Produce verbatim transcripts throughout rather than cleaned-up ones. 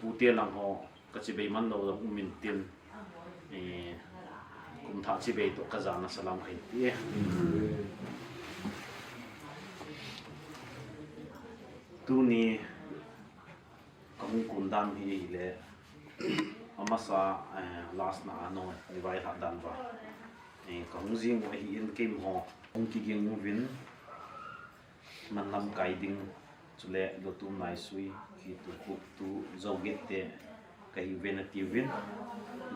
Pute lang ho, ka chibai man lou dong um in tin, eh, kum thah chibai toh ka jana salam kahin ti e. Tuni ka hung kun dan hi le, amasa, eh, last na a nong, eh, vaihah dan va. Eh, ka hung jing u ahi in keima ho. Hung kiging uvin, man lamkai ding, chule lutum naisui, kitu, kuktu, joget te, ka hi uve nati uvin.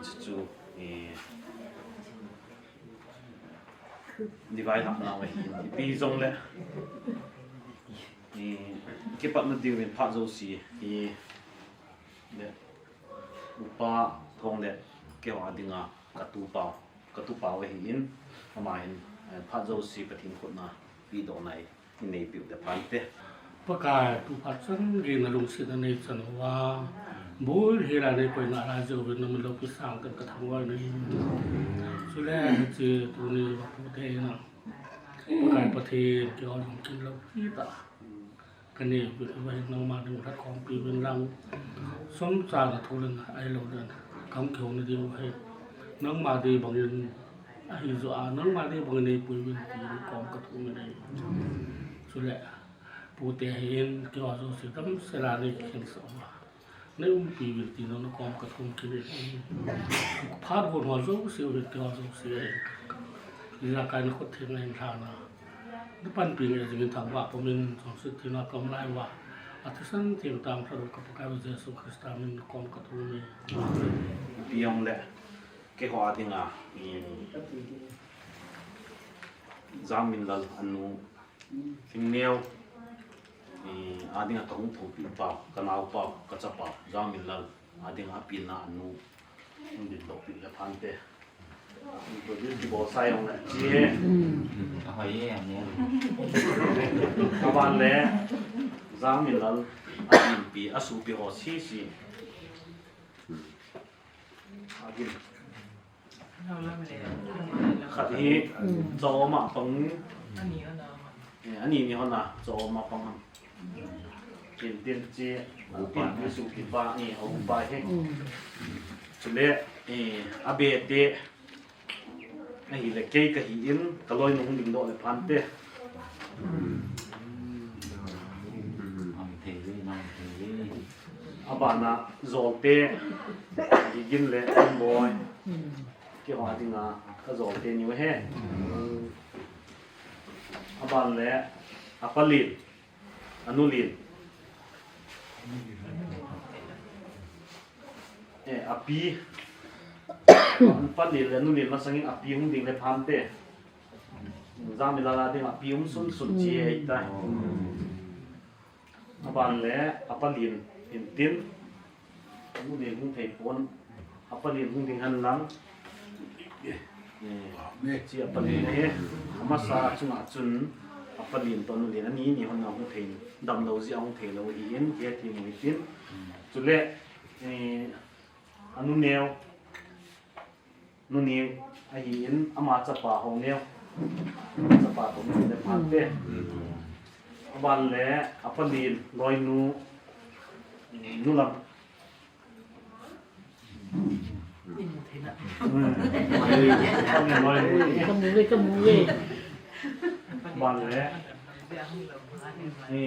Chuchu, eh, ni vaihah nau ahi in. Ipi jong le, eh, kipatna ding uvin phat jouse, eh, le, Upa Thong le, keiho a dinga ka tupa, ka tupa u ahi in, ama hin, eh, phat jouse Pathen khut na pehdoh na i neipiu le phante. Pakai, tu phat chan gei na lungset na nei chan uva, bul hela nei koi na la jo ve na mun lo ki sang kan ka thang uva nei. Chule hiche tuni va pu te na. Pakai Pathen, keiho lungkin lo ki ta. Ka neipiu va hin nangma ding lhatkhom pi uvin lang. Chomcha na thu leng ahilou leh, ka hung kihou na ding u hi nangma dei bangin ahi jo a, nangma dei bangin neipui uvin tin kom ka thum in ahi. Chule, pute hi in, keiho jouse damsel a nei kikhen sah uva, nei umpi uvin tin na kom ka thum kit in ahi. Phat hon ho jouse u hi, keiho jouse ahi. Ijakai na khut theng ahin lhana, na panpi nge jingin thangvah pumin, chonset thina ka um lai uva, a thisan theng tah a lhatdoh ka Pakai u Jesu Christa min kom ka thum e. Ipi jong le, keiho a dinga, i, Jangminlal anu, Thingneo, i, a dinga ka hung thopi pau, ka naopau, ka chapau, Jangminlal, a dinga apilna anu, hung dingdoh peh le phante. Introduce kibol sa jong le, chi e. Hmm. Ahoi e, anu. Aban le, Jangminlal, a inpi, a sopi ho sese. Agin. Khat hi, hmm, chom a pang. Eh, ani ni hon a, chom a pang ham. Tin tin chi, upa, tin ni su kipa, eh, upa hi. Hmm. Chule, eh, abe te, ahile kei kahi in, ka loinu hung dingdoh le phante. Abana Jolte, Gigin le Amboi. Keiho a dinga ka Jolte niu he. Aban le, apa Lin. Anu Lin. Eh, api. Apa Lin le Anu Lin masangin api hung ding le phante. Jangminlal a ding api um sun sun chi e tai. Aban le, apa Lin, hin tin. Anu Lin hung thei pon. Apa Lin hung ding hen lang. Eh, chi apa Lin hi. Amasa chunga chun apa Lin toh Anu Lin ani ni hon a hung thei. Damlou jeh a hung theilou ahi in, kei ti mu hitin. Chule, eh, Anu Neo. Nuneo ahi in, ama chapa Hongneo. Chapa toh Nuneo le phante. Aban le, apa Lin, loinu, Nulam. Ka mu ve, ka mu ve. Aban le, ni,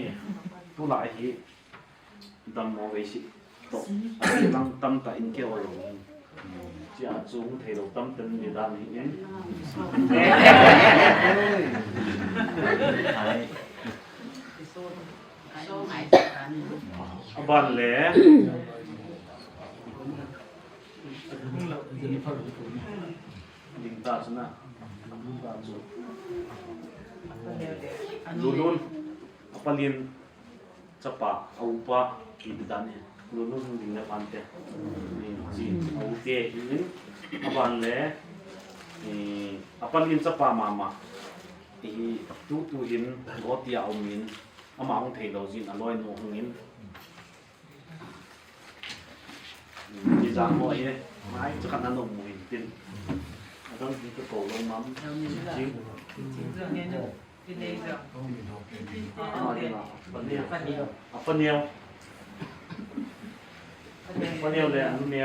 tulai hi. Dammo vei si toh. Alang tamtah in keiho jong. Chia chu hung theilou tamtah in dan hi in. Aban le. Ding ta chu na. Lulun. Apa Lin. Chapa, a upa, ipi dan e, Lulun hung ding le phante. Ni, chi, a u te, hi in, aban le, eh, apa Lin chapa mama. Hi tutu hin lou tia um in, ama hung thei lou jin aloi nu hung in. Ni jang ho hi, mai chu khat na nom mu hin tin. Adang tin ka ko lou mam. Jing. Ama ni ma, apa ni? Apa ni? Apa ni le, anu ni.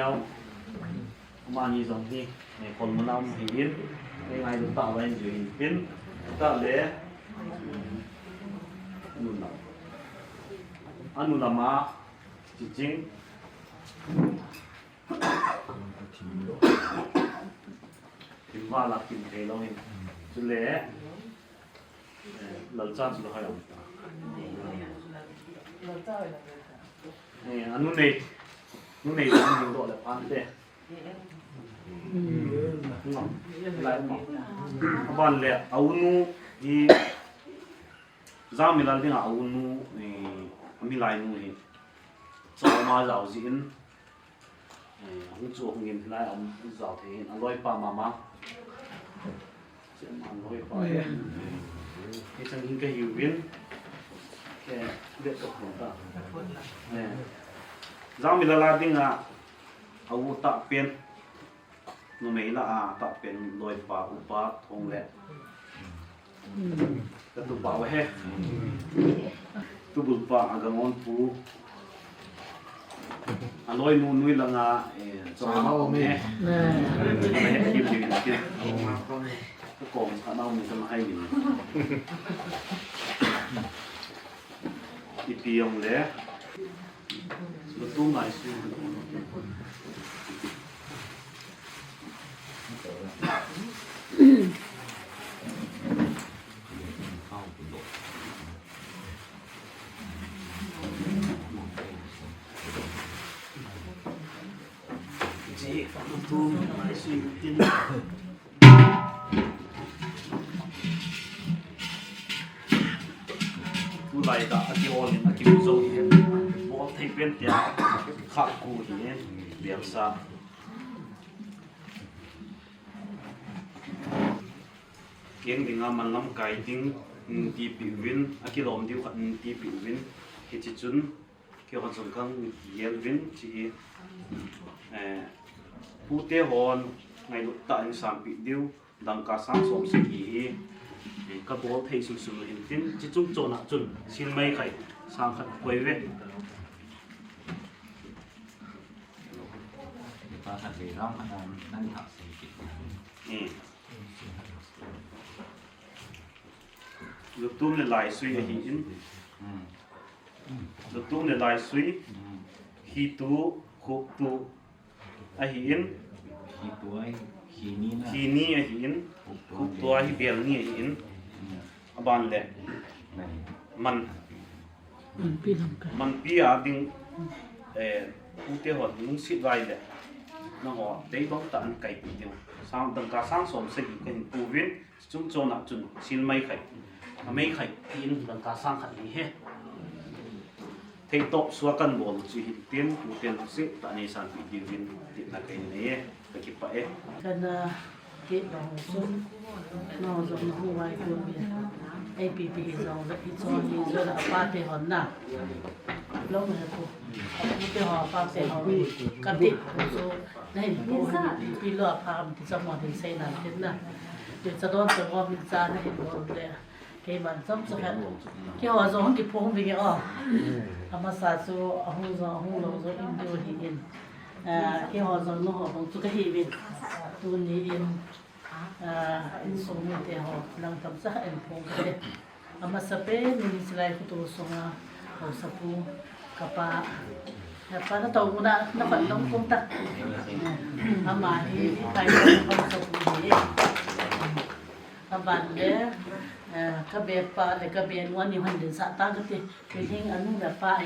Amani jong hi, eh, kol manam hi in, eh, ngailut tah uva in jui in tin, tah le, anu lam. Anu lama, chiching. Thim vala thim thei lou in. Chule, eh, lalcha chu lou hai om ta. Eh, anu nei, anu nei, anu nei doh le phan te. Aban le, a u nu hi, Jangmilal dinga a u nu, eh, a milai nu hi, choma jao jin, eh, hung chu hung in hilai a um jao thei hin, a loipa mama. Chen an hoi pa e. Hichang hin ka hiuvin. Ke, det ka phun ta. Eh. Jangmilal a dinga, a u tahpen. Numei lah a tahpen loipa upa thong le. Ka tupa u he. Tubulpa a gangon pu. A loi nu nui langa, eh, chong ma om e. Kim kim kim. Ka kom ka nau mi ka ma hai mi. Ipi ong le. Lutum lai su. Tulai tah a kihol in a kimu zo hi hen. Bol thei pen tia kha ku hi hen. Biang sa. Keng dinga manlam kai ding, mm, tipi uvin, a kilom diu khat, mm, tipi uvin, hichi chun, keiho chun kang gel uvin, chi hi, eh, pute hon ngailut tah in sampi diu, dangka sang som sagi hi, eh, ka bol thei sum sum hin tin, chi chung chon a chun, sil mai khai, sang khat koi ve. Pa khat ve rang khat, um, nan thak sei ki. Eh. Lutum le Laisui ahi in. Lutum le Laisui. Hitu, Khuptu ahi in. Hitu ahi, Hini na. Hini ahi in. Khuptu ahi, Belni ahi in. Aban le. Man. Manpi lamkai. Manpi a ding, eh, pute hon lungset vai le. Nangho, dei bang tah in kaipi diu. Sang, dangka sang som sagi kahin puvin, chung chon a chun, sil mai khai. A mai khai, tin dangka sang khat ni he. Thei top sua kan bol chu hin tin, pute lungset tah nei sanpi diuvin, tin na kahin nei e. Ka kipah e. Kana, ah, kit dong sun, nang jong nahung vai kun mi. Ei pipi hi jong le, hiche hi jong le, apa te hon na. Lo me ko. Apa te hon, apa te hon. Ka ti, so, nahin ko, pi lo apa am ti jong mo din sei nan tin na. Ti cha don cha mo min cha nahin ko le. Keiman chomcha khat. Keiho jong hung kiphong vinge o. Amasa chu ahung jong, ahung lou jong in diu ahin. Ah, keiho jong nangho bang chu kahiuvin. Tuni in, ah, insung mite ho, lang chomcha khat in phong kate. Amasa pen in hiche lai khutu sunga, haosapu, kapa. Kapa natou muna, nakhat nong kum ta. Ama hi, hi kai haosapu hi. Aban le, eh, ka be pa le ka be nu ani hon din sa ta kati. Ka hing anu le pa e.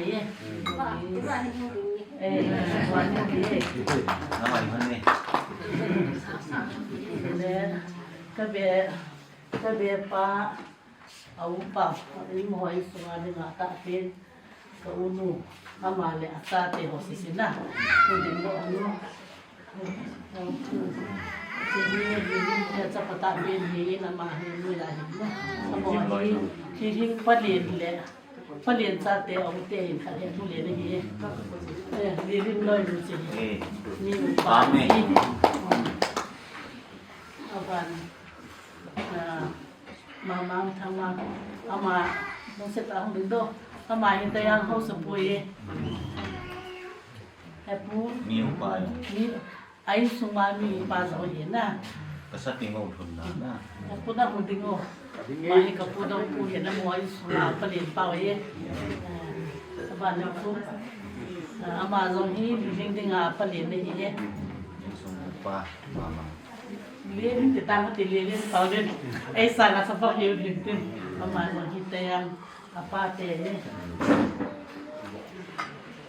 Eh, wa nu e. Le, ka be, ka be pa, a u pa, in mo hoi sunga dinga tahpen. Ka u nu, ama le achate ho sisi na. Ku ding lo anu. Chapa tahbeh hi in ama hi nui la hi na. Amo hi, hi hin palen le, palen chate ong te hin khat hi thu le na hi. Eh, li lim loi lu chi. Ni u pa ni. Aban. Ah, mama thang ma. Ama, nung se ta hong ding do. Ama hin ta yang ho sa pui. He pu. Ni u pa. Ni A insung a mi upa jong hi na. Ka sa ting o thun na na. Ka pu na hu ding o. Ma hi ka pu dong pu hi na mo a insung a palen pa o ye. Aba na pu. Ama jong hi ding ding a palen na hi ye. Insung upa mama. Le hin te ta ma te le le pa le. Ei sa ka sa pa hi ding te. Ama jong hi te yang. Apa te hi.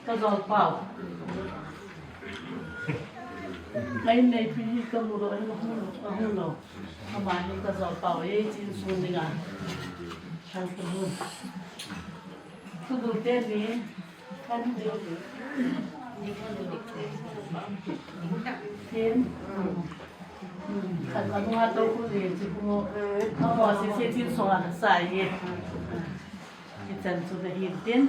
Ka jol pau. Ai nei pi hi ka mu lo, ai lo, hu lo, hu lo. Ama hi ka jol pau, ei chin sun ding a. Kan ka hu. Ka hu te ni, kan de. Tin. Kan ka nu ha to ku ni, chi ku mo. Ka mo si si chin sun a sa ye. Hichan chu na hin tin.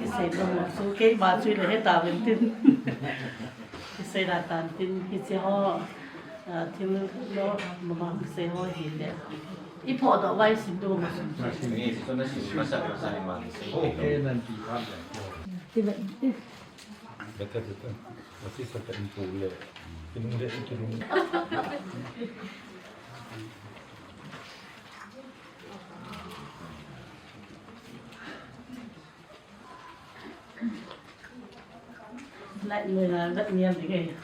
Kisei na mo chu keima chu le he ta ven tin. Kisei la tan tin hiche ho. Thil lo mama kisei ho hi le. I pho do vai sin do ma sun. Ni chu na sin ma sa sa ni ma. Okay, nan ti pha. Ti ven ti. Bata bata. Masi sa ta in tu le. Kinung le in kinung. Light noi na, light niam ding e.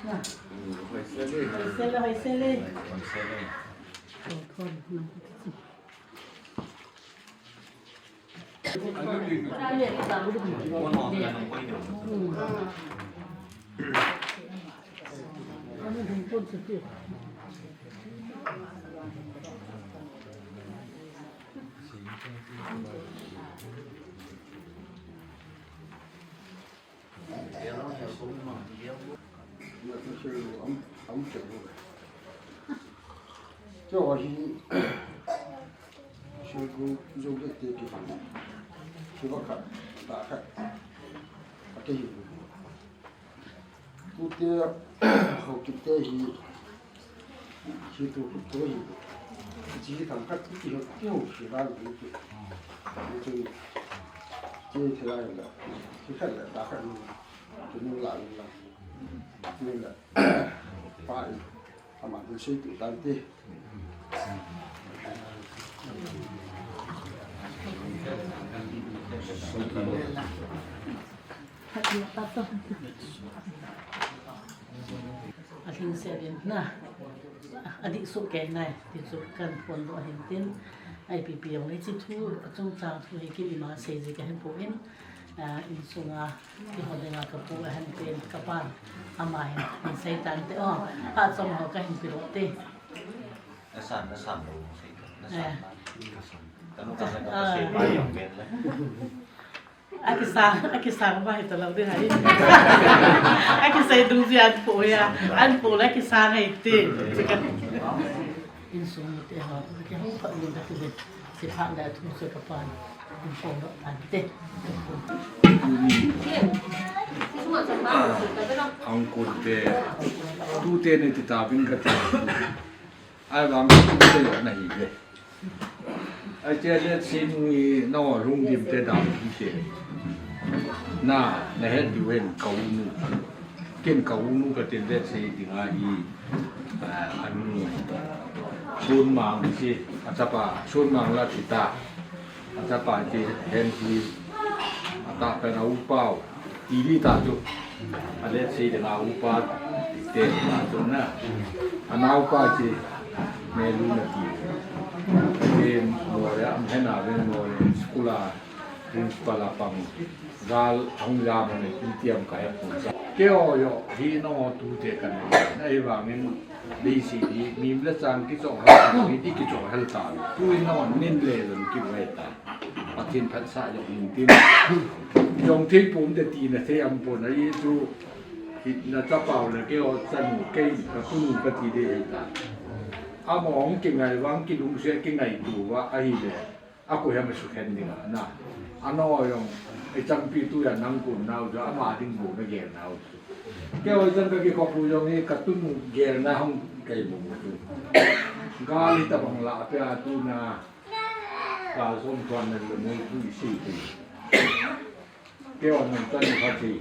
Na. Hoise le, hoise le. Hoise le. Thon, thon, na. Chu hi, chu gu, chu gu te ki. Chu ba khat, ta khat. Ate hi. Tute, Haokip te hi, hi tu, tu hi. Chi thang khat ki ho, ki ho, ki ba ki. Ni chu, chi thela la. Chi khat la, ta khat ni. Tuni la, la. Ni la. Pa i. Ama hin sei tu tan te. Alhing se din na. Adih su ke nai, ti chu kan phon doh hin tin. I P P jong le chi thu, achung chang thu hi kin ima sei ji ka hin pon. Ah, insunga, kihou dinga ka pu ahin pen, ka pa, ama hin, hin sei tan te, oh, a chom ho ka hin pe lo te. Na san, na san lo, sei ta, na san. Eh. Ka nu ka na ka sei pa jong pen le. A kisang, a kisang ba hi to lo ding hai. A kisei dung ji an pu ya, an pu la kisang hai te. Insung te ha, ke hung pha ni da te. Siphat le thu se ka pan. Insung lo pan te. Ang kun te. Tu te ne ti ta bin ka te. Ai vang tu te lo na hi le. Ai che le si nui no lung dim te da hi se. Na, na het diu hen ka u nu. Ken ka u nu ka tin le si ding a hi. Ah, anu. Sun Mang si, a chapa, Sun Mang la ti ta. A chapa ti hen ti. A ta pen a u pau. Ti di ta chu. A le si ding a u pa. Ti ta chu na. A nau pa ti. Me lu na ti. Ti mo le am hen a ve mo le school a. Principal a pang. Gal hung ya mo ne ti tiam ka he pu sa. Ke o yo hi no tu te kan. Na hi vang in. Dei si hi, mim le chang kichoh hel ta, mi ti kichoh hel ta. Tu in no nin le lon ki vai ta. Pathen phatsah jong hin tin. Jong thei pum te ti na thei am pon a i chu. Hi, na chapau le keiho chanu, kei ka tunu kati ding ahi tai. Amaho hung kingai uva, hung kilungset, kingaito uva ahile, akoi ham asukhen ding a na. Ano jong, ichanpi tu a nang kon nau chu, ama ding bou nagel nau chu. Keiho chan kakikop u jong hi, ka tunu gelna hung kei bou chu. Gal hitabang lah peh a tuna, ka som thuan na le mo tu isi ti. Keiho nung chan kha ti.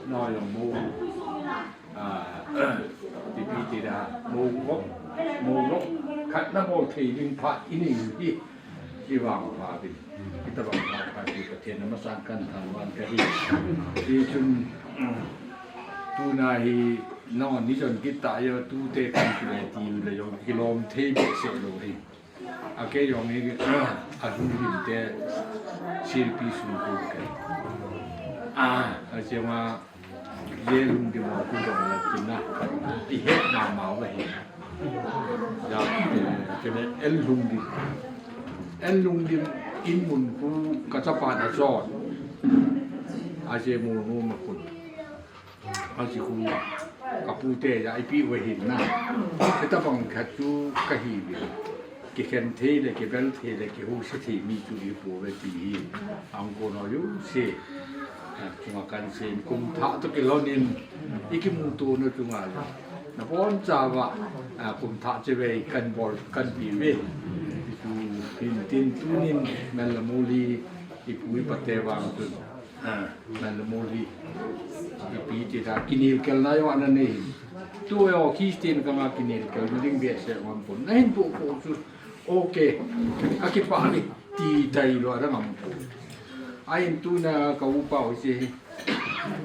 Na jong mo, ah, ipi ti da, mo kop, mo kop, khat na bol thei ding phat inei u hi, i vangpha ding, itabang phat phat hi Pathen a masang kan thangvah kahi. Hichun, tuna hi, nangho ni jon kit ta jeh, tute kan kile ti le jong, kilom thei behseh lou hi. A kei jong hi, a lungdim te silpi sung ku kei. A, a chema, je lungdim a ku jong la kin na. I het na ma va hi. Ja, eh, kei le el lungdim. El lungdim in mun ku ka chapa na chon. A che mu nu ma kun. Aji khu, ka pute ja ipi uva hin na. Hitabang khat chu kahi uve. Kikhen thei le, kibel thei le, kihousa thei mi chu ihi pouve ti hi. Angkon ho jouse. A, chunga kan sei in, kum thah toh kilhon in, ikimuto na chunga jong. Nabonchauva, a, kum thah chevei kan bol, kan pe uve. Hichu hin tin tunin, Mellamuli, ipu ipa te vang chun. A, Mellamuli. Ipi ti da, kinelkelna jong ana nei. Tu jong Christian kanga kinelkelna ding behseh um pon. Na hin pu pu chu. Ok. Ka kipah e ti tai lou a dang um pon. Ahin tuna ka upa u hiche.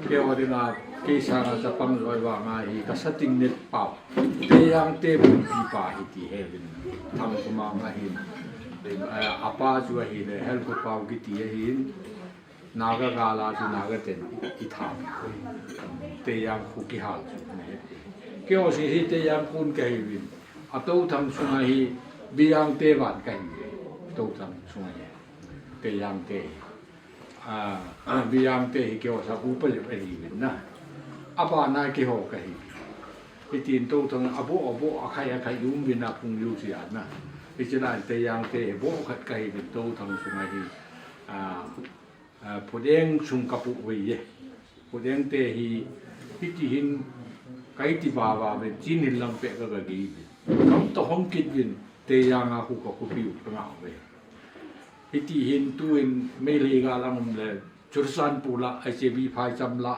Keiho dinga, kei sanga chapang loi vanga hi, ka sating net pau. Tejang te bumpi pa hi ti he vin. Thangkhomang ahin. A, apa chu ahile, Helkhopau kiti ahin. Naga gal a chu Naga ten i, i tha. Tejang khu kihal chu na he. Keiho si hi Tejang khun kahi uvin. A Touthang sunga hi Bijang te van kahi uve. Touthang sunga hi. Tejang te. A, a, Bijang te hi keiho sa upa jep ahi uvin na. Abana keiho kahi. Hitin Touthang aboh, aboh, akhai, akhai um uvin a phung jouse a na. Hiche lai Tejang te hi boh khat kahi uvin Touthang sunga hi. A, A, Phuteng sung kapu uve. Phuteng te hi, hiti hin, ka iti vava uve, chin hin lang peh ka, ka gei uve. Kam toh hong kit uvin, Tejang a khu ka khopi u ka ngah uve. Hiti hin tuin, Meitei gal a um le, Churachandpur la, I C B phaicham la,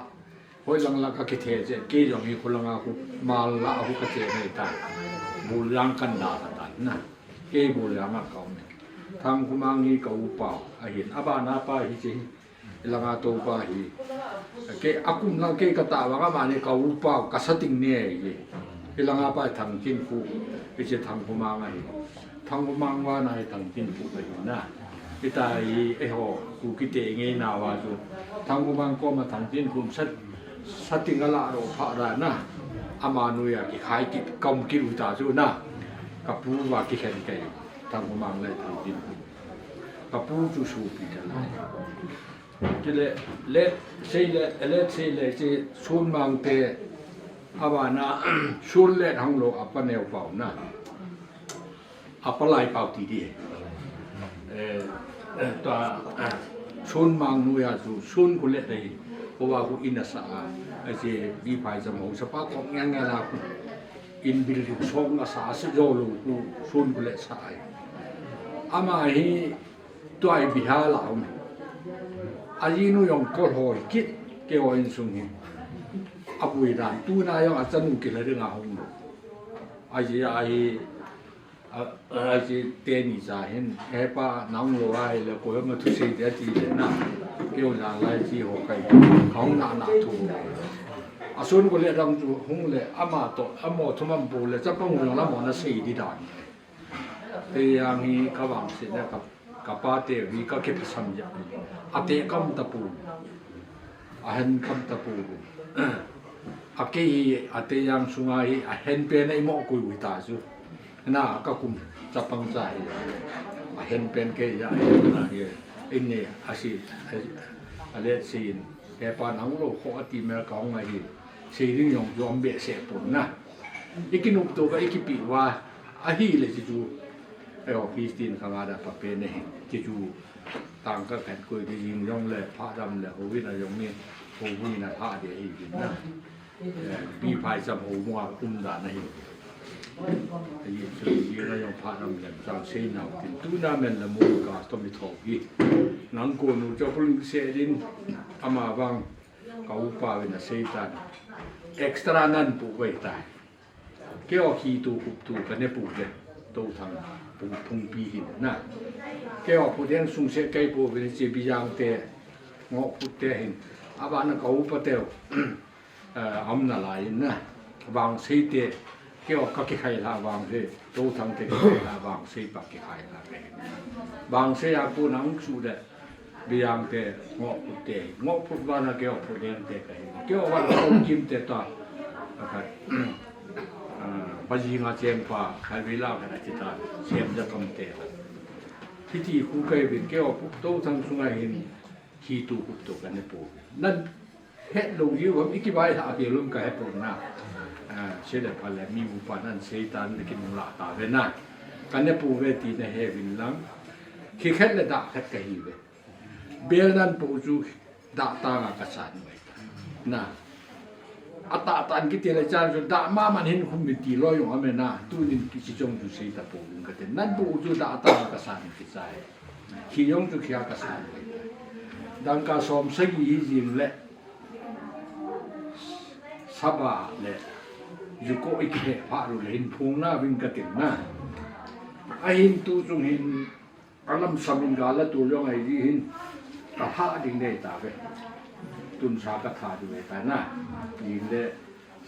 hoilang la ka kithe che, kei jong hi khulang a khu, mal la a khu ka che nei tai. Buljang kan da ka tan na. Kei Buljang a ka um e. Thangkhomang hi ka upa u ahin, abana pa hiche hi, ilanga tou pa hi. Kei, akum lang kei ka tah vang amani ka upa u, ka sating ne hi. Ilanga pa Thangchinkhu, hiche Thangkhomang ahi. Thangkhomang vana hi Thangchinkhu ahi na. Hita hi, eiho, Kuki te ngei nauva chu. Thangkhomang koma Thangchinkhu sat, sating ala ro pha ra na. Ama noiya kikhai kit, kam kit u ta chu na. Ka pu uva kikhen kei. Thangkhomang le Thangchinkhu. Ka pu chu sopi te lai. Chule, le, sei le, le, sei le, che, Sonmang te, abana, Sonlet hang lou, apa neo pau na. Apa lai pau ti di. Eh, eh, ta, eh, Sonmang noiya chu, Sonkholet dei, kova khu in asa a, eh, che, bi phaicham ho, sapa kong yang yang la khu. In building song asa, asa jo lou khu, Sonkholet sa ai. Ama hi, tua hi Bihar a um. Ajinu jong kol hoi kit, keiho insung hi. Apui dan, tuna jong achanu kila dinga hung lou. Aji ahi, a, aji teni cha hin, hepa nang lou ahile, koima thusei dia ti le na. Keiho jang lai chi ho kai, kahung na na thu. Asun ko le dang chu hung le, ama toh, amo thum am bu le, chapang jong la mo na sei di dan. Tejang hi ka vangsetna ka, ka pa te vi ka kiphasam jep. Ate kam tapou. Ahen kam tapou. Akei hi a Tejang sunga hi ahen pen a imo kui u ta chu. Na ka kum chapang cha hi. Ahen pen kei ja hi na hi. Inge asi, a, alet sin. Hepa nang lou kho ati mel ka hung ahi. Sei ding jong chu um behseh pon na. I kinop to ka i kipi uva. Ahile chu chu. Ayo, Christian khang a da pa pe ne. Chu chu. Tang ka khat koi ke jing jong le, pha dam le, ho win a jong ni, ho win a pha de hi win na. Eh, bi phai cham ho mua um da na hi. Ayi chu jing a jong pha dam le, chang sei nau tin. Tu na men la mu ka to mi tho hi. Nang ko nu cho pulin se din, ama bang, ka upa win a sei tan. Extra nan pu wei tai. Keo khi tu kup tu ka ne pu le. To thang pung pung pi hin na. Keo pu deng sung se kai pu win che bi jang te. Ngo pu te hin. Aba na ka upa te. Eh, am na lai na. Vang sei te. Keo ka ki khai la vang sei. To thang te ki khai la vang sei pa ki khai la ke. Vang sei a pu nang su de. Bi jang te, ngoh put te, ngoh put vana keo put deng te ka hi. Keo vana keo kim te ta. Ka khat, ah, ba jing a cheng pa, khai vi la ka na ti ta, sem ja kam te. Hiti khu kai vin keo put to thang sunga hin, hi tu kup to ka ne pu. Nan het lo ji vam i ki bai la ke lum ka he pu na. Ah, se le pha le mi upa nan sei tan le ki mu la ta ve na. Ka ne pu ve ti na he vin lang. Khi khet le da khet ka hi ve. Bel nan pu chu da ta nga ka san ve. Na. A ta tan ki ti le chan chu da ma man hin khum mi ti lo jong a me na. Tu nin ki chi jong chu sei ta pu vin ka te. Nan pu chu da ta nga ka san ki sai. Khi jong chu khi a ka san ve. Dang ka som sagi hi jing le. Saba le, ju ko i kihe pha ru le hin phung na vin ka tin na. A hin tu chung hin, a lam sam in ga la tu jong ai di hin, ka tha ding nei ta ve. Tun sa ka tha di ve ta na. Yin le,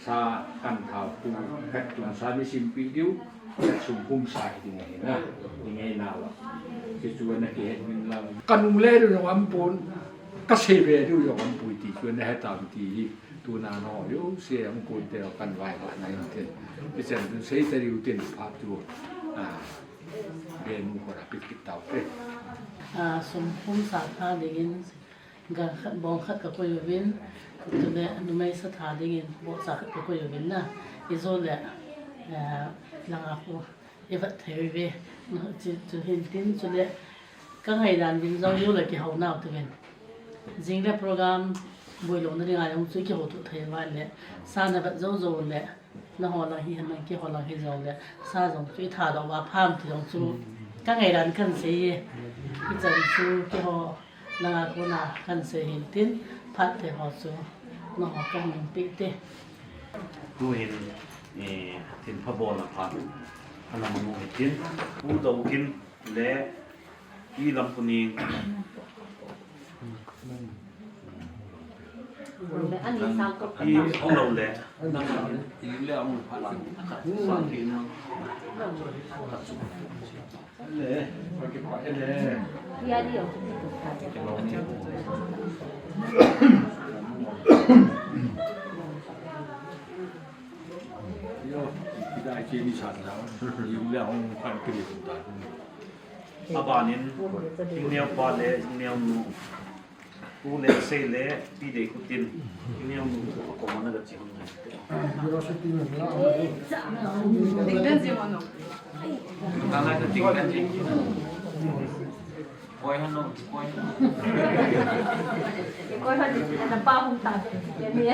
sa kan tha tu, phet tun sa ni sim pi diu, phet sum pum sa hi ding ahi na. Ding ai na wa. Ki chu na ki het min lang. Ka nung le lu jong am pun, ka sei ve diu jong am pui ti chu na he tam ti hi. Tu na no, yo, se ang kun te kan vai ba na in te. Pi chan tu sei ta diu tin pha tu. Ah, be mu ko ra pit kit tau te. Ah, sum pum sa tha ding in, ga khat bong khat ka koi uvin, tu le numei sa tha ding in, bo sa khat ka koi uvin na. I jo le, ah, langa ko. I vat thei ve, chu, chu hin tin chu le, ka ngaidan vin jong u le kihou nau tu vin. Jing le program boi lou na ding a jong chu kihou tu thei va le, sa na vat jo jo le, na ho lang hi hen lang kihou lang hi jo le, sa jong chu i tha dou va pham ti jong chu, ka ngaidan kan sei e, i chan chu kihou. Langa kona kan sei hin tin, phat te ho chu, na ho kan min pe te. Tu hin, eh, thin pha bol na phat, ana manu hin tin, Pu Dokin le, i lam kuning. Le, ani sang ko. I ong lo le. I le ong pha lang. Sang ki na. Abanin, Ingneo pa le Ingneo nu. U le sei le, pi dei kutin. Ingneo nu, a ko mana ga chi hon. Ding den ji mo no. Tang lai ka ding den ji. Koi han no, koi han. Koi han, na pa hung ta. Ni.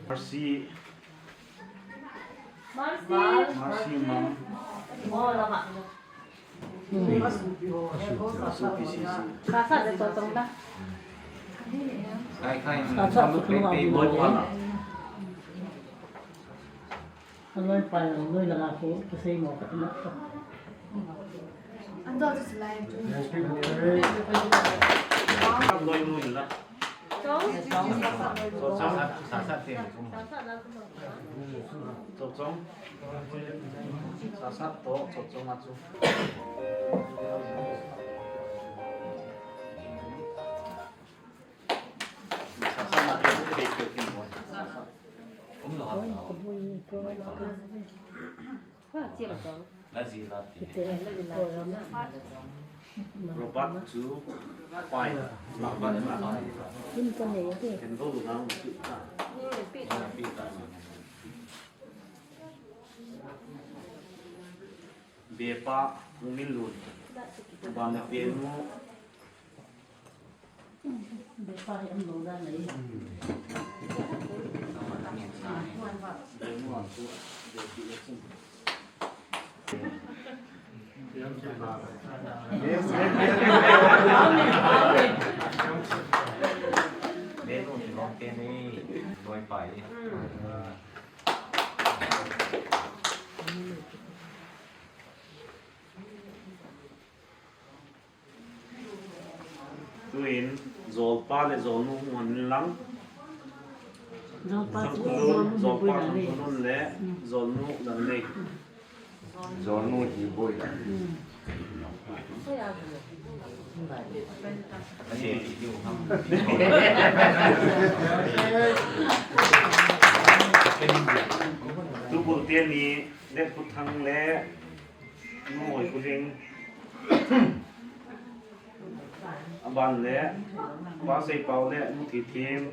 Mercy. Mercy. Mercy, ma'am. Oh, lama. Asu P C C. Sasa de to tong da. Kai kai. Sasa tu pe pe mo pa la. Aloi pa, aloi langa ko, ka sei mo ka na. An do chu lai chu. Loi nu la. Sa sa, sa sa te. Chong chong. Sa sa to, chong chong a chu. Sa sa na te, te, te, te, sa sa. Kum lo ha. Wa, chi lo to. Robert chu pai. Robert na. Kin ko nei ati. Ken do lu nang pi ta. Pi ta. Bepa, Umin Lun. Bang na pe mu. Bepa hi um lou dan ahi. Tuin, Jolpa le Jolnu hung hon in lang. Jolpa chu Jolnu, Jolpa Jolnu le Jolnu Langnei. Jolnu hi boi la. Tubul teni, Letkuthang le Nu Hoikhuling. Aban le, Pa Seipao le, Nu Thithim.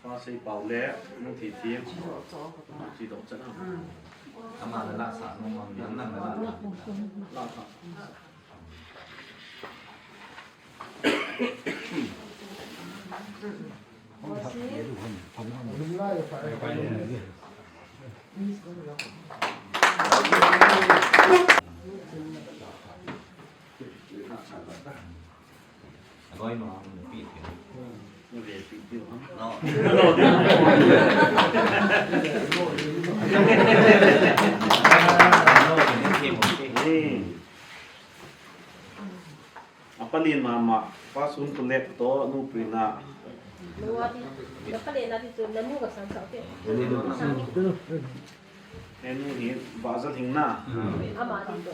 Pa Seipao le, Nu Thithim. Chi doh chan a. Ama le la sa, nu mam yan na la. La sa. Apa ni mama, Pa Sunkholep to, Nu Prina. Nu ati, apa ni ati tu, nanu ka san sa, okay. Enu ni, Bazalhing na. Ama ati tu.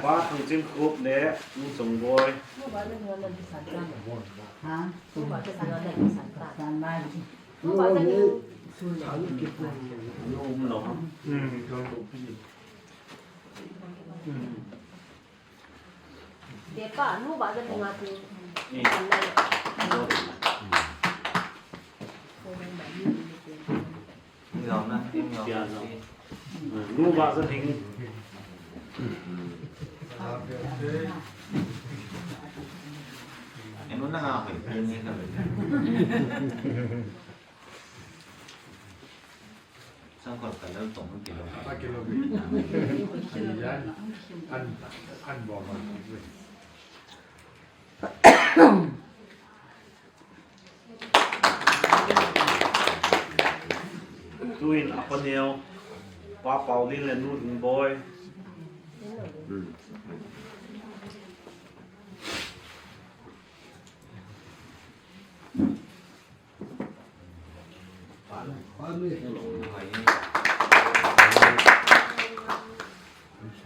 Pa Thangchinkhup le Nu Chongboi. Ha? Nu Bazalhing. Nu Bazalhing. Nu um lo. Depa, Nu Bazalhing ati. Nu Bazalhing. Enu na nga hoi, ni ka. Sangkol ka lal tong kilo. Apa kilo? Yan. An, an bo ma. Tuin apa neo. Pa Paulin le Nu Hingboi.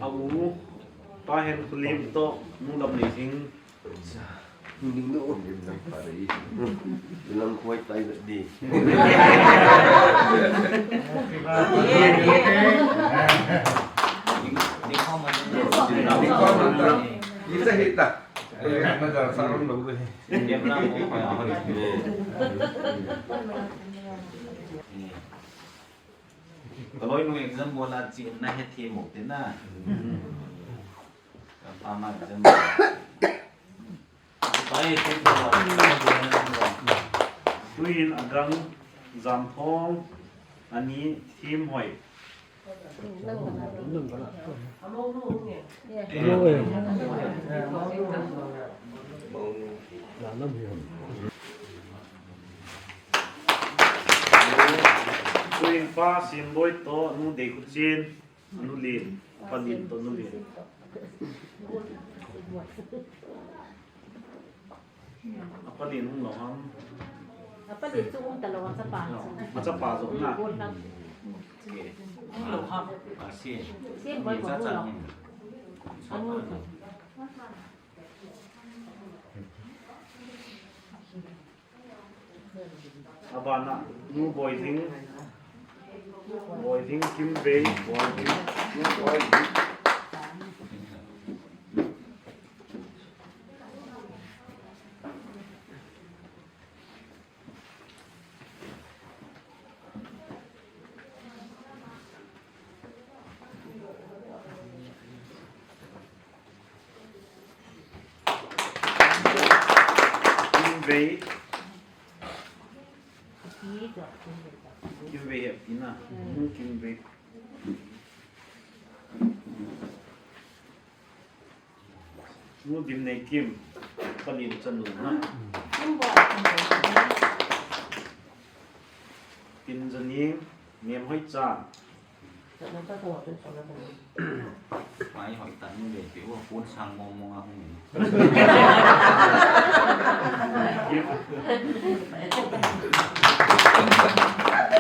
A u, Pa Henkholim to, Nu Lamneihing. Ni nu. Lam khoi tai di. Ni kho ma. Ni kho ma. Ni sa hita. Ka loi nu exam bol a chi na he the mo te na. Ka pa ma exam. Tuin agang Jamthong ani Thimhoi. Tuin Pa Simboi to Nu Deikhuchen, Nu Lin, Pa Lin to Nu Lin. Apalin hung lou ham? Apalin chu um talou, achapa chu. Achapa jong na. Hung lou ham? Asin. Sin boi boi hung lou. Anu. Abana, Nu Boiding, Boiding Kimvei, Boiding, Nu Boiding. Kimvei. Kimvei he pi na. Kimvei. Nu Dimneikim, Palim chanu na. Tin Zaning, Nemhoichan. Mai hoi tan nu le pe u kun sang mong mong a hung ni.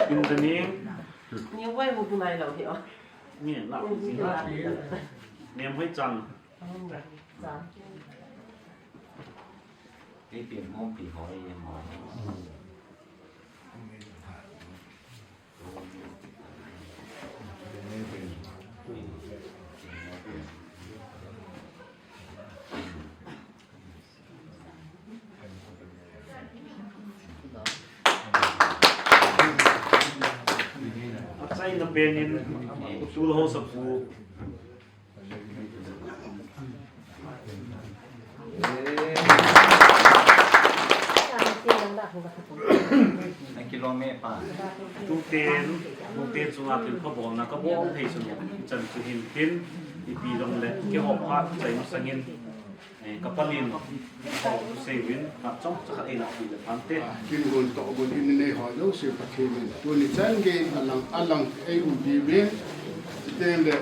Tin Zaning. Ni wai mu tu nai lo hi o. Ni la. Nemhoichan. Achaina penin, Pu Thulhausapu. Tuten, tuten chunga thil pha bolna kabol thei chu, chan chu hin tin, ipi jongle, keiho phat chai masangin, eh, ka palin, ho sei uvin, phat chomcha khat eina pe le phante. Kin gon toh gon in nei ho jouse Pathen in tuni chan gei alang alang ei umpi uvin, chuteng le,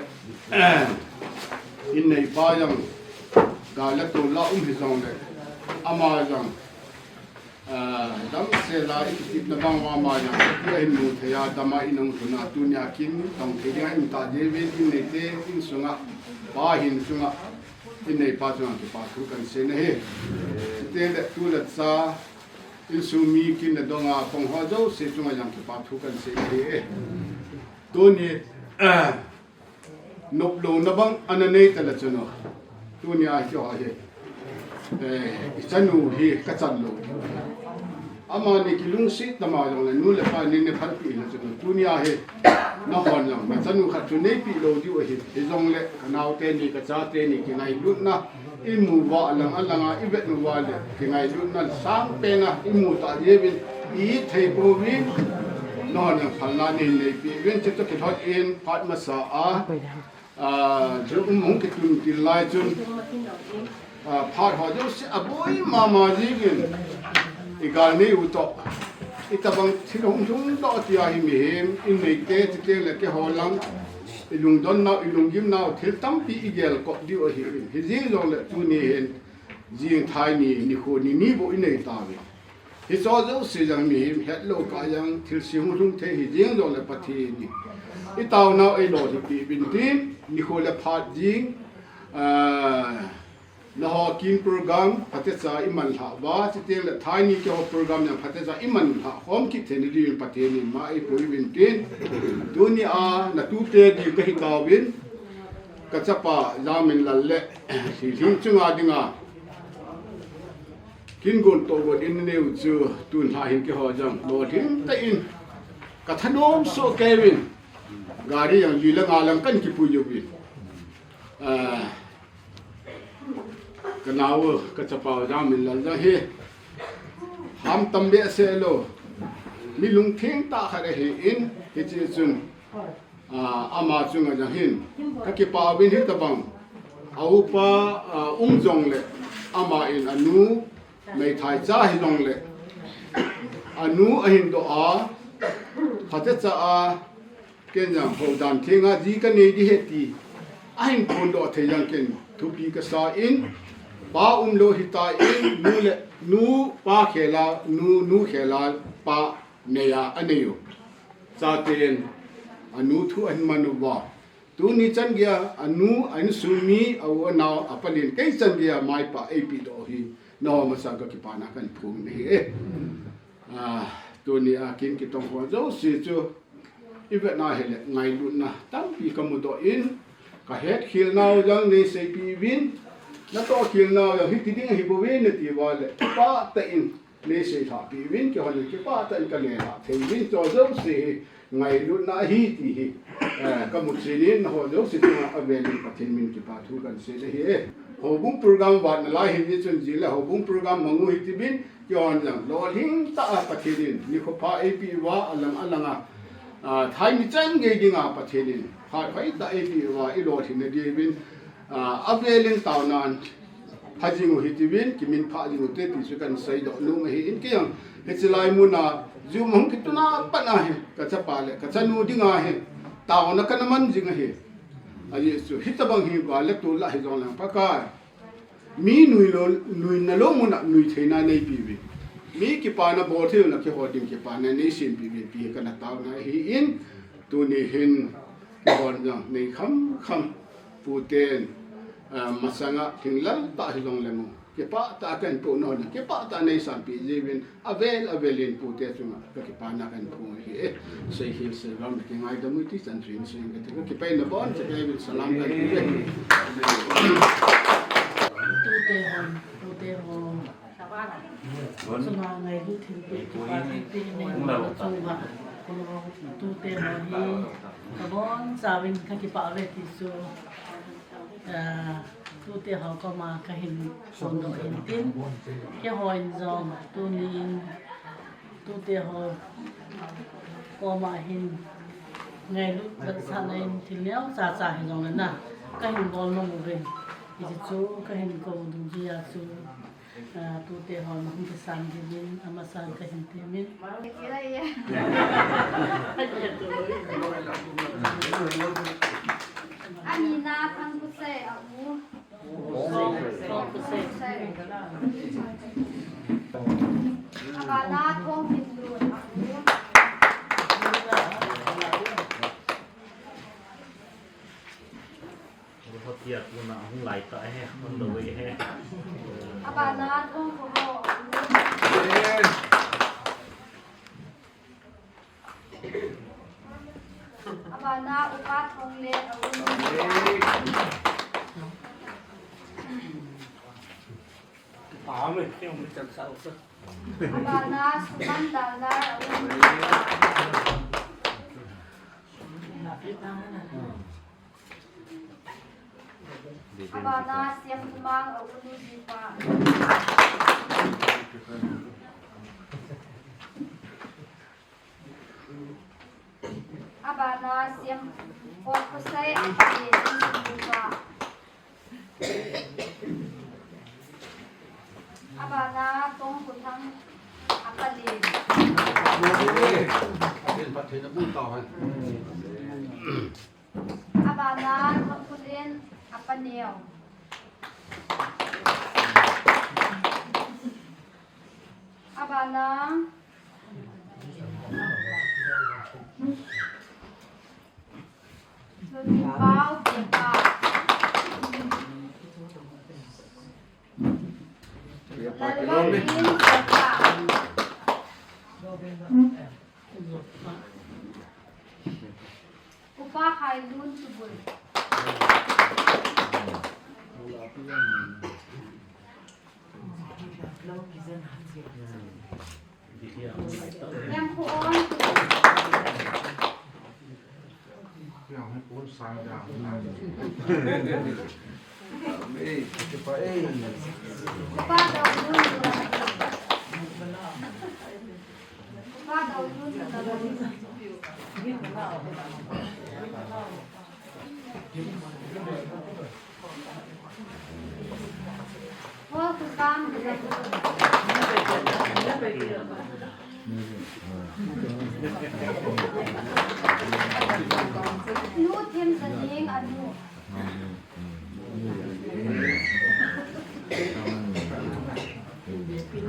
in neipa jong, gal le tol la um hijongle, ama jong, ah, damsel a i kitepna bang uva ama jong, ti ahin mu thei a, dam a in hung lhun a, tunia kin tong thei dinga in ta jeh uvin, in neite, in sunga, pa hin sunga, in neipa chunga kipa thu kan sei ahi. Chuteng le tu le cha, insung mi kin le dong a pang ho jouse chunga jong kipa thu kan sei ahi. Tuni, ah, nop louna bang ana nei ta le chun o. Tunia hi o hi. Eh, i chanu hi ka chan lou. Amani kilungset tama jongle nu le pa nin ne phalpi na chun o. Tunia hi nahon jong na chanu khat chu neipi lou diu ahi. Hijongle ka naote ni, ka chate ni kingailutna i mu uva alang alang a i vet uva le kingailutna sangpen a i mu ta jeh uvin i thei pouvin, nahon jong phalna nei neipi uvin, chuchu kilhon in phat masa a, ah, chu um hung kitun til lai chun, ah, phat ho jouse aboi mama jingin i gal nei u toh, i tabang thil hung lhung toh tia hi mihem in neite, chuteng le keiho lang, i lungdon nau, i lunggim nau, thil tampi i gelkop diu ahi in. Hijeng jongle tuni hin, jing thai ni, nikho ni, ni bou i nei tauvin. Hicho jouse jong mihem hetlou kah jong thilse hung lhung thei hijeng jongle Pathen in i taonau ei lolhing peh uvin tin, nikho le phat jing, ah, nangho kin program phatecha i manlhah uva, chuteng le thai ni keiho program jong phatecha i manlhah khom kit theina diuvin Pathen in ma ei pui uvin tin, tunia na tute ding ka hi tauvin, ka chapa Jangminlal le Lhilhing chunga dinga, kin gon toh gon in nei u chu tun lha hin keiho jong lolhing tah in ka thanom soh kei uvin, gari jong li le nga lang kan kipui uvin. Ah, ka nao u, ka chapa u Jangminlal jong hi ham tam behseh lou, mi lungtheng tah khat ahi in, hiche chun, ah, ama chunga jong hin ka kipa uvin, hitabang a upa, ah, um jongle, ama in anu meithai cha hijongle, anu ahin doh a, phatecha a, ken jong houdan thenga ji ka nei ding ahi ti ahin phondoh thei jeng ken thupi kasa in, pa umlou hita in, nu le, nu pa khela, nu, nu khela pa neiya anei u. Chaten anu thu ahin man uva. Tuni chan geiya anu, a insung mi, a u a nao, a palen, kei chan geiya maipa eipeh doh hi nangho masang kakipana kahin phong ahi e. Ah, tuni a kin kitong ho jouse chu ivet na hile ngailutna tampi kamudoh in, kahet khel nau jong neiseipeh uvin, natoh khel nau jong hiti ding ahi bouve nati uva le, kipah tah in neiseilhah peh uvin, keihon in kipah tah in kale lhah thei uvin, chu jouse hi ngailutna ahi ti hi, eh, kamu chen in, nangho jouse chunga avel in Pathen min kipa thu kahin sei ahi e. Houbung program vat nalai hin, hichun jing le houbung program mang u hiti uvin, keihon jong lolhing tah a Pathen in nikho pha eipeh uva, alang alang a, ah, thaini chan gei dinga Pathen in phat hoitah eipeh uva, ilolhin nadiuvin, ah, avel in taona in pha jing u hiti uvin, kiminphah jing u hite ti chu kahin seidoh nom ahi in, kei jong hiche lai mun a, jum hung kitun a pat a hi, kachapa le kachanu dinga hi taona kana man jing ahi. Ajeh chu hitabang hi val le tol lah hijong leng Pakai, mi nui lou, nuina lou mun a nui theina neipeh uvin, mi kipana bol thei louna kihou ding kipana neisempeh uvin ti hi kana taona ahi in, tuni hin keihon jong nei kham kham, puten, ah, masanga thinglel tah hijong leng u, kipah tah a kahin poh nau le, kipah tah a neisanpeh jiuvin, avel avel in pute chunga kakipana kahin phong ahi e. Seikhel seival na kingaidam u hiti chan chu hin sei inge kati, kakipaina bon cheh kei uvin salam kahin pe uve. Tute ho, tute ho. Chunga ngailut thilpeh, kipa thilpeh nei ho chunga, tute ho hi kabonchauvin kakipah uve ti chu, ah, tute ho koma kahin phondoh in tin, keihon jong tuni in tute ho koma hin ngailut vetsahna in thil neocha cha hijong le na kahin bol nom uvin, hiche chu kahin kou dungjuia chu, ah, tute ho hung kisan diuvin amasan kahin temin. Anina Thangkhosei, a u. Abana Thongkimlun, a u. Hotia tuna hung lai tah e, on the way e. Abana Thongkhoho, a u. Abana Upa Thonglen, a u. Abana Suman Dalnar, a u. Abana Siamthumang, a u nu jipa. Abana Siam, Potkhosei, a pate, Siamthumang. Abana Tongkhothang, a pate. Abana Thongkholen, a paneo. Abana Lungpao Biapa. Lalbangin Biapa. Upa Khailun Tubul. Nu Themzaning, a nu.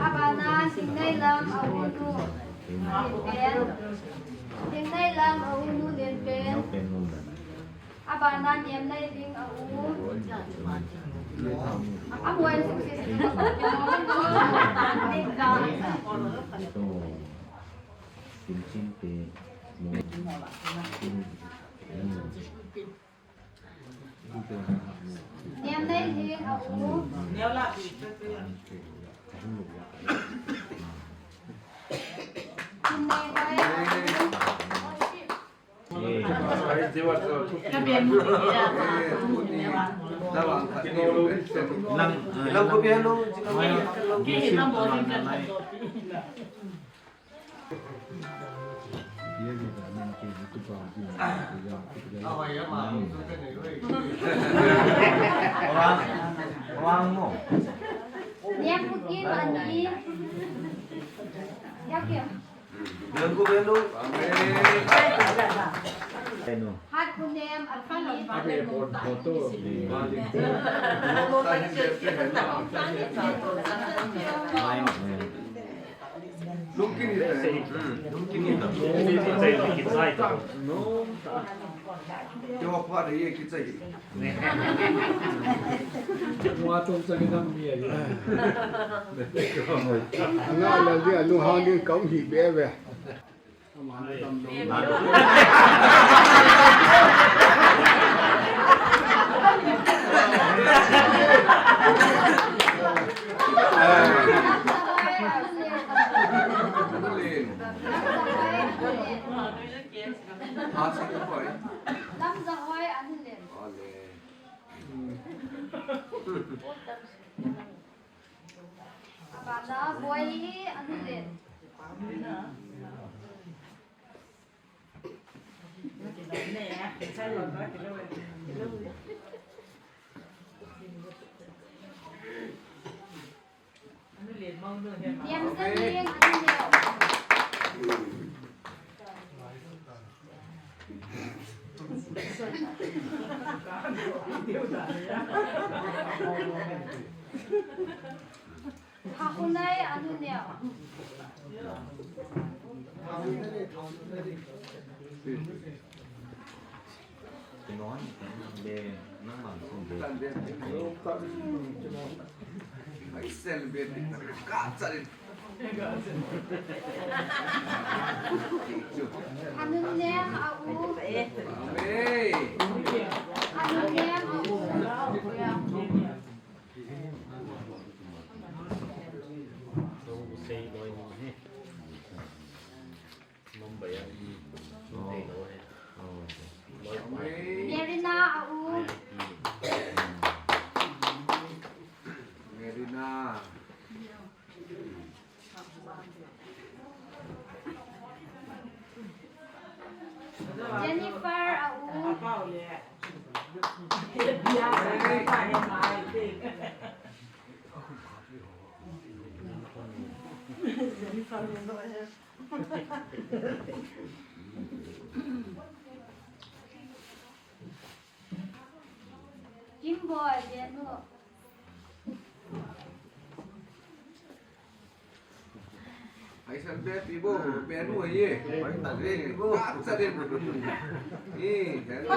Abana Singneilam a u nu. Singneilam a u nu Lenpen. Abana Niamneilhing a u. Amuan sung si. Niamneilhing a u. Niamneilhing a u. Lungkin hi ta. Hmm, lungkin hi ta. Kichai ta. No. Keiho phat hi kichai. Mua tom cha kidam mi ahi. Nga la dia nu hang ding kau hi be be. Lamzahoi a nu Len. Abana Boi a nu Len. Niamzaling a nu Neo. Thahunei a nu Neo. A nu Neo a u. A nu Neo a u. Merina a u. Merina. Jennifer a u. Kimboi, Benu. Ai san be pi bo, Benu ye. Ai san be pi bo. Ka sa de. Eh, Benu.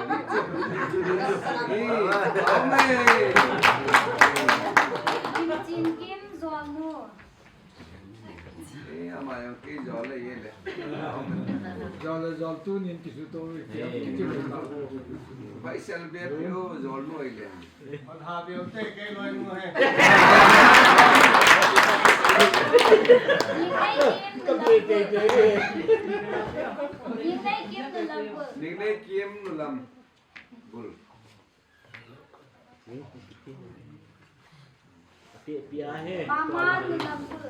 Eh, ame. Kim Chin Kim Zong Nu. Eh, ama jong kei jol le ye le. Jol le jol tunin kisu to. Bai sel be pi o jol noi le. Pat ha be te kei noi mo he. Ningnei Kim Nu Lam. Bul. Pi, pi ahe. Mama Nu Lam Bul.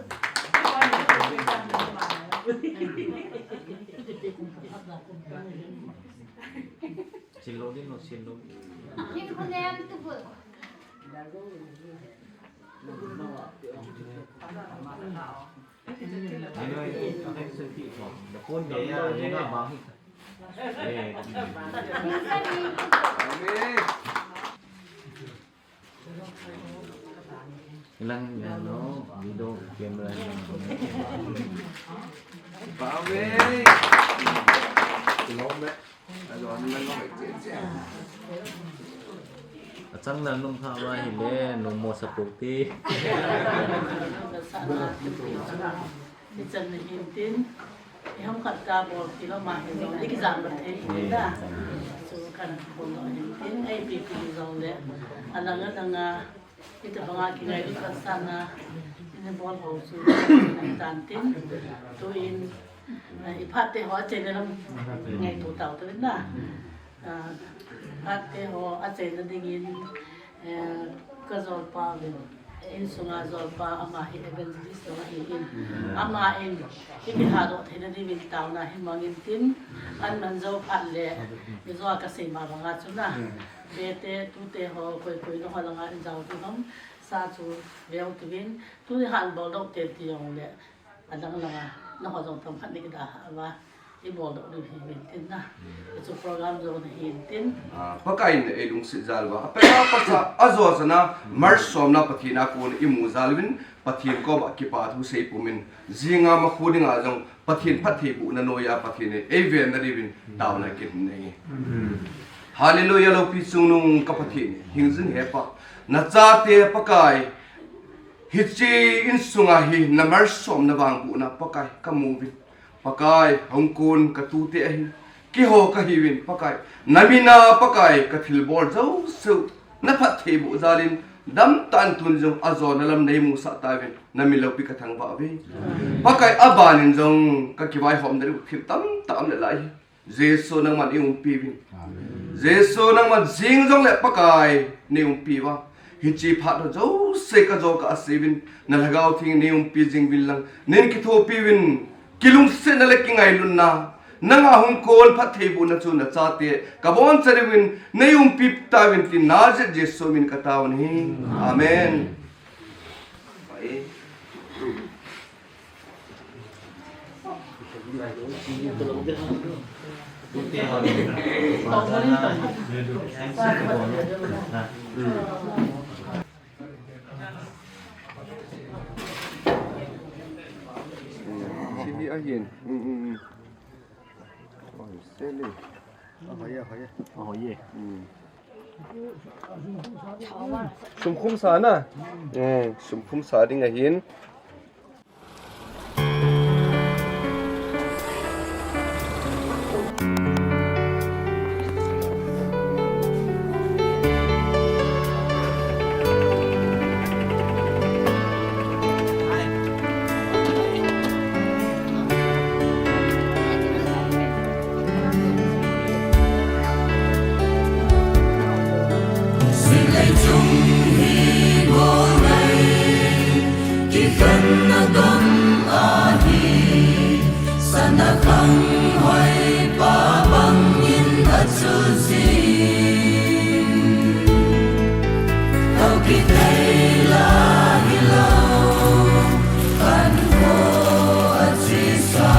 Silo din no, silo. Kim Khunem Tu Bul. Amen. Ilang yan, no? Video camera yan. Bawe. Ilong me. Alo, ano lang ako, eh, eh, eh. Achang na nung thawa hile, nung mo sa puti. Ichan na hintin. Iham khat kabol kilo ma hin jong, ikijam ba thei hin da. So kan bol lo hintin, ai pi pi jong le. Alang alang a, ita banga kingailut khat sana, ina bol ho chu, tan tin. Tuin, eh, iphat te ho achaina lam ngaito tau tuvin na. Ah, phat te ho achaina dingin, eh, ka jolpa uvin, insunga jolpa ama hi evangelist jong ahin. Ama in, ikihadoh theina diuvin taona hin mangin tin, an man jou phat le, ijo a kasei ma banga chu na. Bete, tute ho, koi koi na ho langa in jao tu ham, sa chu veu tuvin, tuni han bol doh te ti jong le. Adang langa, naho jong themkhat ni kida hava, ibol doh diu hi min tin na. Hichu program jong na hin tin. Ah, Pakai in eilungset jal uva. Apena pasa, ajo jana, March somna Pathen a kon imu jal uvin, Pathen koma kipa thu sei pumin. Jinga makhu dinga jong, Pathen phattheibohna noiya Pathen in eiven na diuvin, taona kin nei. Hallelujah, loupi chungnung ka Pathen, hingjing hepa. Nachate Pakai, hiche insunga hi na March somna vangbohna Pakai kamu uvin. Pakai, hung kon katute ahin. Keiho kahiuvin Pakai. Na mina Pakai kathilbol jouse u. Na phattheiboh jalin. Damtah in tun jong ajona lam neimusah tauvin. Na min loupi kathangvah uve. Pakai abanin jong kakivaihom na diu thil tamtah um le lai hi. Jesu nangman eiumpi uvin. Jesu nangman jing jongle Pakai neiumpi uva. Hiche phat ho jouse kajo kase uvin. Na Lhagao Theng neiumpi jing uvin lang. Neikithopi uvin. Kilungsetna le kingailutna. Nanga hung kon phattheibohna chu nachate. Kabonchauvin. Neiumpi tauvin tin Nazareth Jesu min kataona ahi. Amen. Sili ahin. Mm, mm, mm. Oi, sili. Ahoye, ahoye. Ahoye. Mm. Sumkhum sa na. Eh, sumkhum sa ding ahin. Silei chung hi golai, kikhenna dom ahi, sana khanghoi pa bangin achu jing. Tao kithei la hilou, khankho achesa.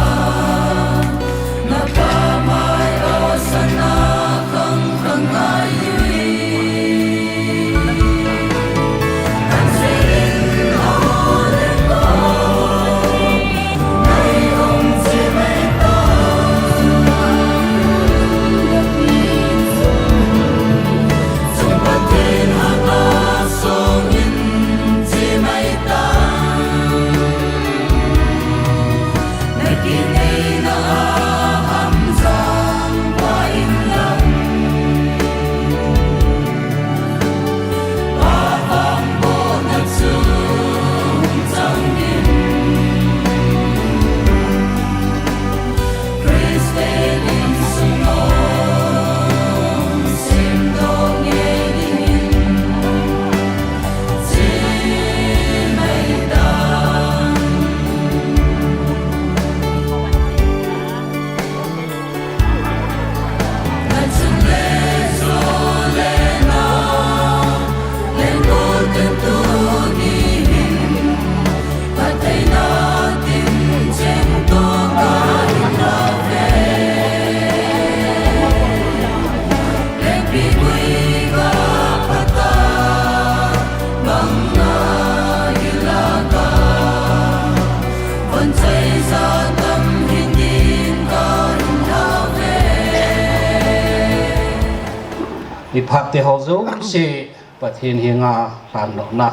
Phat te ho jouse Pathen henga lhandohna,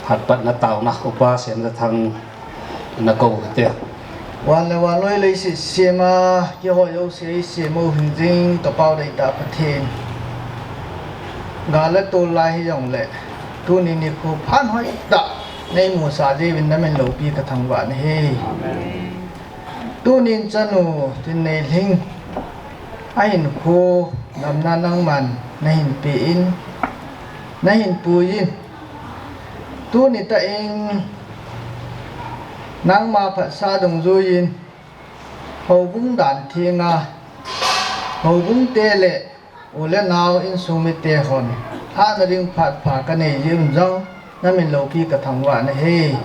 hatpatna taona Upa Semjathang nakou hite. Van le vannoi leiset sema kihou jouse eisem u hing jing ka Pau deitah Pathen, gal le tol lai hijongle tuni nikho phat hoitah neimusah jeh uvin namin loupi kathangvah nahi. Tunin chanu Tinneilhing ahinkho damna nangman nahin pe in, nahin pui in, tuni tah in nangma phatsah dungjuiyin houbung dan thenga, houbung te le u le nao insung mite hon hatna ding phat pha kanei jeh un jong namin loupi kathangvah nahi.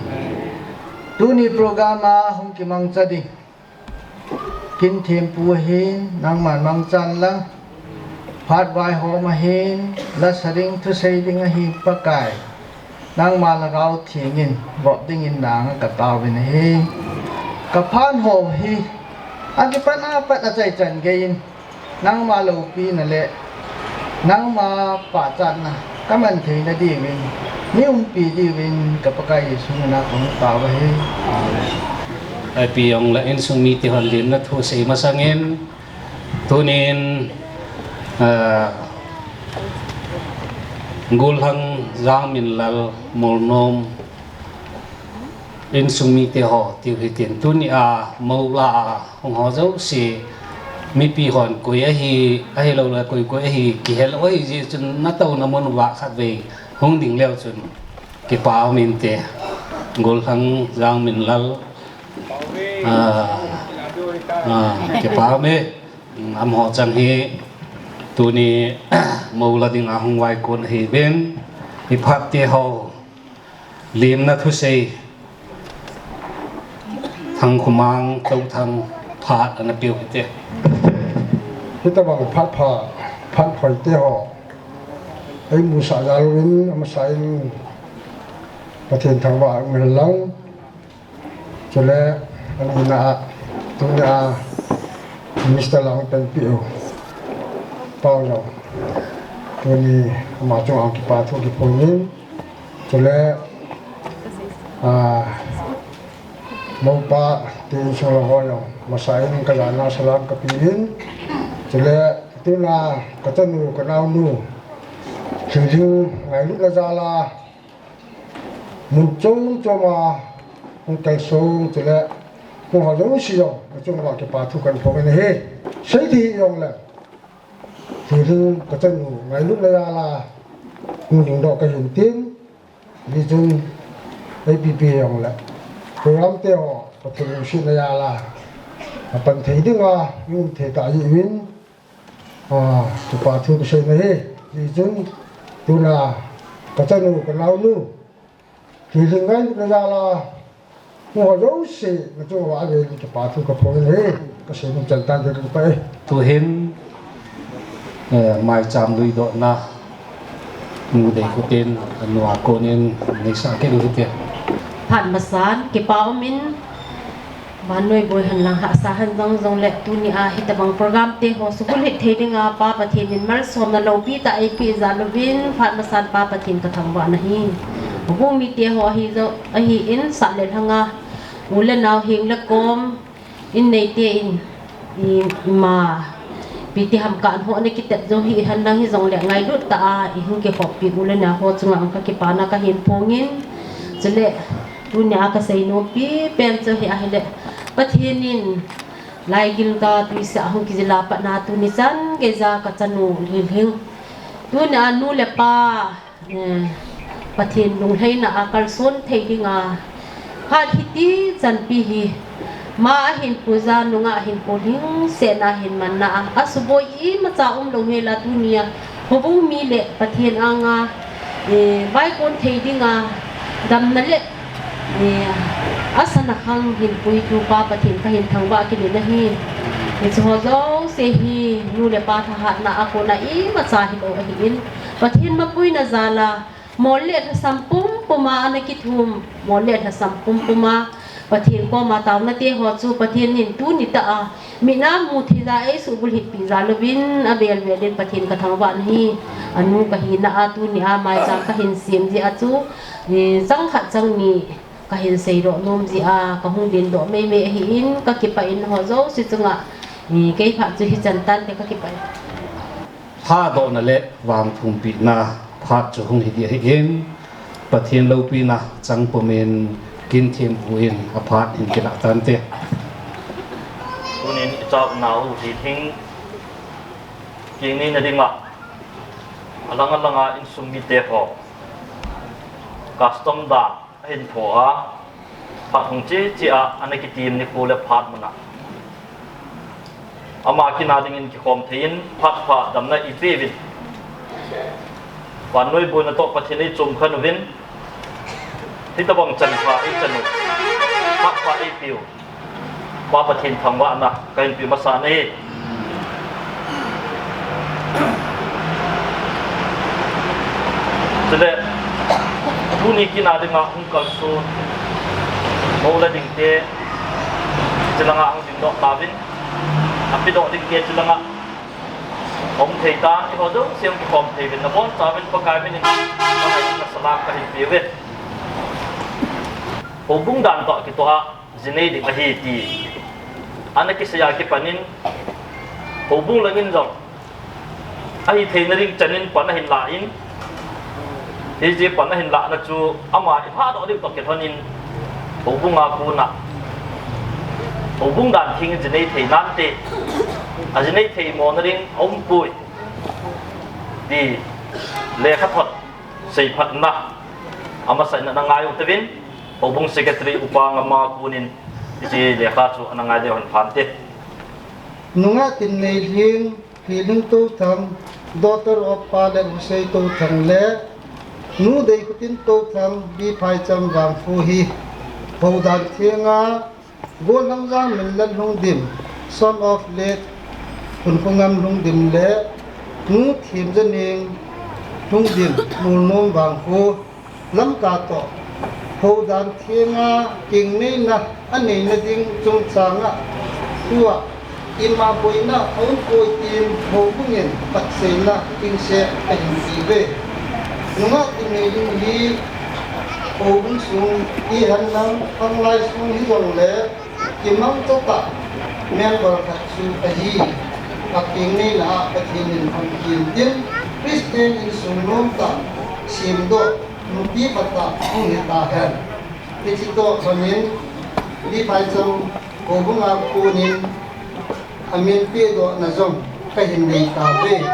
Tuni program a hung kimangcha ding kin thempu ahin nangman mangchan lang, phat vaihom ahin, lasa ding thusei ding ahin Pakai, nangma Lhagao Thengin vop dingin nanga kataovin ahi. Ka phat ho hi akipat apat achaichan geiyin nangma loupina le nangma pachatna kaman theina diuvin, nei umpi diuvin ka Pakai Jesu mina kahung tao ahi. Ipi jongle insung mite hon lemna thu sei masangin, tunin, ah, Gollhang Jangminlal Molnom insung mite ho tiu hitin, tunia mou la a hung ho jouse mipi hon koi ahi, ahilouleh koi koi ahi kihelou ahi jeh chun natouna mun uva khatvei hung ding leu chun kipa um inte. Gollhang Jangminlal, ah, ah, kipa um e. Amaho chang hi tuni mou la dinga hung vaikon ahiuvin, iphat te ho lemna thusei Thangkhomang Touthang phat ana peu hite. Hitobang phat pha, phat hoi te ho eimusah jal uvin amasan Pathen thangvah um hen lang. Chule anina a, tunia Minister lang penpi u Pau jong tuni ama chunga kipa thu kiphongin, chule, ah, moupa te insung lang ho jong amasan kajana salam kapeuvin, chule tuna kachanu kanaonu Lhinglhing ngailutna jal a mun chom chom a hung kalsong chule hung ho jouse jong nachung uva kipa thu kahin phong in ahi. Seithei jongle Lhinglhing kachanu ngailutna jal a hung lhingdoh kahin tin, hijeh chun ipi ipi jongle program te ho Pathen lungsetna jal a apan thei dinga i um thei tah jeh uvin, ah, kipa thu kasei nahi. Hijeh chun tuna kachanu kanaonu Lhinglhing ngailutna jal a hung ho jouse nachung uva avel in kipa thu kaphong in ahi. Kasei nom chan tan, kakipah e. Tuhin, eh, maicham luidohna nu Deikhutin anu a konin neisah kit u hite. Phat masan kipa umin, vannoi boi hen lang hahsa hen jong jongle tunia hitobang program te ho suhbulhit thei dinga Pa Pathen in malsomna loupi tah eipeh jal uvin phat masan Pa Pathen kathangvah nahi. Houbung mite ho ahi jo, ahin sah le lhanga u le nao heng le kom, in neite in, i, ima, ipi ti ham, kanhoh na kitep jong hihen lang hijongle ngailut tah a ihung kikhoppi u le nao ho chunga kakipana kahin phongin, chule tunia kasei nompi pen chu hi ahile, Pathen in Laigilgal tuiseh a hung kijil a pat na tuni chan geija kachanu Lhinglhing, tunia nu le pa, eh, Pathen lunglhaina a kalson thei dinga phat hiti chanpi hi ma ahin puija, nungah ahin pui, lhingsetna ahin manna a, asuboi imacha umlou hela tunia houbung mi le Pathen anga, eh, vaikon thei dinga damna le, eh, asana khang hinpui tu Pa Pathen kahin thangvah kit in ahi. Hiche ho jouse hi nu le pa thahatna a kona imacha hilou ahin, Pathen mapuina jal a mol le lhasam pumpum a ana kithum, mol le lhasam pumpum a Pathen koma taona te ho chu Pathen in tuni tah a, mit a mu thei ja eisuh bulhit pi jal uvin avel vel in Pathen kathangvah nahi. Anu kahina a tuni a maicham kahin sem jeh a chu, eh, chang khat chang ni kahin seidoh nom jeh a kahung dingdoh mei mei ahin, kakipah in ho jouse chunga, eh, kei phat chu hichan tante, kakipah in. Lhadohna le vangphumpina phat chu hung hi ding ahin, Pathen loupina chang pumin kinthempu in aphat hin kilah tante. Tunin ichao nau hi thing kingni na dinga, alang alanga insung mite ho, custom dan ahin pho a, phat hung che che a, ana kitim nikho le phat mun a, ama kina dingin kikhom thei in, phat pha damna ipeuvin, vannoi boina toh Pathen eichom khen uvin, hitobang chan pha eichan u, phat pha eipeu Pa Pathen thangvahna kahin pe masa nahi. Chule, tuni kina dinga hung kalson, mou le ding te, chulanga hung dingdoh tauvin, apedoh ding te chulanga um thei tan, eiho jouse hung kikhom thei uvin, nabonchauvin Pakai minin, Pakai minin salam kahin peuve. Houbung dan toh kitoh a, jinei ding ahi ti ana kisei a kipan in, houbung langin jong ahitheina ding chan in pan ahin la in, hiche pan ahin lahna chu ama ilhadoh ding toh kilhon in, houbung a kona, houbung dan theng in jinei thei nante, ajinei thei mona ding aumpoi ti lekhathot seiphatna amasa in ana ngai u tauvin, houbung secretary Upa Ngam a konin hiche lekha chu ana ngai leu hen phante. Nungah Tinneilhing, Hilhing Touthang, daughter of Pa le U Sei Touthang le Nu Deikhutin Touthang, B. Phaicham Vangphu hi houdan thenga Gollhangja Minlal Lhungdim, son of late Khunkhungam Lhungdim le Nu Themjaneng Lhungdim, Lulnom Vangkho, Lamka toh houdan thenga kingneina aneina ding chungchanga tua ima boina aumpoi tin houbungin phatseina dingse ahin tiuve. Nungah Tinneilhing hi houbung sung, ihenlang khanglai sung hijongle kimangchatah member khat chu ahi. Akingneina a Pathen in phatthei in tin, Christian insung nomtah semdoh nupi phatah hung hitahen. Hiche toh lhonin B. Phaicham houbung a konin amin pedohna jong kahin nei tauve.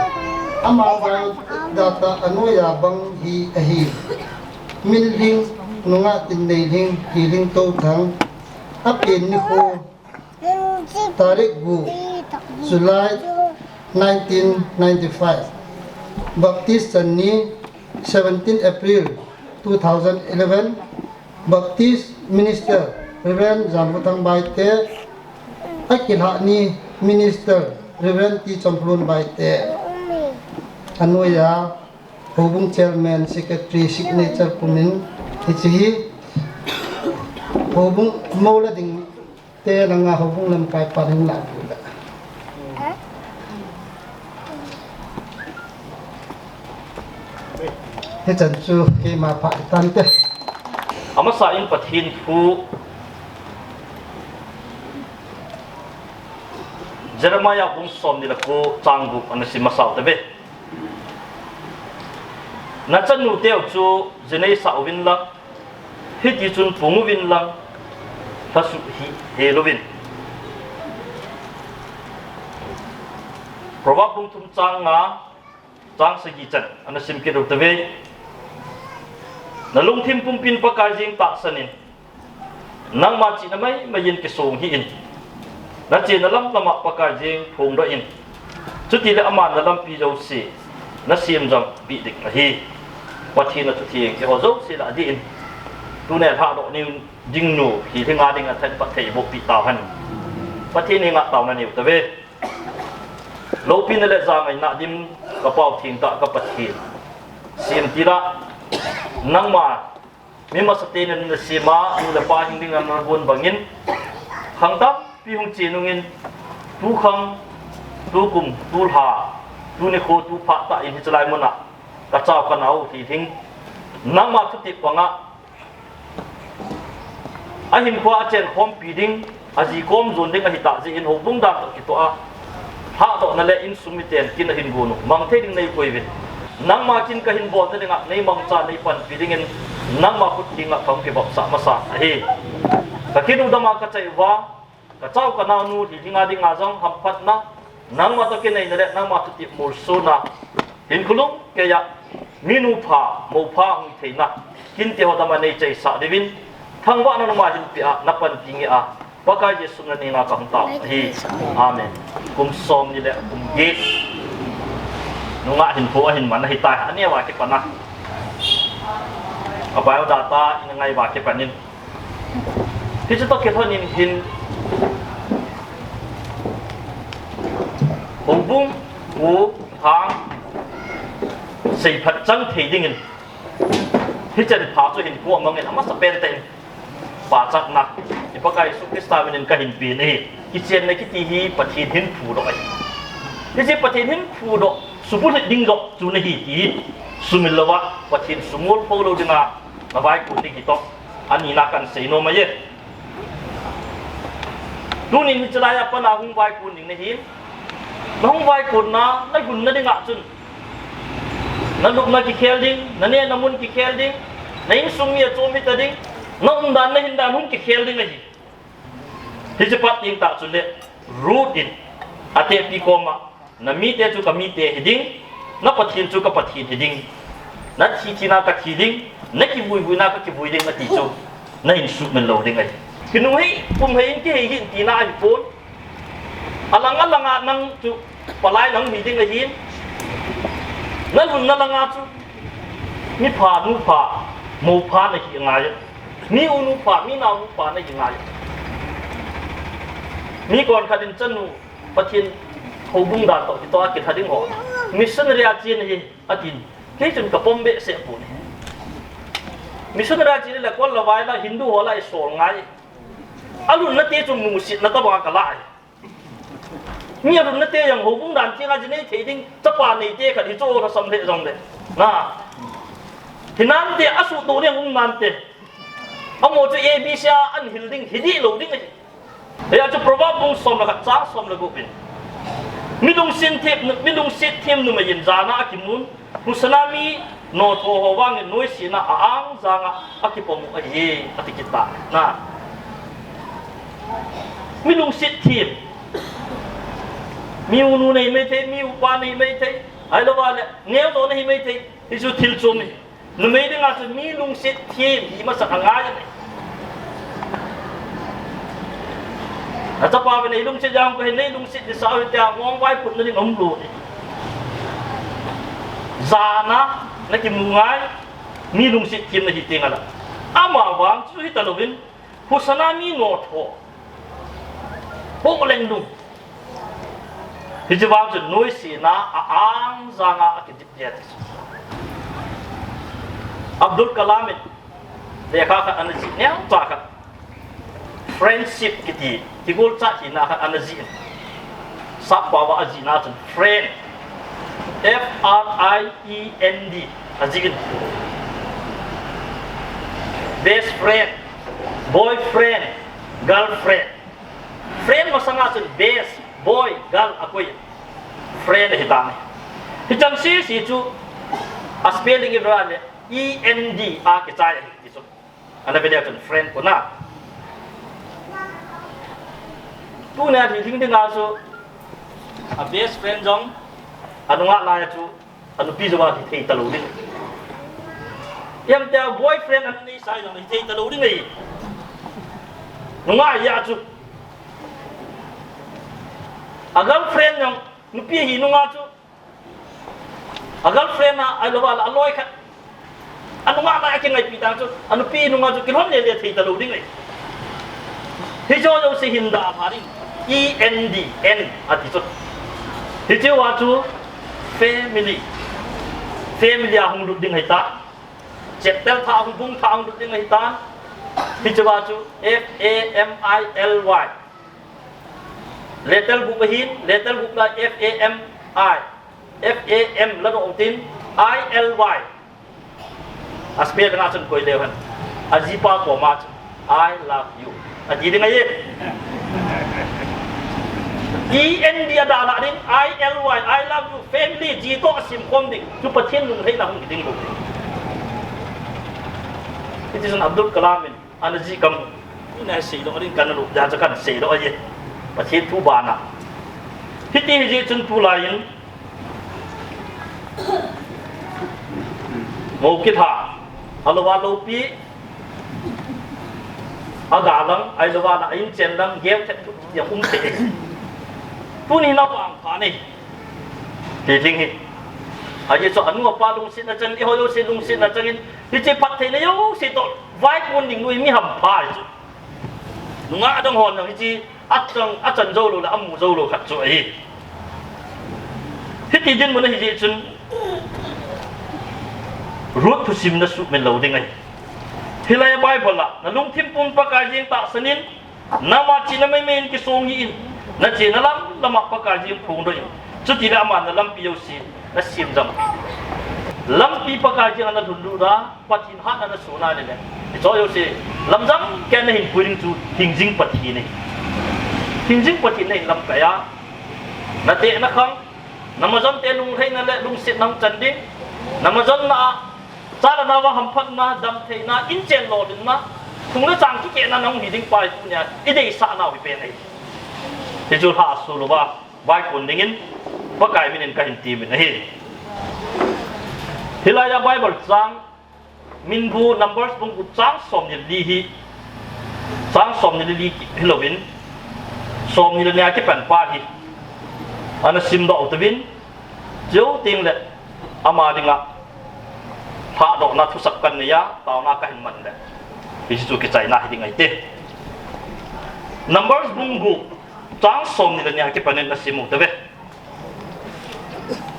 Ama biodata anoiya bang hi ahi. Minlhing, Nungah Tinneilhing, Hilhing Touthang, apen nikho, tarik gup, July nineteen ninety-five. Baptist channi, seventeen April two thousand eleven. Baptist minister, Reverend Jamkhothang Baite. Akilhah ni, minister, Reverend T. Chomplun Baite. Anoiya houbung chairman, secretary, signature pumin, hiche hi houbung mou le ding te langa houbung lamkai pan in la pula. Hichan chu keima pha tante. Amasa in Pathen thu Jeremiah bung somni le ko chang gup ana sim masau tave. Nachanu teu chu jinei sah uvin lang, hiti chun pung uvin lang, lhasuh hi hel uvin. Proverb bung thum chang nga, chang sagi chan ana sim kit u tave. Nalungthim pumpin Pakai jeng tahsan in, nangma chihna maimai in kisong hih in, nachena lamlam a Pakai jeng phongdoh in, chutile aman nalampi jouse nasem jang peh ding ahi. Pathen a thutheng eiho jouse lah ding in, tuni lhadoh ding nu hi lhinga ding a thanpha thei boh peh tauhen. Pathen henga taona neiu tave. Loupina le jangaina dim ka Pau thengtah ka Pathen. Semtil a nangma Mi masate na nasem a, nu le pa hing ding a nagon bangin, khang tampi hung che nungin, tu khang, tu kum, tu lha, tu nikho, tu phat tah in hiche lai mun a, ka chao ka nao hi hing, nangma thutep panga, ahinkhoa achen khompi ding, aji kom jon ding ahi tah jeh in houbung dan toh kitoh a, lhahdohna le insung miten kin ahin gon u, mang thei ding nei koi uvin. Nangma kin kahin bolna dinga, nei mangcha nei panpi dingin, nangma khut henga kahung kivopsah masa ahi. Ka kin u dama ka chai uva, ka chao ka nao nu hi dinga dinga jong hamphatna, nangma toh kineina le nangma thutep molsona, hinkho lungkeiya, minu pha, mou pha hung theina, kinte ho dama nei chaisah diuvin, thangvahna numa hinpia, na panpi ngeiya, Pakai Jesu na henga kahung tao ahi. Amen. Kum somni le kum get. Nungah hinkho ahin man ahitai, aneo a kipan a. A biodata in ngai uva kipan in. Hiche toh kilhon in hin, houbung, u, hang, seiphat chang thei dingin, hichen pha chu hinkho amangin amasa pen tah in pachatna, i Pakai Jesu Christa minin kahin pen ahi. Kichenna kiti hi Pathen hin phudoh ahi. Hiche Pathen hin phudoh, subulhit ding joh chu nahi ti hi sumil louva, Pathen sumil pho lou dinga, na vaikon ding hi toh. Anina kahin sei nom ahi. Tunin hiche laiya pat a hung vaikon ding nahin. Na hung vaikonna, na lhunna dinga chun, na lupna kikhel ding, na nehna mun kikhel ding, na insung mi achom hita ding, na umdan, na hindan hung kikhel ding ahi. Hiche pat teng tah chule, Ruth in, atehpi koma, na mite chu ka mite hiding, na Pathen chu ka Pathen hiding, na thi thina ka thi ding, na kivui vuina ka kivui ding, ati chu, nahin suhmil lou ding ahi. Kinu hei, pum hei in kihei hih in tina ahipon. Alang alanga nang chu palai nang hi ding ahin. Na lhunna langa chu, mi pha, nu pha, mou pha nahi ngai. Mi u nu pha, mi nao nu pha nahi ngai. Mi konkhat in chanu, Pathen houbung dan toh kitoh a kilha ding ho, missionary a chen ahi, atin. Kei chun ka pom behseh pon ahi. Missionary a chen le kol le vai la, Hindu ho la isol ngai. Alhunna te chu musetna tabang a kala ahi. Mi alhunna te jong houbung dan thenga ji nei thei ding, chapa neite khat hi chu lhasam lheh jongle, na, hinante asuhtoh ding um nante. Amaho chu A B C a ahin hil ding, hi dih lou ding ahi. Hia chu Proverb bung som le khat chang som le gup in, mi lungset them, mi lungset them numei in jana akimun, husana mi notho ho vangin noisena a-ang janga akipom u ahi, ati kit tai. Na, mi lungset them. Mi u nu nahi maithei, mi u pa nahi maithei, ahilouva le, neo jo nahi maithei, hichu thil chom ahi. Numei dinga chu mi lungset them hi masat angai ahi. Nachapa uvin nei lungset jeng kahi, nei lungset ding sa u hite, ngong vaiphutna ding umlou ahi. Jana nakimu ngai, mi lungset them nahi teng ala. Amavang chu hitalouvin, husana mi notho, poh leng lung. Hiche vang chun noisena a-ang janga akidip e ati chu. Abdul Kalam in lekha khat ana jih, neocha khat. Friendship kiti, kigolchah hina khat ana jih in. Sappao a ajihna chun friend. F R I E N D. Ajih in. Best friend, boyfriend, girlfriend. Friend masanga chun best, boy, girl akoi. Friend ahitan ahi. Hichan sese chu a spelling ivet le E N D a kichai ahi ti chu. Ana vele chun friend kona. Tunia hi ding dinga chu a best friend jong anunga laiya chu anupi jouva hithei talou ding. Ihamtia boyfriend ana neisah jong hithei talou ding ahi. Nunga ahi a chu. A girlfriend jong nupi ahi nunga chu. A girlfriend a, ahilouva le aloi khat. Anunga lai a kingaipi tang chu, anupi nunga chu kilhon lele thei talou ding ahi. Hiche jouse hin dah pha ding. E N D, N ati chu. Hichea chu family. Family a hung lut ding ahitai. Chapter thah hung, bung thah hung lut ding ahitan. Hiche a chu F A M I L Y. Letter book ahin, letter book la F A M I, F A M la doh tin, I L Y. A spell nga chun koi leu hen. Ajipa koma chun, "I love you," ati ding ahi. E N D a dalha ding, I L Y, I love you, family, ji toh asim khom ding. Chu Pathen lunglhaina hung hi ding bou. Hiti chun Abdul Kalam in ana jih kam, mi na seidoh ding kana lou, ja cha kana seidoh ahi. Pathen thu bana. Hiti hi jeh chun tulai in, mo kitha, alou va loupi, agalang, ahilou va la inchen lang, gel thet thu, ya um te. Tuni na vang pha nei. Ti ding hi. Ajeh chu anu apa lungsetna chang, eiho jouse lungsetna changin, hiche phattheina jouse toh vaikon ding lui mi hampha hi chu. Nungah adang hon jong hiche achang, achan jou lou le amu jou lou khat chu ahi. Hiti dinmun ahi jeh chun Ruth thusim na suhmil lou ding ahi. Hilai a Bible a, "Na lungthim pum Pakai jeng tahsan in, nangma chihna maimai in kisong hih in, na chena lam lam a Pakai jeng phongdoh in, chutile aman na lampi jouse na semjam. Lampi Pakai jeng a na lhunlut a, Pathen hatna na soh na ahile, hiche jouse lamjang kei a na hinpui ding chu hingjing Pathen ahi. Hingjing Pathen na hin lamkai a, na tehna khang, na majon te lunglhaina le lungsetna hung chan ding, na majon na a, cha le nao a hamphatna, damtheina, inchen lolhinna, thung le chang kikehna na hung hi ding pa hi tunia i deisah nau hi pen ahi." Hichu lhah a sul uva vaikon dingin Pakai min in ka hin temin ahi. Hilai a Bible chang min bu Numbers bung gup chang somni le li hi, chang somni le li hi louvin, somni le ni a kipan pa hi ana simdoh tauvin, chuteng le ama dinga lhahdohna thusap kan nei a, taona ka hin man le, hichu kichaina hi ding ahi te. Numbers bung gup chang somni le ni a kipan in na sim u tave.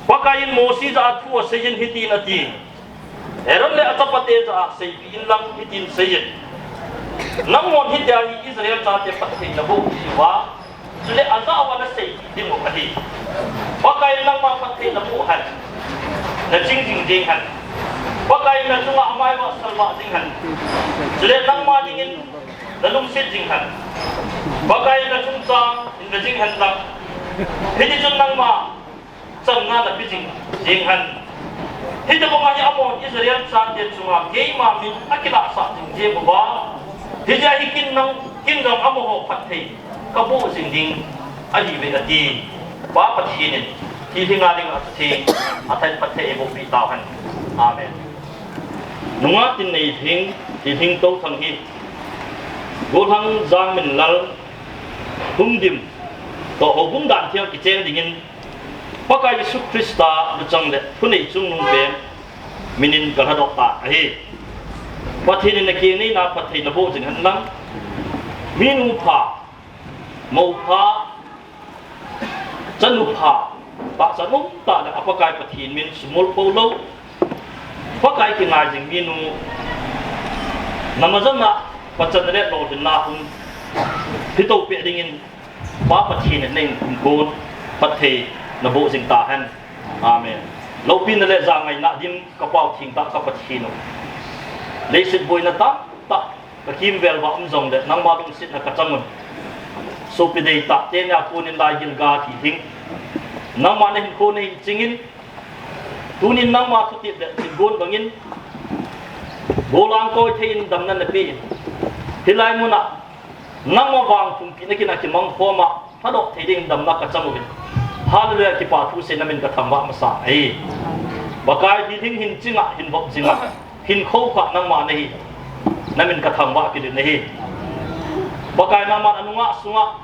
Pakaiyin Mosi jah a thu aseiyin hitin ati, Aaron le achapate jah a seipeh inlang hitin seiyin, Nanghon hitia hi Israel chate phatthei naboh jiuva, chule ajah uva nasei kit diu ahi. Pakaiyin nangma phatthei naboh hen, naching jing jeng hen. Pakaiyin nachunga amai vah salvah jing hen. Chule nangma dingin nalungset jing hen. Pakaiyin nachungchang in ve jing hen lang. Hitichun nangma chamna nape jing jeng hen. Hitobanga hi amahon Israel chate chunga keima min akilahsah jing jeng uva, hijeh a hi ken jong amaho phatthei kaboh jing ding ahiuve ati. Pa Pathen in thilhing a dinga athu theng, athain phatthei eiboh peh tauhen. Amen. Nungah Tinnei Lhing, Thilhing Touthang hi, Golhang Jangminlal Hungdim toh houbung dan theng kicheng dingin Pakai Jesu Christa luchang le thunei chungnung pen min in kalhadoh tan ahi. Pathen in nakeng neina phatthei naboh jing hen lang, minu pha, mou pha, chanu pha, tahsa um tah le a Pakai Pathen min sumil pou lou, Pakai kingai jing minu, namajon a pachatna le lolhinna hung hito peh dingin Pa Pathen in nahinkho phatthei naboh jing tahen. Amen. Loupina le jangaina dim ka Pau thengtah ka Pathen u, leiset boina tamtah kakimvel uva um jongle nangma lungsetna kachang un. Sopi deitah teni a konin lai gilgal thilhing, nangma nahinkho nahin chingin, tunin nangma thutep le thilgon bangin, gollhang koi thei in damna napen, hilai muna nangma vang pumpi nakin a kimangkhom a, hadoh thei ding damna kachang uvin. Hallelujah, kipa thu sei namin kathangvah masang ahi. Pakai, thilhing hin chinga, hin vop jinga, hin khoukhah nangma nahi. Namin kathangvah kit in ahi. Pakai, nangman anunga sunga,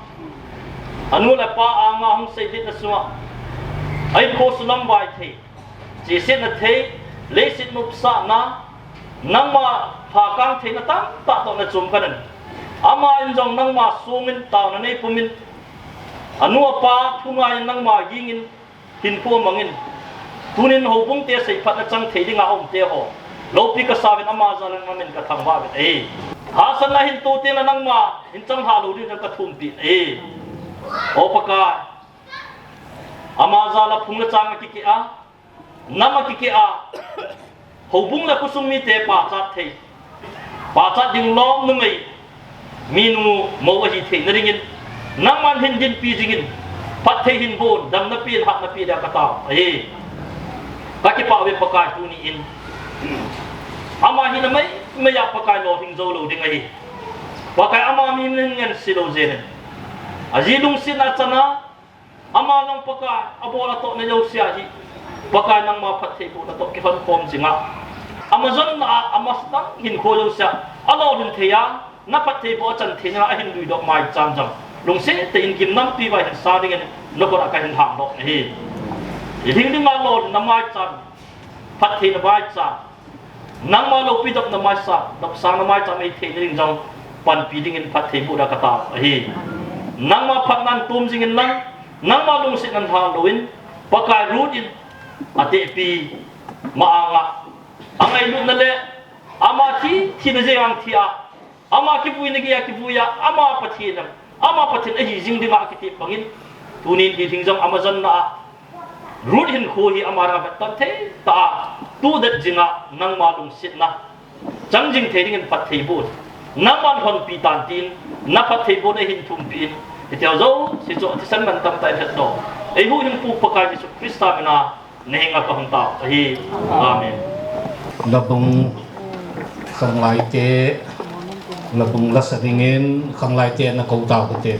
anu le apa anga hung seilhitna sunga, ahinkho sulamvai thei, chesetna thei, leiset nopsahna, nangma phakang theina tamtah toh nachom khan in. Aman jong nangma songin taona neipumin, anu apa thu ngaiyin nangma gingin, hinkho mangin, tunin houbung te seiphatna chang thei dinga aum teho, Loupi kasa uvin ama jal in namin kathangvah uvin ahi. Hahsatna hin to teng le nangma hin changlhah lou ding jong kathumpi ahi. O Pakai, ama jal a phung le chang akikeh a, nam akikeh a, houbung le khosung mite pachat thei, pachat ding lom numei, minu mou ahi theina dingin, nangman hin dinpi jingin, phatthei hin boh un, damna pen, hatna pen dia katao ahi. Kakipah uve Pakai tuni in. Ama hina maimai a Pakai lolhing jou lou ding ahi. Pakai ama mihem in ngense lou jeng in. Aji lungsetna chana, ama jong Pakai, abol atohna jouse a hi, Pakai nangma phattheibohna toh kilhonkhom jing a, ama jonna a, ama sang hinkho jouse a, alolhin thei a, na phattheiboh achan theina a hin luidoh maicham jong, lungset tah in gimnampi uva hin sa dingin, nakhut a kahin lhangdoh ahi. Iding dinga lolhinna maicham, phattheina maicham, nangma loupi dopna maicham, dopsangna maicham ei theina ding jong panpi dingin phattheiboh dia katao ahi. Nangma phatnan tom jingin lang, nangma lungsetnan lhang louvin, Pakai Ruth in atehpi ma anga angailutna le ama thi, thina jeng a thi a, ama kivuina geiya kivui a, ama Pathen, ama Pathen ahi jing dinga akitep bangin, tunin hi ding jong ama jonna a, Ruth hinkho hi ama dinga vetton thei tah a, tudet jinga nangma lungsetna chang jing thei dingin phattheiboh, nangman lhonpi tan tin, na phattheibohna hin thumpi in, hitia jouse chu thisan mantam tah in hetdoh, eihuhhingpu Pakai Jesu Christa mina, nahenga kahung tao ahi. Amen. Labung khanglaite, labung lasa dingin khanglaite nakou tao kate.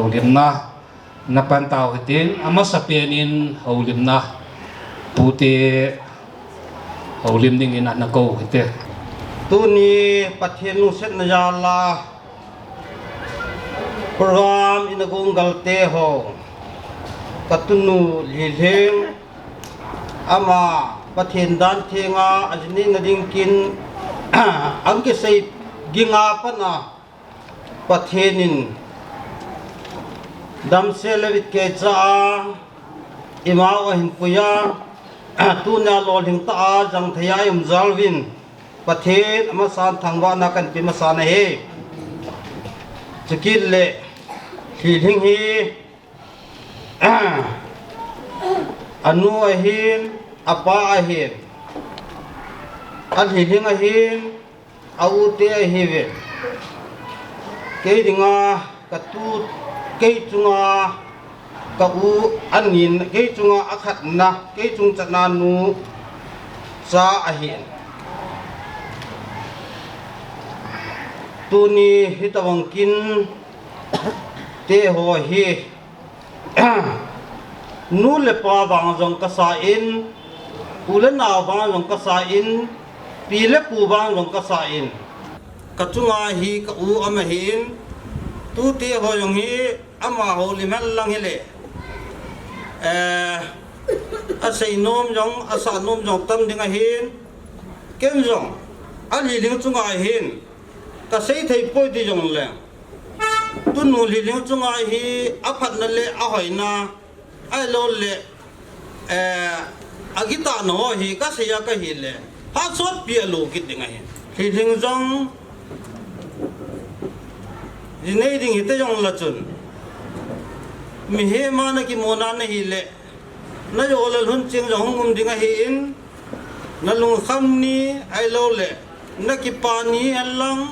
Limna na pan tau hitin, amasa penin houlimna pute houlim dingin ana kou hite. Tuni Pathen lungsetna jal a program ina gon galte ho, ka tunu Lhilhing, ama Pathen dan thenga ajinei na ding kin, ang kisei ginga pana Pathen in damsel le vitkeicha a, imau ahin puiya, tunia lolhing ta a, jang thei a i um jal uvin, Pathen amasan thangvahna kan pe masa na hi. Chukit le, Lhilhing hi, anu ahin, apa ahin, a Lhilhing ahin, a u te ahiuve. Kei dinga ka tu, kei chunga ka u anin, kei chunga akhatna, kei chung chana nu cha ahin. Tuni hitabang kin te ho hi, nu le pa vang jong kasa in, u le nao vang jong kasa in, pi le pu vang jong kasa in, ka chunga hi ka u ama hin, tute ho jong hi, amaho lim hen lang hile, eh, asei nom jong, asa nom jong tam ding ahin, ken jong, a Lhilhing chunga hin, ka sei thei poi ti jong le, tunu Lhilhing chunga hi aphatna le ahoina, ahilou le, eh, akitahna ho hi ka sei a ka hile, phat sotpi a lo kit ding ahi. Lhilhing jong, ji nei ding hite jong la chun, mihem a na kimona na hile, na jo le lhun ching jong hung um ding ahin, na lungkham ni ahilou le, na kipa ni hen lang,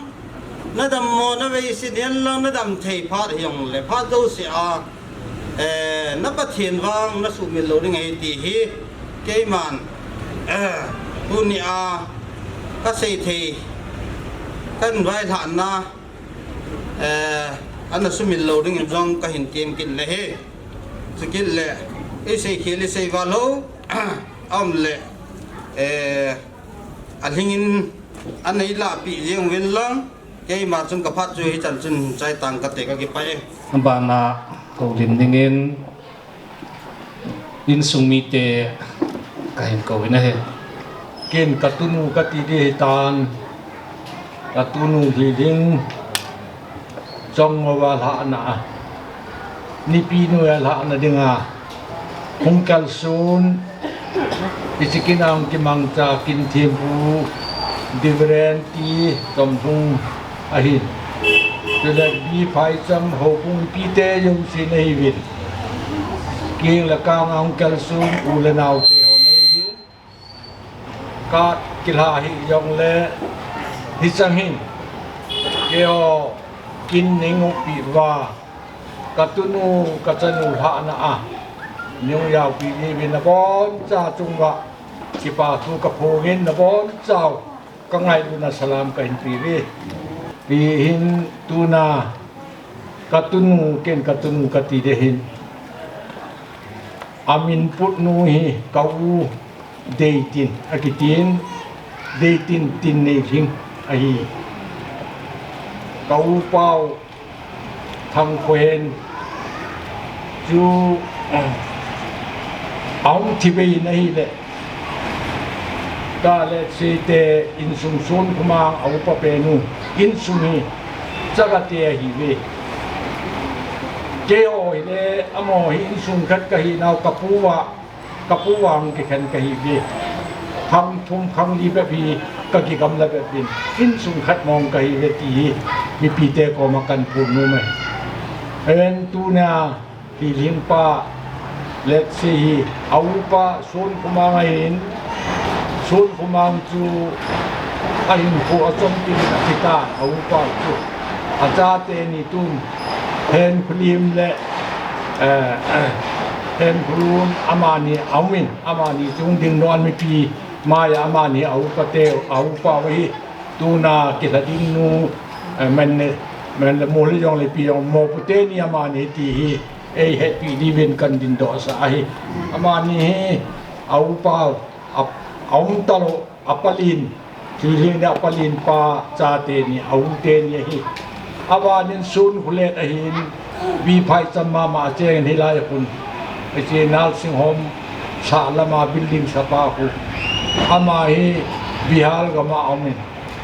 na dammo na veisit ni hen lang, na dam thei phat hi jong le, phat jouse a, eh, na Pathen vang na sumil lou ding ahi ti hi, keiman, eh, tuni a ka sei thei, kan vailhahna, eh, ana sumil lou dingin jong ka hin tem kit le hi. Chukit le, i sei khel i sei val ho, a um le, eh, a lhingin ana i lahpeh jeng uvin lang, keima chun ka phat chu hichan chun chai tang kate, ka kipah e. Abana houlim dingin, insung mite ka hin kou in ahi. Ken ka tunu ka ti ding ahitan, ka tunu Lhilhing Chongngo a lhahna a, nipi noiya lhahna dinga hung kalson, hiche kin a hung kimangcha Kinthempu Reverend T. Chomlhung ahin. Chule B. Phaicham, houbung mipite jousen ahiuvin. Keng le kang a hung kalson u le nao te ho ahiuvin. Ka kilha hi jongle, hichang hin, keiho kin nei ngoppi uva, ka tunu ka chanu lhahna a, nei hung jaopi diuvin nabonchau chunguva kipa thu ka phongin, nabonchau ka ngailutna salam ka hin peuve. Hiche hin tuna ka tunu, ken ka tunu ka ti ding ahin, amin putnu hi ka u Deitin akitin, Deitin Tinneilhing ahi. Ka u pau Thangkhohen chu ahung thi bei in ahile, ka Letshei te insung Sonkhomang a upa penu, insung hi Chagate ahiuve. Keiho hile amaho hi insung khat kahinau, ka pu a, ka pu vang kikhen kahiuve. Khang thum khang li bep hi ka kigamla bep in, insung khat mong kahiuve ti hi mipite koma kahin phonnom ahi. Ahin tuna Lhilhing pa Letshei hi a upa Sonkhomang ahin, Sonkhomang chu ahinkho achom tin athi tan, a upa chu. Achate ni tun Henkholim le, eh, Henkholun amani aumin, amani chung ding non mipi maiya amani a upa te, a upa u hi tuna kilha ding nu, eh, Manne, Aman le Mol jong le Pi jong, mopo teni amani ti hi eihetpi diuvin kahin dingdoh sah ahi. Amani hi a upa, a, a um talou, a palin, Thilhing le a palin pa chate ni, a u teni ahi. Abanin Sun Khulet ahin, Biphaicham mama a cheng in hilai a khun, hiche nursing home sah lama building sapa khu, ama hi Bihar gam a um in,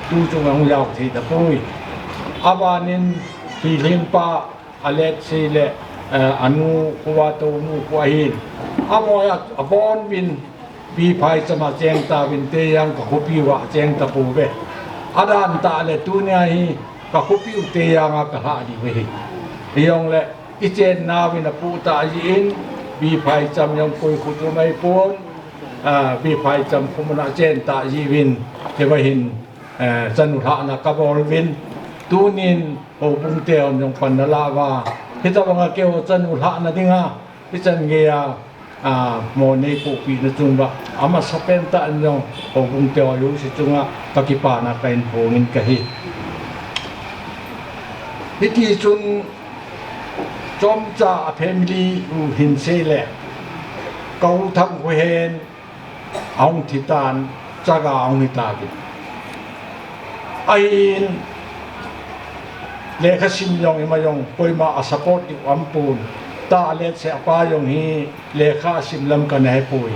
tu chung a hung jao thei tapoi. Abanin Thilhing pa a Letsei le, eh, a nu khu, a tou nu khu ahin, amaho a, abon uvin Biphaicham a cheng tauvin, Teijang ka khopi uva cheng tapouve. Adan tah le tunia hi ka khopi u Teijang a ka lhah diu ahi. Hijongle i chenna uvin apoh tah jeh in, Biphaicham jong koi khu chu mai pon, ah, Biphaicham khu mun a chen tah jeh uvin, hiva hin, eh, chanu lhahna ka bol uvin, tunin houbung te hon jong pan na la uva, hitabanga keiho chanu lhahna dinga, hichan geiya, ah, mo neipohpina chung uva, amasapen tah in jong houbung te ho jouse chunga ka kipana kahin phongin kahi. Hiti chun chomcha a family u hin seile, ka u Thangkhohen ahung thi tan, chaga ahung hi tauvin. Ahin, lekha sim jong ima jong koima a support diu aum pon. Tah le se apa jong hi lekha sim lam kana hepoi.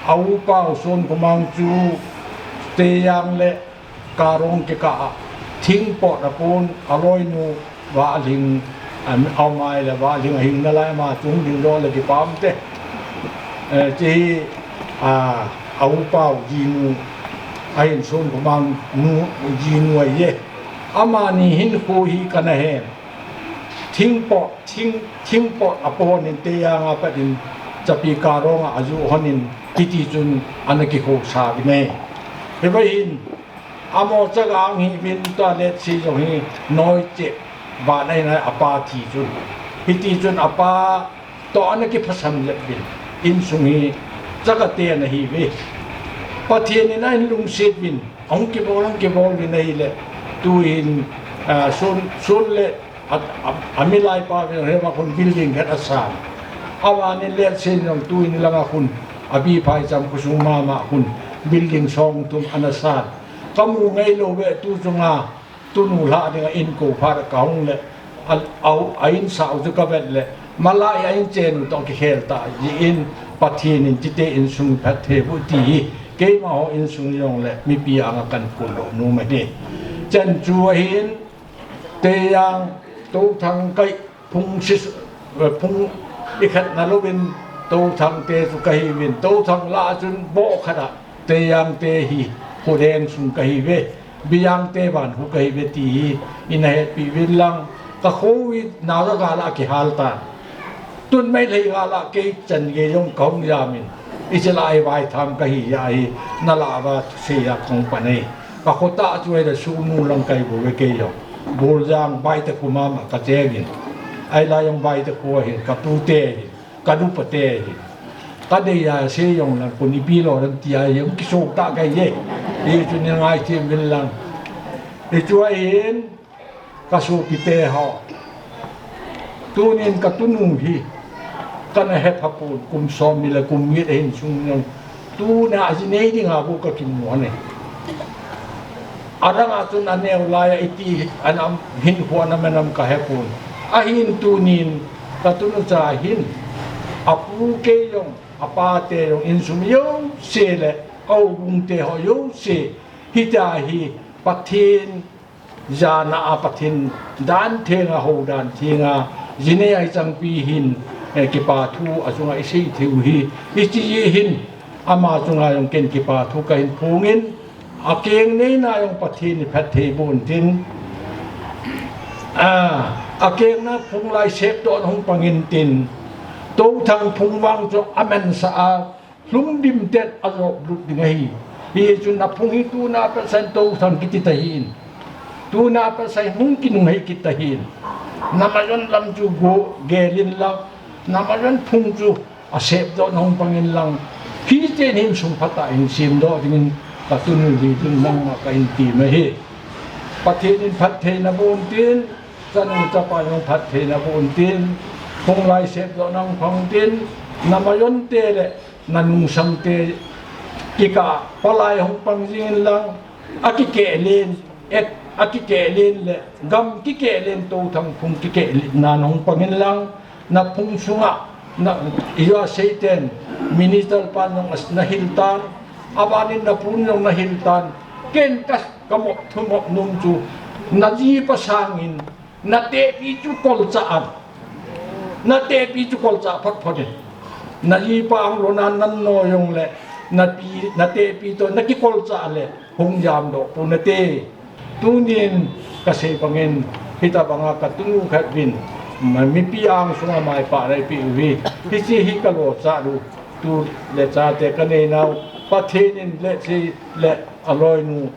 A upa u Sonkhomang chu Teijang le Karong kikah a thingpot a pon, a loinu Vahlhing, am, amai le Vahlhing ahing nalai, ama chung ding lou le kipah um te. Eh, hiche hi, a, a upa u jinu, ahin Sonkhomang nu jinu ahiye. Amani hinkho hi kana hen. Thingpot, thing, thingpot a pon in Teijang a pat in Chapi Karong a aju hon in, hiti chun ana kikhosa uvin ahi. Hiva hin, amaho chaga ahung hi uvin, tua Letsei jong hi noi cheh, vana hin apa thi chun. Hiti chun apa toh ana kiphasam jep uvin. Insung hi chaga te ana hi uve. Pathen in ahin lungset uvin, ahung kibol, ahung kibol uvin ahile, tuhin, ah, Sun, Sun le a, a, a milai pa uvin, hiva khun building khat asan. Abanin Letsei jong tuhin langa khun, a Biphaicham khosung mama khun building song thum ana san. Ka mu ngai lou ve, tu chunga tunu lhah dinga inko phat a ka hung le, a, a, a insah u chu ka vet le, malai a inchen u toh kikhel tah jeh in, Pathen in chite insung phatthei boh ti hi, keimaho insung jong le mipi anga kan phondoh nom ahi. Chan chu ahin, Teijang, Touthang kai, Phung sis, eh, Phung ikhat na louvin, Touthang te chu kahi uvin, Touthang lah a chun boh khat a, Teijang te hi, kho deng sung kahi uve, Bijang te van khu kahi uve ti hi, ina hetpi uvin lang, ka kho hi, nao ja gal a kihal tan. Tun Meitei gal a kei chan gei jong ka hung jam in, hiche lah a hi Vaitham kahi jeh a hi, na lah uva thusei a ka hung pan ahi. Ka kho tah chu ahile Sugnu lang kahi bouve kei jong. Buljang Vaitakhu mama ka cheng in. Ahilai jong Vaitakhu ahin, ka pu te ahin, ka nu pa te ahin. Ka dei a sei jong lang, kho ni pi lo lang ti a hi, hung kiso tah kahi je. Hichu nei ngaithem uvin lang. Hichu ahin, ka sopite ho. Tunin ka tunu hi, kana hepha pon, kum som ni le kum get ahin sung jong. Tuna ji nei dinga bou ka kimu ahi. Adang a chun aneo lai a iti, ana hinkho ana man am ka hepon. Ahin tunin, ka tunu cha hin, a pu kei jong, a pa te jong, insung jouse le, a houbung te ho jouse, hitia hi, Pathen jana a Pathen dan thenga, hou dan thenga, ji nei a ichangpi hin, eh, kipa thu a chunga isei thei u hi, hiche jeh hin, ama chunga jong ken kipa thu kahin phongin, akeng neina jong Pathen in phatthei boh in tin, a, akengna phung lai sepdoh na hung pang in tin, Touthang phung vang chu aman sah a, lhung dim tet a jop lut ding ahi. Hichun na phung hi tuna pat sah in Touthang kiti tahin. Tuna pat sah in hung kinunghei kit tahin. Namajon lam chu go gel in lang. Namajon phung chu a sepdoh na hung pang in lang. Hichen hin sum phatah a hin semdoh dingin ka tunu hi ding nangma kahin ti mai hi. Pathen in phatthei na boh in tin. Kanu chapa jong phattheina boh untin, hung lai sep doh nang phang tin, na majon te le na nungsang te kikah palai hung pang jing in lang, a kikeh len, et a kikeh len le gam kikeh len to thang phung kikeh len na hung pang in lang, na phung sunga, na, ijua seiten, minister pan jong as-, na hil tan, abanin na pun jong na hil tan, ken ka, ka mop thu mop nung chu, na jipa sangin, na tepi chu kolcha an, na tepi chu kolcha phot phot in, na jipa ang lona nan no jong le, na pi, na tepi to, na kikolcha le, hung jam doh pu na te. Tunin ka sei bangin, hitabanga ka tunu khat vin, ma-, mipi ang sunga maipana eipeh uve. Hiche hi ka locha u, tu le chate ka nei nau, Pathen in le sei le aloinu,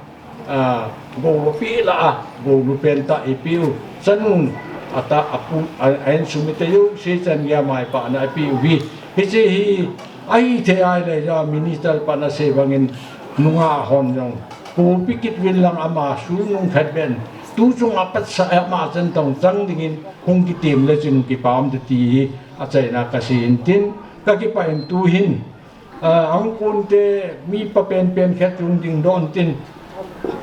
a, gou pi la a, gou pen ta eipeh u. Chanu, ata, apu, a, a insung mite jouse chan geiya maipana eipeh uve. Hiche hi, ahithei a le ja minister pan asei bangin nungah hon jong. Kopi kit vin lang ama sulnung khat ben. Tu chunga patsa ama chan tong chang dingin hung kitem le chun kipah um te ti hi achaina ka sei in tin ka kipah in tu hin, a, angkon te mipa penpen khat chun ding don tin.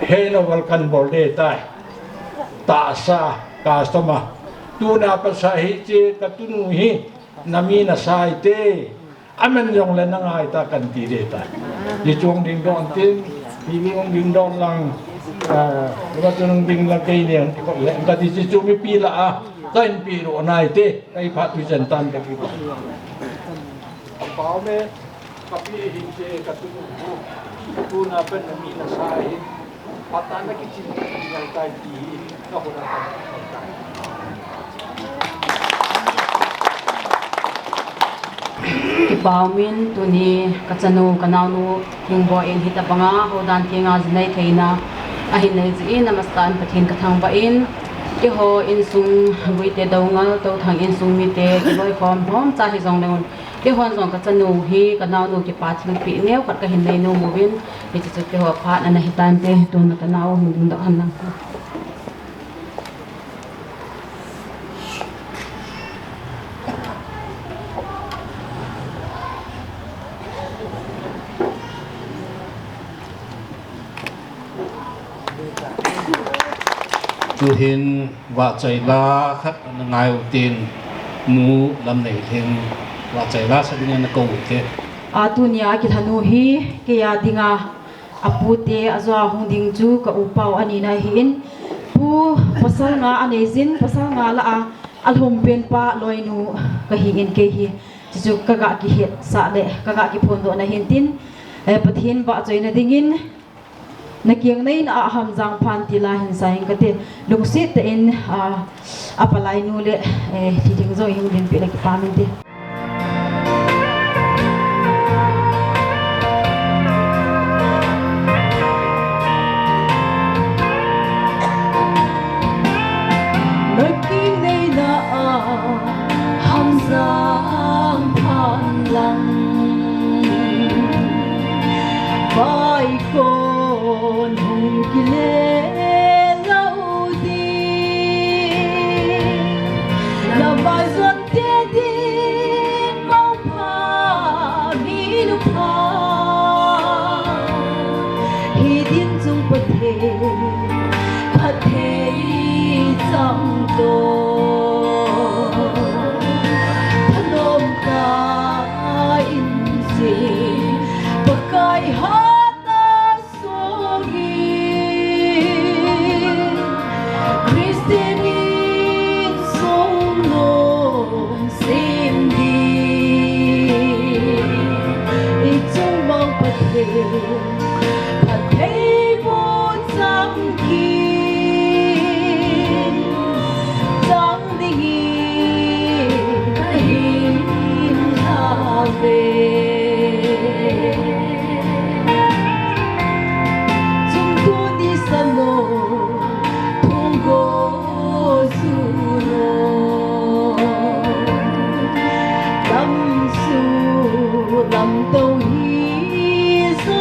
Hei na welcome bol de tai. Tahsa customer. Tuna patsa hiche ka tunu hi na mi na sai te. Amen jong le na ngai ta kan ti de ta. Ti chuang ding don tin, ti ding ding don lang, a, ba chuang ding lang kei ne, ko le, ka ti chu mipi la a, ka inpi ro nai te, ka iphat pi chen tan ka ti. Pau me, ka pi hin che ka tu, tu na pen na mi na sai. Kipah um in tuni ka chanu, ka naonu, Lhingbo in hitabanga houdan thenga jinei theina ahin nei jeh in, a master in Pathen ka thangvah in, keiho insung guite Doungel Touthang insung mite kiloikhom khom cha hijong le un, keihon jong ka chanu hi, ka naonu kipah thilpeh neo khat kahin nei nom uvin, hiche chu keiho phatna ahi tante, tun ka nao hung dingdoh hen lang. Tuhin vahchoi la khat ana ngai u tin, Nu Lamneilhing vahchoi la sa dingin ana kou u te. A, tunia kilhanu hi, keiya dinga, apute, ajoa hung ding chu ka upa u anina ahin, pu pasal nga anei jin, pasal nga lah a, alhom pen pa loinu kahin kei hi, chuchu kaga kihetsah le, kaga kiphondoh na hin tin, eh, Pathen vahchoina dingin, Na kiang neina a Hamjang phan ti la hin sa ing kate, lungset tah in, a, apalai nu le, eh, Lhiding jong ihung dinpi le kipah inte. Na kiang neina a Hamjang phan lang, vai kon hung kile lou ding, na vai jon te din mangpha, mi lupha, hi din chung Pathen, Pathen chang to, thanom tah in si, Pakai hatna song in, Christian insung lungsim din, i chung mang Pathen, Pathen bu chang kin, chang dingin kahin lhave. Chun tuni sano, thung go su lo, lam su lam to hi so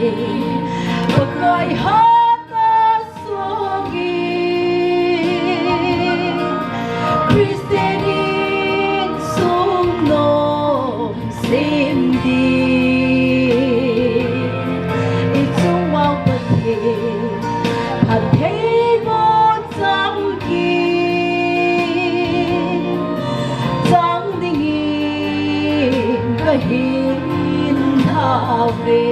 Pakai hatna songin Christian insung nom sem ding. I chunga Pathen phattheiboh chamkim chang dingin kahin thauve.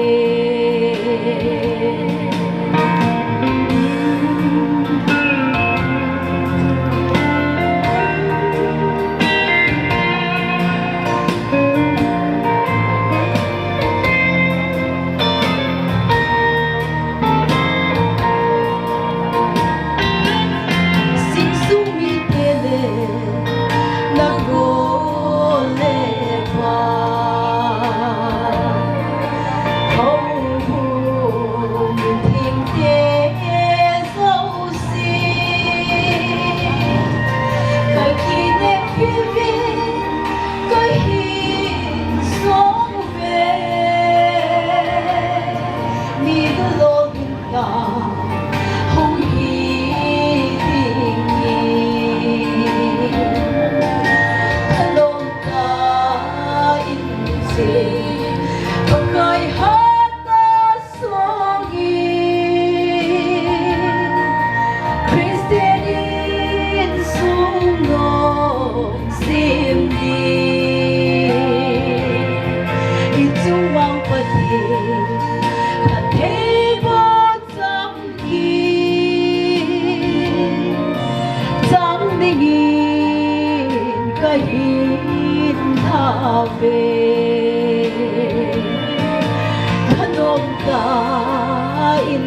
Insung mite le nangho le pa, houbung thengte jouse, kakineppi uvin kahin song uve. Mi lolhing hung hi dingin, thanom tah in sei, Pakai hatna songin Christian insung nom sem ding. I chunga Pathen phattheiboh chamkim chang dingin kahin thauve. Thanom tah in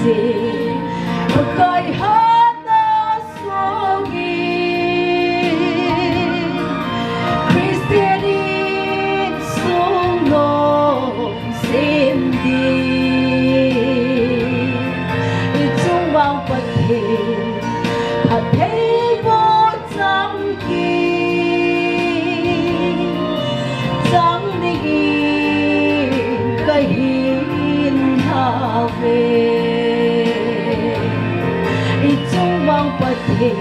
sei, Pakai hatna songin Christian insung nom sem ding. I chunga Pathen phattheiboh chamkim chang dingin kahin thauve. I chunga Pathen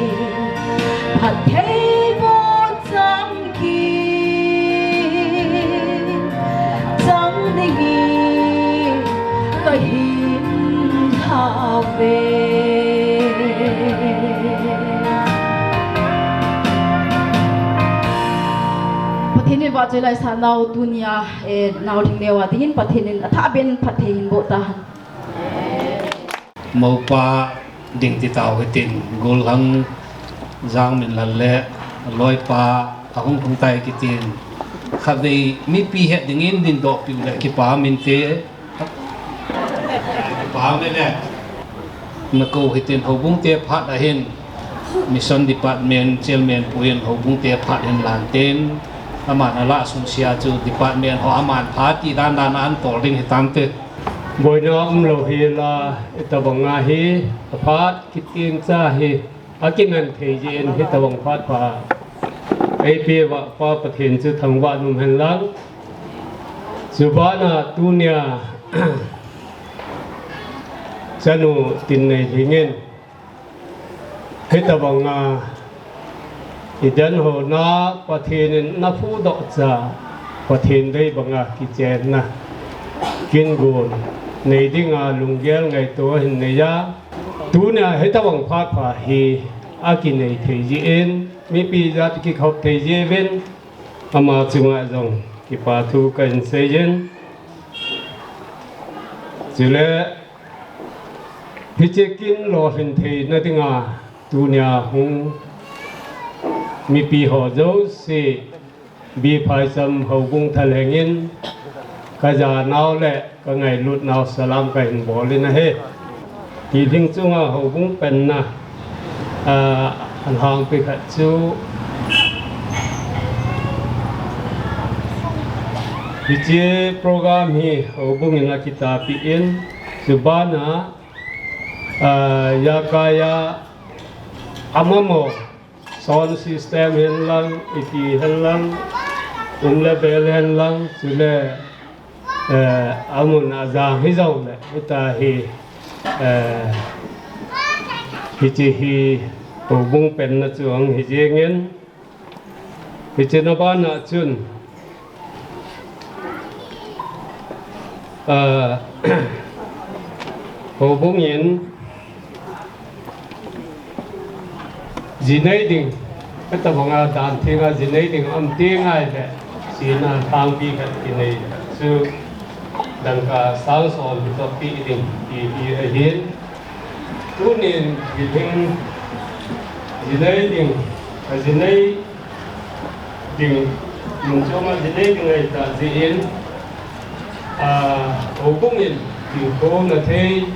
phattheiboh chamkim chang dingin kahin thauve. Pathen in vahchoi laisah nau tunia, eh, nau thingneo a dingin Pathen in athah beh in phatthei hin boh tahen. Mopa ding ti tau hitin, Gollhang Jangminlal le loipa ahung lhung tai kitin. Khatvei mipi het dingin dindoh piu le kipa um inte. Kipa um le. Nakou hitin houbung te phat ahin, Mission Department Chairman pu hin houbung te phat hin lan ten, aman alah sungsia chu department ho aman phat ti dan dan a an tol ding hitam te. Boina umlou hi la, hitabang a hi, aphat kitin cha hi, akinan thei jin hitabang phat pha. Eipeuva Pa Pathen chu thangvah in umhen lang. Chubana tunia, chanu Tinneilhingin, hitabang a, i den hona Pathen in naphudoh cha, Pathen dei banga kichenna, kin gon, nei dinga lunggel ngaito hin neiya. Tunia hitabang phat pha hi, akinei thei jin, mipi jat kikhop thei jiuvin, ama chunga jong kipa thu kahin seijin. Chule, hiche kin lolhin theina dinga tunia hung mipi ho jouse, B. Phaicham houbung thalhengin, kajanau le kangailut nau salam kahin bol in ahi. Tilhing chunga houbung penna, ah, alhangpi khat chu, hiche program hi houbung in akitapi in, chubana, ah, Yakaya amamo, sound system hen lang, iti hen lang, um le bel hen lang, chule Eh, amun ajang hijongle, hitahi, eh, hiche hi houbung penna chu ahung hi jengin, hiche na bana chun, ah, houbung in jinei ding, kata banga dan thenga jinei ding um teng ahile, sina thangpi khat kinei chu dangka sang som hitoh pi ding ti hi ahin. Tunin hilhing jinei ding, ajinei ding, mun choma jinei ding ahitah jeh in, ah, houbung in tilkhouna thei,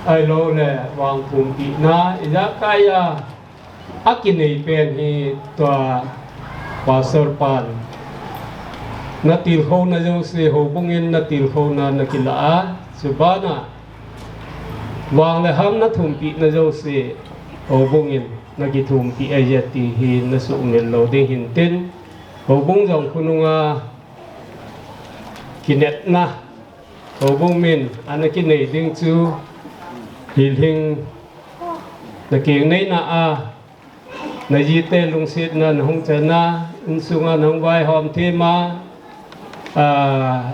ahilouleh vangphumpina, ijakai a, akinei pen hi tua Pastor pan na tilkhouna jouse houbung in na tilkhouna na kilah a, chubana vang le ham na thumpina jouse houbung in na kithumpi ahi ti hi na sumil lou ding hintin, houbung jong khonunga kinepna, houbung min ana kinei ding chu hilhing na keng neina a, na jite lungsetna na hung chan a, insunga na hung vaihom them a, ah,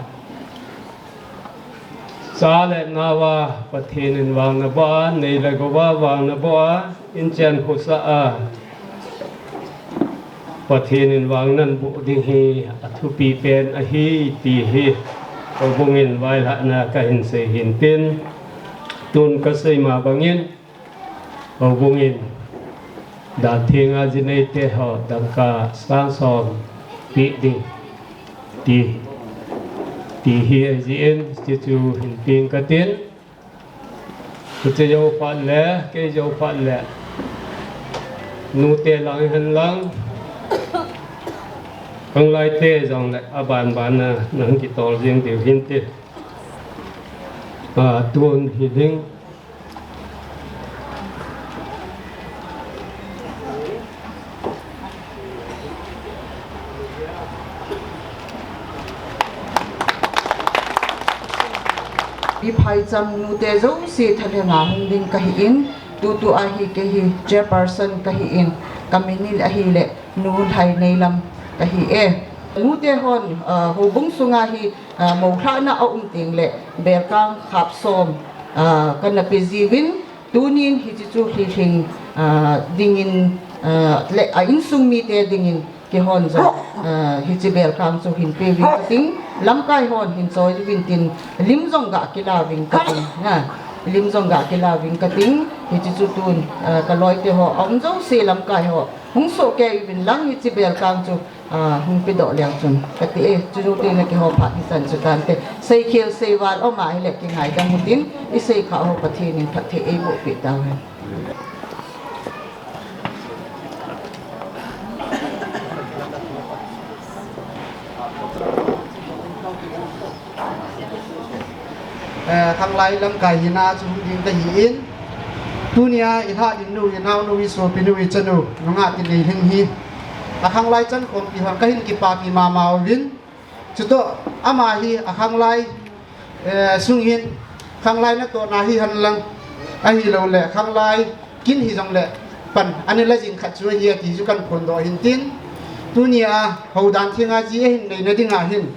cha le nao a Pathen in vang na boh a, nei le gou a vang na boh a, inchen khosa a Pathen in vang nan boh ding hi athupi pen ahi ti hi houbung in vailhahna kahin sei hintin, tun kasei ma bangin, houbung in dan thenga jinei te ho dangka sang som pe ding ti, ti hi ajeh in, chuchu hin peng katin, hiche jou phat le, kei jou phat le, nute lang hen lang, khanglai te jongle, aban ban a, nahung kitol jeng diu hinte. Ah, tun hi ding. Iphaicham nute jouse thalhenga hung ding kahin, tutu a hi kei hi chairperson kahin, kamin ahile Nu Lhaineilam kahi e. Nute hon, ah, houbung sunga hi, ah, moulhahna aum tengle, belkang khap som, ah, kana pe jiuvin, tunin hiche chu hilhing, ah, dingin, ah, le a insung mite dingin keihon jong, ah, hiche belkang chu hin peuvin kating, lamkai hon hin choi uvin tin, lim jong ga kilauvin kating, na, lim jong ga kilauvin kating, hiche chu tun, ah, kaloite ho, aum jouse lamkai ho, hung sohkei uvin lang hiche belkang chu, ah, hung pedoh leu chun kati e, chuchu tile keiho phat hichan chu tante. Seikhel seival um ahile kingaidam hitin, iseikhah ho Pathen in phatthei eiboh peh tauhen. Eh, khanglai lamkai hina chu hung ding kahin, tunia ilhahdimnu, inaonu, isopinu, ichanu, nungah Tineiling hi akhanglai chankhompi hon kahin kipapi mama uvin, chutoh ama hi akhanglai, eh, sung hin khanglai natohna hihen lang, ahiloule khanglai kin hijongle pan ana la jing khat chu ahi ati chu kahin phondoh hintin, tunia houdan thenga ji ahin neina dinga hin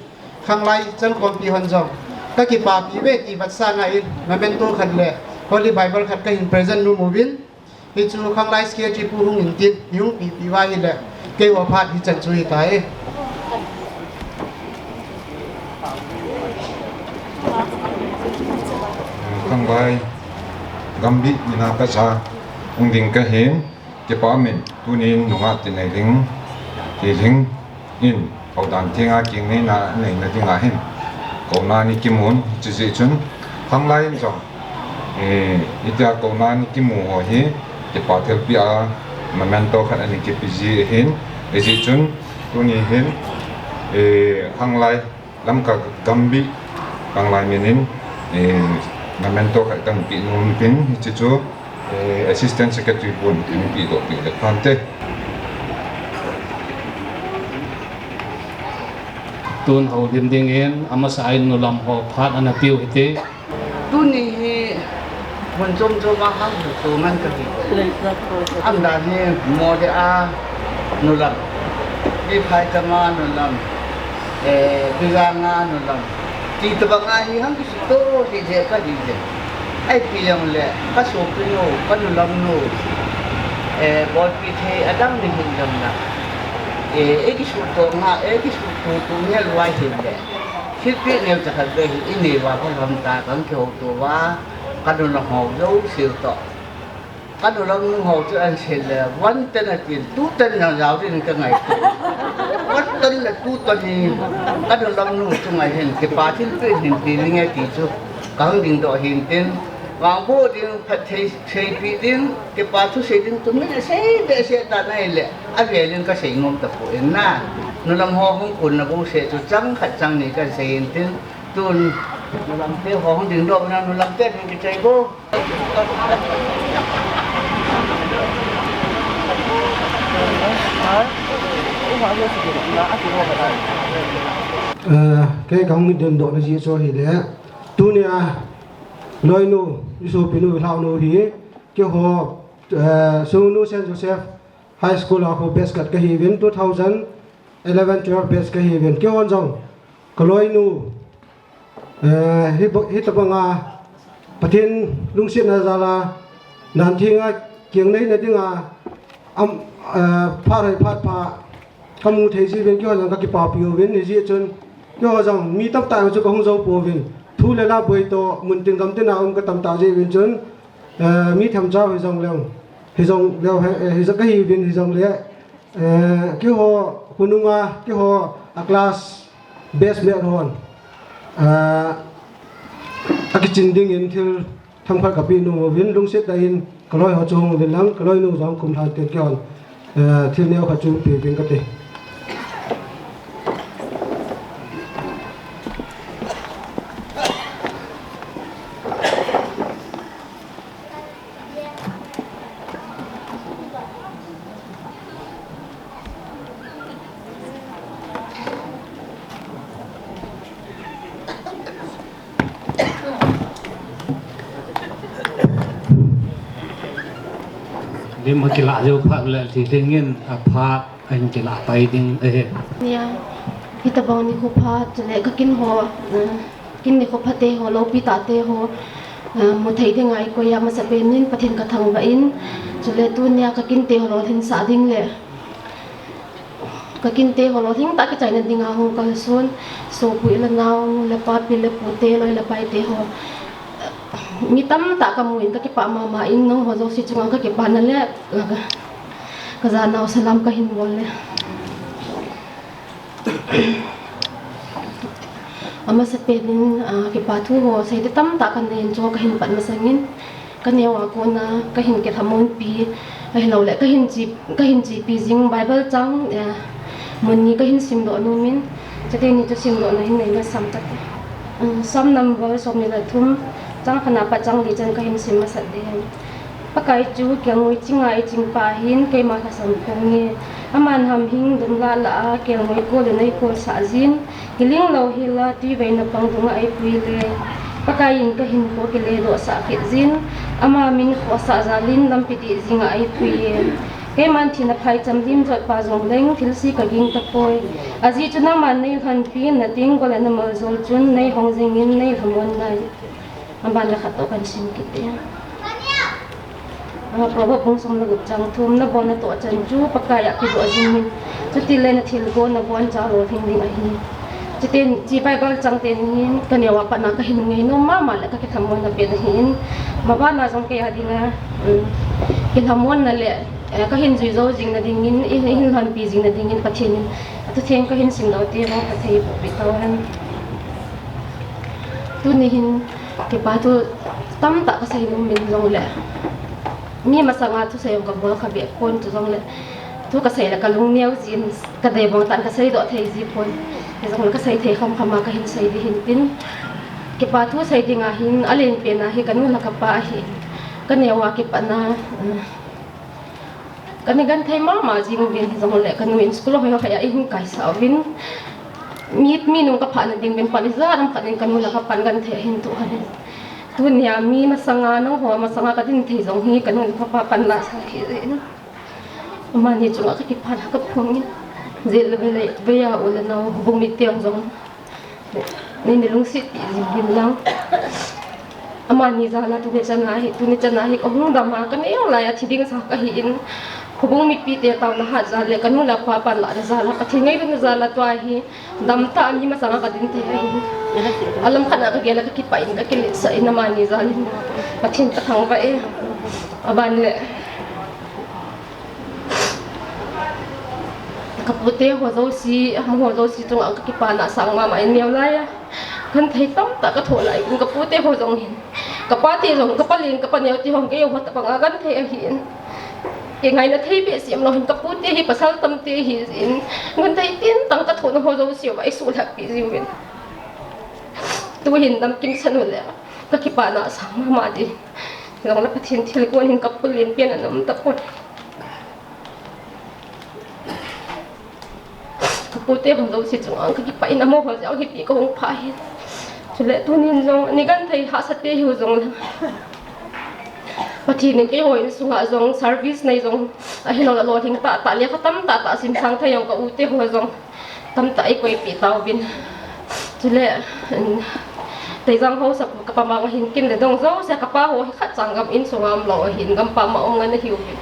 khanglai chankhompi hon jong kakipapi uve ti vetsahna in memento khat le Holy Bible khat kahin present nom uvin, hichu khanglai secretary pu hung intin, ihung pipi uva ahile keiho phat hichan chu hitai. Khanglai gamgi mina kaja hung ding kahin, kipa umin, tunin nungah Tineiling, Tineiling in houdan thenga kingneina aneina dinga hin kouna ana kimun, chujeh chun khanglai in jong, eh, hitia kouna ana kimu ho hi kipa thilpeh a memento khat ana kipe ji ahin, hijeh chun tuni hin, eh, khanglai Lamka gamgi khanglai minin, eh, memento khat kahin pe nom in, hiche chu, eh, Assistant Secretary pun kahin pedoh peh le phante. Tun houlim dingin amasa a in nulam ho phat ana piu hite. Tuni hi mun chom chom a hang tu man ka hi. Amdan hi Mode a nulam, Biphai Tama nulam, eh, Bizanga nulam, ti tabang a hi hang kisuto hi je ka di je. Ai pi jong le ka sopi nu, ka nulam nu, eh, bolpi thei adang ni hin jong la. Eh, e kisuto nga, e kisuto tu nge luai hin le. Thilpeh neo chakhat ve hi, i neiva ka lam ta, kan kihouto uva, ka nulam ho jouse toh. Ka nulam nu ho chu an sei le, one ton a tin, two ton na jao din ka ngaito. One ton le two ton hi, ka nulam nu chu ngai hin, kipa thilpeh hin ti ning e ti chu, ka hung dingdoh hin tin, vangboh ding, phatthei, seipeh ding, kipa thu sei ding, tu min a sei behseh ta nai le, avel in ka sei nom tapoi na. Nulam ho hung kunna bouseh chu chang khat chang ni kan sei hin tin, Tun, nulam te ho hung dingdoh na nulam te hin kichai bo. Eh, kei ka hung dingdoh na ji chu hi le. Tunia, loinu, i sopi nu, i lhau nu hi, keiho, eh, Sungnu Saint Joseph High School a khu batch khat ka hi uvin, two thousand eleven twelve batch ka hi uvin. Keihon jong, ka loinu, eh, hi bo-, hi tabang a, Pathen lungsetna jal a, dan theng a, kiang neina ding a, am, eh, phat hoi phat pha, ka mu thei ji uvin, keiho jong ka kipapi uvin, hijeh chun, keiho jong mi tamtah chu ka hung jou pouvin, thu le la boi toh, mun tin gam tin a um ka tamtah ji uvin chun, eh, mi themcha hi jong leng, hi jong leng, eh, hi jong ka hi uvin, hi jong le, Eh, keiho khonung a, keiho a class batch mate hon, eh, akichin dingin thil themkhat ka pe nom uvin, lungset tah in ka loi ho chu hung uvin lang, ka loinu jong kum lhan tin keihon, eh, thil neo khat chu pe uvin kate. Lim akilah jou phat le thilhing in aphat ahin kilah pai ding ahi. Nia, hitabang nikho pha, chule ka kin ho, eh, Kin nikho phate ho, loupi tahte ho, eh, mu thei dinga i koi a, masapen in Pathen ka thangvah in, chule tunia ka kinte ho lolhinsah ding le ka kinte ho lolhing tah kichaina dinga hung kalson, sopi le nao, nu le pa, pi le pute, loi le paite ho, eh, mi tamtah ka mu in ka kipah mama in, nangho jouse chunga ka kipana le, eh, ka janau salam ka hin bol le. Amasapen in, ah, kipa thu ho, seiding tamtah ka nei in chu ka hin pat masangin, ka neo a kona ka hin kilhamon pi, ahilouleh ka hin che, ka hin chepi jing Bible chang, eh, mun ni ka hin simdoh nom in, chuteni chu simdohna hin nei masang kate. Um, Psalm number somni le thum, chang khatna pat chang li chan ka hin sim masat ding. Pakai chu kelngoi chinga eichingpa ahin, keima lhasam ponge. Aman hamhing dumlah lah a, kelngoi kol in eikolsah jin, kiling lou hel a, twiveina pang dunga eipui le. Pakai in ka hinkho kiledohsah kit jin, ama min khohsah jal in lampi dih jinga eipui e. Keiman thina phaicham limjotpa jongleng, thilse ka ging tapoi. Ajeh chu nangman neilhonpi in, na tenggol le na maljol chun, neihong jingin, neilhamon nai. Aban le khat toh kan sim kit e. Ah, Proverb bung som le gup chang thum, nabon natoh chan chu Pakai a kidoh jing in. Chutile na thilgon nabon cha lolhing ding ahi. Chuteng, chi Bible chang teni hin, ka neo a pat na ka hin ngainom mama le ka kilhamon na pen ahin. Mabana jong kei a dinga, um, kilhamon na le, eh, ka hin jui jou jing na dingin, i hin lhonpi jing na dingin Pathen in athutheng ka hin simdoh te ho Pathen in eiboh pi tauhen. Tuni hin kipa thu tamtah ka seinom in jongle, mi masanga thusei jong ka bol kha beh pon, chujongle thu ka sei le ka lungneo jin, ka dei bang tah in ka seidoh thei ji pon. Hijongle ka sei thei khamkham a ka hin sei ding hin tin, kipa thu sei dinga hin alen pen a hi ka nu le ka pa ahi. Ka neo a kipat na, um, Ka ni genthei mama jing uvin, hijongle ka nu in school hoi ho khat a eihin kaisah uvin. Mi, mi nung ka phat na ding uvin pan ijat ham khat in ka nu le ka pa genthei ahin toh kha in. Tunia mi masanga nangho masanga ka din thei jong hi ka nu le ka pa panla sa hi jeh in. Amani chunga ka kipana ka phong in. Jeh le ve le ve a u le nao houbung mite jong. Nei, nei lungset pi jing uvin lang. Amani jal a tuni chan a hi, tuni chan a hi ka hung dam a ka neo lai a thi ding sa ka hi in. Houbung mipite taona hat jal le ka nu le pa panla na jal a Pathen ngailutna jal a tua hi dam tah a mi masanga ka din thei ahi. Alam khat a ka gel a ka kipah in ka kiletsah in amani jal in Pathen ka thangvah e. Aban le ka pute ho jouse, amaho jouse chunga ka kipana sang mama in neo lai a. Genthei tamtah ka thoh lai in ka pute ho jong hin. Ka pate jong, ka palen, ka paneo te ho keiho tabang a genthei ahi in. Kingaina thei behseh umlou hin ka pute hi pasal tamtah ahi in. Genthei tintang ka thohna ho jouse uva eisuhlhap pi jiuvin. Tuhin dam kimsan u le ka kipana sang mama ding. Jong le Pathen thilgon hin ka pulin pen ana um tapon. Ka pute ho jouse chunga ka kipah in amaho jong hi pi ka hung pha hi. Chule tunin jong ni genthei hahsa te hiu jong le. Pathen in keiho insunga jong service nei jong ahilou le lolhing tahtah le ka tamtah tah simsang thei jong ka u te ho jong. Tamtah eikoipeh tauvin. Chule, um, Teijang haosapu ka pa mang ahin kin le dong jouse ka pa ho hi khat chang gam insunga umlou ahin gampam a um ngen ahiuvin.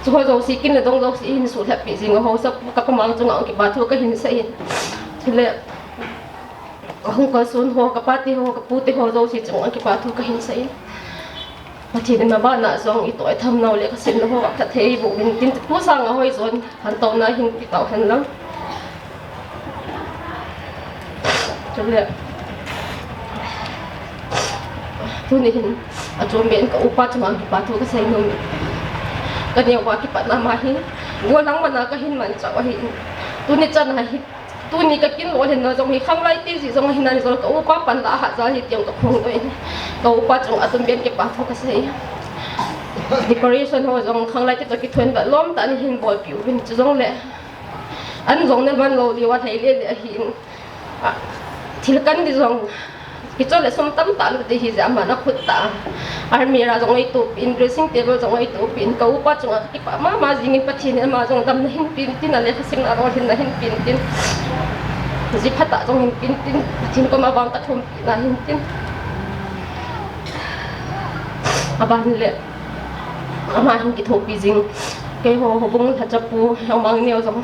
Chuho jouse kin le dong jouse hin suhlhap pi jing u haosapu ka pa mang chunga kipa thu ka hin sei in. Chule, ahung kalson ho ka pate ho ka pute ho jouse chunga kipa thu ka hin sei in. Pathen in mabana jong itoh itham nau le ka simna ho ka phatthei boh uvin tin tu sanga hoijon khantouna hin ti tau hen lang. Chule. Tuni hin achom ben ka upa chunga kipa thu ka sei nom. Ka neo uva kipatna ma hi. Gollhang mana ka hin manchah u ahi. Tuni chan a hi Tuni ka kin lolhinna jong hi khanglai te jeh jong ahi nan jong ka upa panla ahat jal hi ti jong ka phong doh in. Ka upa chunga tumbeh in kipa thu ka sei. Decoration ho jong khanglai te toh kithon ba lom tah in hin bolpeh uvin chu jong le. An jong na man lou diu a thei le le ahi in. A, thil kan di jong Kichol le sum tamtah lut ding ahi jeh a, aman akhut tah a almirah jong eitoh peh in, dressing table jong eitoh peh in, ka upa chunga ka kipah mama jing in, Pathen in ama jong damna hin pe in tin, alekhasimna lolhinna hin pe in tin, ji phatah jong hin pe in tin, Pathen koma vang ka thum peh na hin tin. Aban le ama hin kithopi jing. Keiho houbung lhacha pu, Lhomang neo jong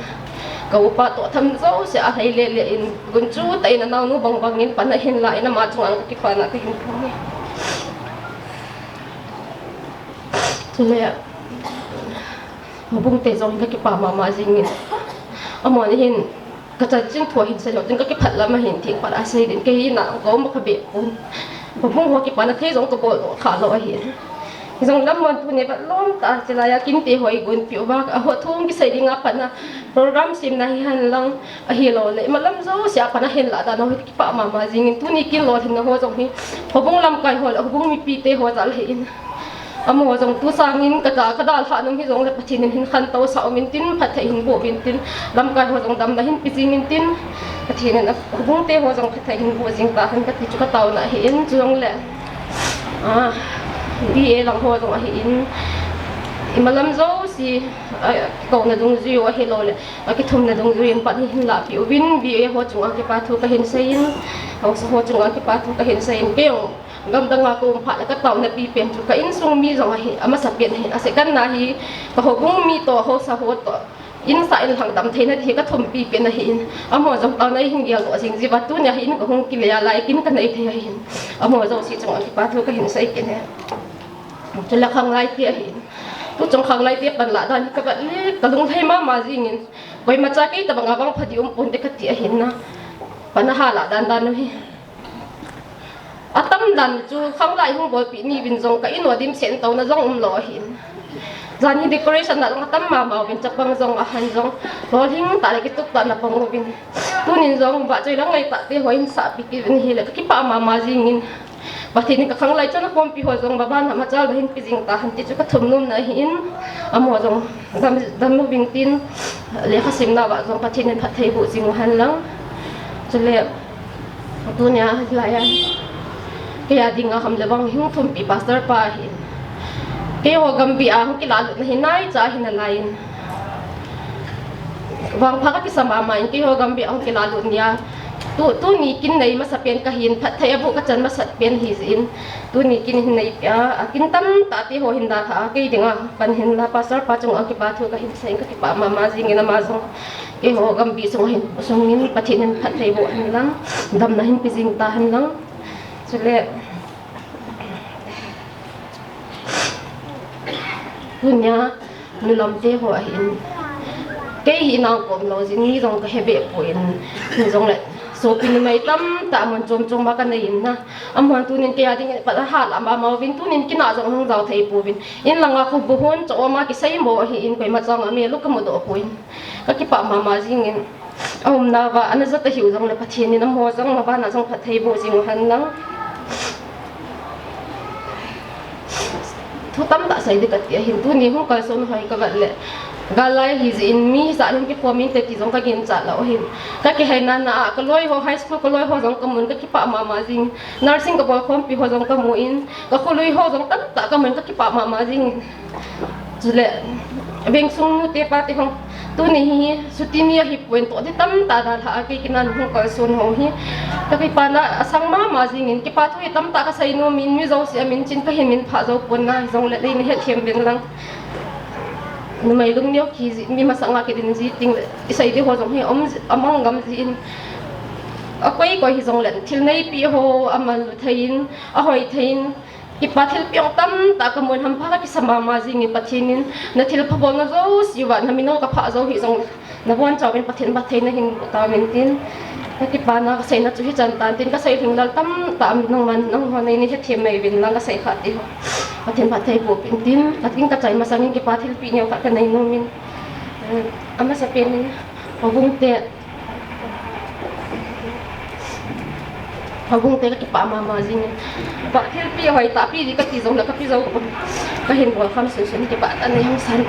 ka upa toh tham jouse a lhai le le in, gunchu tah in anaonu bang bang in pan ahin la in ama chunga ka kipana ka hin phong e. Chule houbung te jong ka kipa mama jing in. Amani hin Ka chanchin thu ahin sei lou tin ka kiphat lam ahin theng phat a sei din, kei hi na ka um kha be pon. Houbung ho kipana thei jong ka bol doh kha lou ahin. Jong lam mon tuni vat lom tah a chilai a kin te ho eigon peh uva, a ho thu kisei ding a pat na program simna hihen lang ahilou le, ima lam jouse a pat na hin lah dan ho hi kipah mama jing in, tuni kin lolhinna ho jong hi houbung lamkai ho le houbung mipi te ho jal ahi in. Amaho jong tu sangin ka da, ka dalhah nom hi jong le Pathen in hin khantou sah um in tin, phatthei hin boh uvin tin, lamkai ho jong damna hin pe jing in tin, Pathen in a houbung te ho jong phatthei hin boh jing ta hen ka ti chu ka taona ahi in, chu jong le, a, B A lang ho jong ahi in, ima lam jouse, a, kikouna dungjui u ahilou le, a kithumna dungjui in pan hi hin lah peh uvin, B A ho chunga kipa thu ka hin sei in, haosa ho chunga kipa thu ka hin sei in, kei jong Gamdang a ka um phat le ka taona pipen chu ka insung mi jong ahi, amasa pen ahi, asei kan na hi, ka houbung mi toh, haosa ho toh, insa inlhang damtheina ding hi ka thumpi pen ahi in, amaho jong taona eihin geldoh jing jiuva, tunia hi in ka hung kile a, lai kin ka nei thei ahi in, amaho jouse chunga kipa thu ka hin sei kit e. Chule khanglai te ahi in, tu chung khanglai te pan lah dan hi ka vet le, ka lunglhai mama jing in, koima cha kei tabang a vangpha ding um ponte ka ti ahi in na, pan aha lah dan dan u hi. Atam dan chu khanglai hung bolpeh ni uvin jong ka in u a dimset touna jong umlou ahin. Jan hi decoration na jong atam mama uvin, chapang jong ahan jong lolhing tah le kitup tah na pang uvin. Tunin jong vahchoi lang ngai tah te ho in sahpi kit uvin ahile ka kipah mama jing in. Pathen in ka khanglai chan a khompi ho jong baban ham a chal na hin pe jing ta hen ti chu ka thum nom na ahi in. Amaho jong dam, dam uvin tin, lekha simna uva jong Pathen in phatthei boh jing u hen lang. Chule, tunia hilai a, kei a dinga ham le vang hung thumpi pastor pa hin, keiho gambih a hung kilalutna hi naicha hi nalaiyin, vangpha kakisa mama in keiho gambih a hung kilalut nia, tu, tuni kin nei masapen kahin, phatthei abuh kachan masapen hijeh in, tuni kin hin neipeh a, akin tamtah teho hin dalha a, kei dinga pan hinla pastor pa chunga kipa thu kahin seiyin, kakipah mama jingin, ama jong keiho gambih sunga hin, sungin Pathen in phatthei boh henlang, damna hin pe jing tahen lang. Chule, tunia, nulamte ho ahin, kei hi inang kom lou jeh in mi jong kahe behpoi, hijongle, sopi numei tamtah mun chom chom a kaneiyin na, amahon tunin kei a dingin pat ahat lam a amauvin, tunin kin a jong hung jao thei pouvin, in langa khu buhon chom a kiseimo ahin, koima chang a mel u kamudoh poi. Kakipah mama jingin, aumnauva ana jat ahiu jongle Pathen in amaho jong mavana jong phatthei boh jing u henlang. Thu tamtah sei ding kati ahin, tuni hung kalson hoi kavet le, gal lai hijeh in mi hisah in hung kikhom inte ti jong kaginchat lou ahin, kakihaina na a kaloiho, high school kaloiho jong kamun, kakipah mama jingin, nursing kabol khompiho jong kamun, kakholuiho jong tamtah kamun, kakipah mama jingin. Chule, vengsung nute pate hon, tuni hi chuti ni ahipoi, toh ding tamtah dalha a kei kin a hung kalson ho hi, kakipana asang mama jingin, kipa thu hi tamtah kasei nomin, mi jouse a min chin kahin min phah jou pon na, hijongle neina hethem uvin lang. Numei lungneo kiji, mi masanga kidin ji tengle, isei ding ho jong hi aum, amang gam jin, akoi koi hijongle thil neipeh ho amanlu theiyin, ahoi theiyin, kipa thilpeh jong tamtah kamun, hampha kakisa mama jingin, Pathen in nathilpha bolna jouse uva namin jong kaphah jou hih jongle, nabonchauvin Pathen phatthei nahin boh tauvin tin, kakipana kaseina chu hichan tan tin, kasei lhinglel tamtah um, nangman nangho neina hethem mai uvin lang, kasei khah teho Pathen phatthei boh peh in tin, kating kachai masangin kipa thilpeh neo khat kanei nomin, amasapen in, houbung te, houbung te kakipah mama jingin, kipa thilpeh hoitah peh ding kati jongle kapeh jou pon, kahin bol kham sunsun, kipah tah in nei hung san.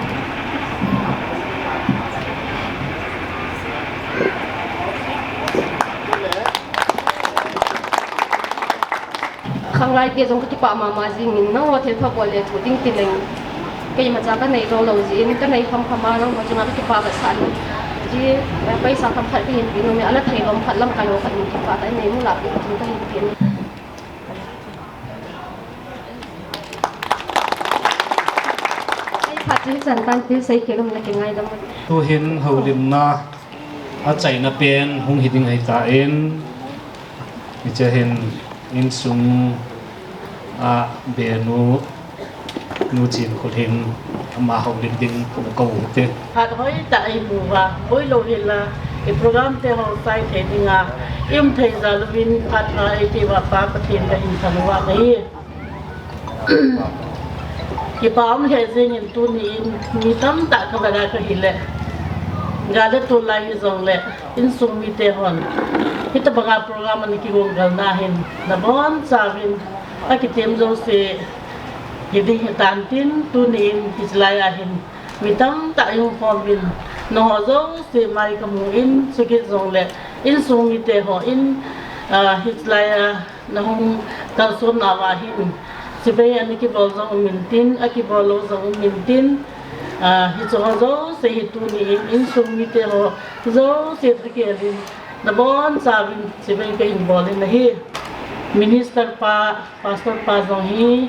Khanglai te jong kakipah mama jingin, nangho thilpha bol le thu ding tileng, keimacha kanei jou lou jeh in, kanei kham kham a nangho chunga kakipah kasah in, ji, paisa kham khat kahin pe nomin, ala thei lom khat lamkai ho khat in kipah tah in neimu lah peh ding kahin tin. Phat chu hichan tan, thil sei khel um na kingaidam un. Tuhin houlimna achaina pen hung hiding ahitan, hiche hin insung a benu, Nu Chinkholim, ama houlim ding kakou hite. Phat hoitah a imu uva, boilou hila, i program te hung chai thei dinga i um thei jal uvin, phat pha eipeh uva Pa Pathen kahin thangvah nahi. Kipa um lheh jengin, tuni in mi tamtah kavet a kahile, gal le tol lai hijongle, insung mite hon hitobanga program ana kigong galna hin nabonchauvin akitem jouse hiding hitan tin, tuni in hichelai a hin mi tamtah ihung khom uvin, nangho jouse mai kamu in, chukit jongle insung mite hon, ah, hichelai a nahung kalsonna uva hin, chibai ana kibol jong um intin, akibol lou jong um intin, ah, hicheho jouse hi tuni in insung mite ho jouse thakhelin, nabonchauvin chibai kahin bol in ahi. Minister pa, Pastor pa jong hi,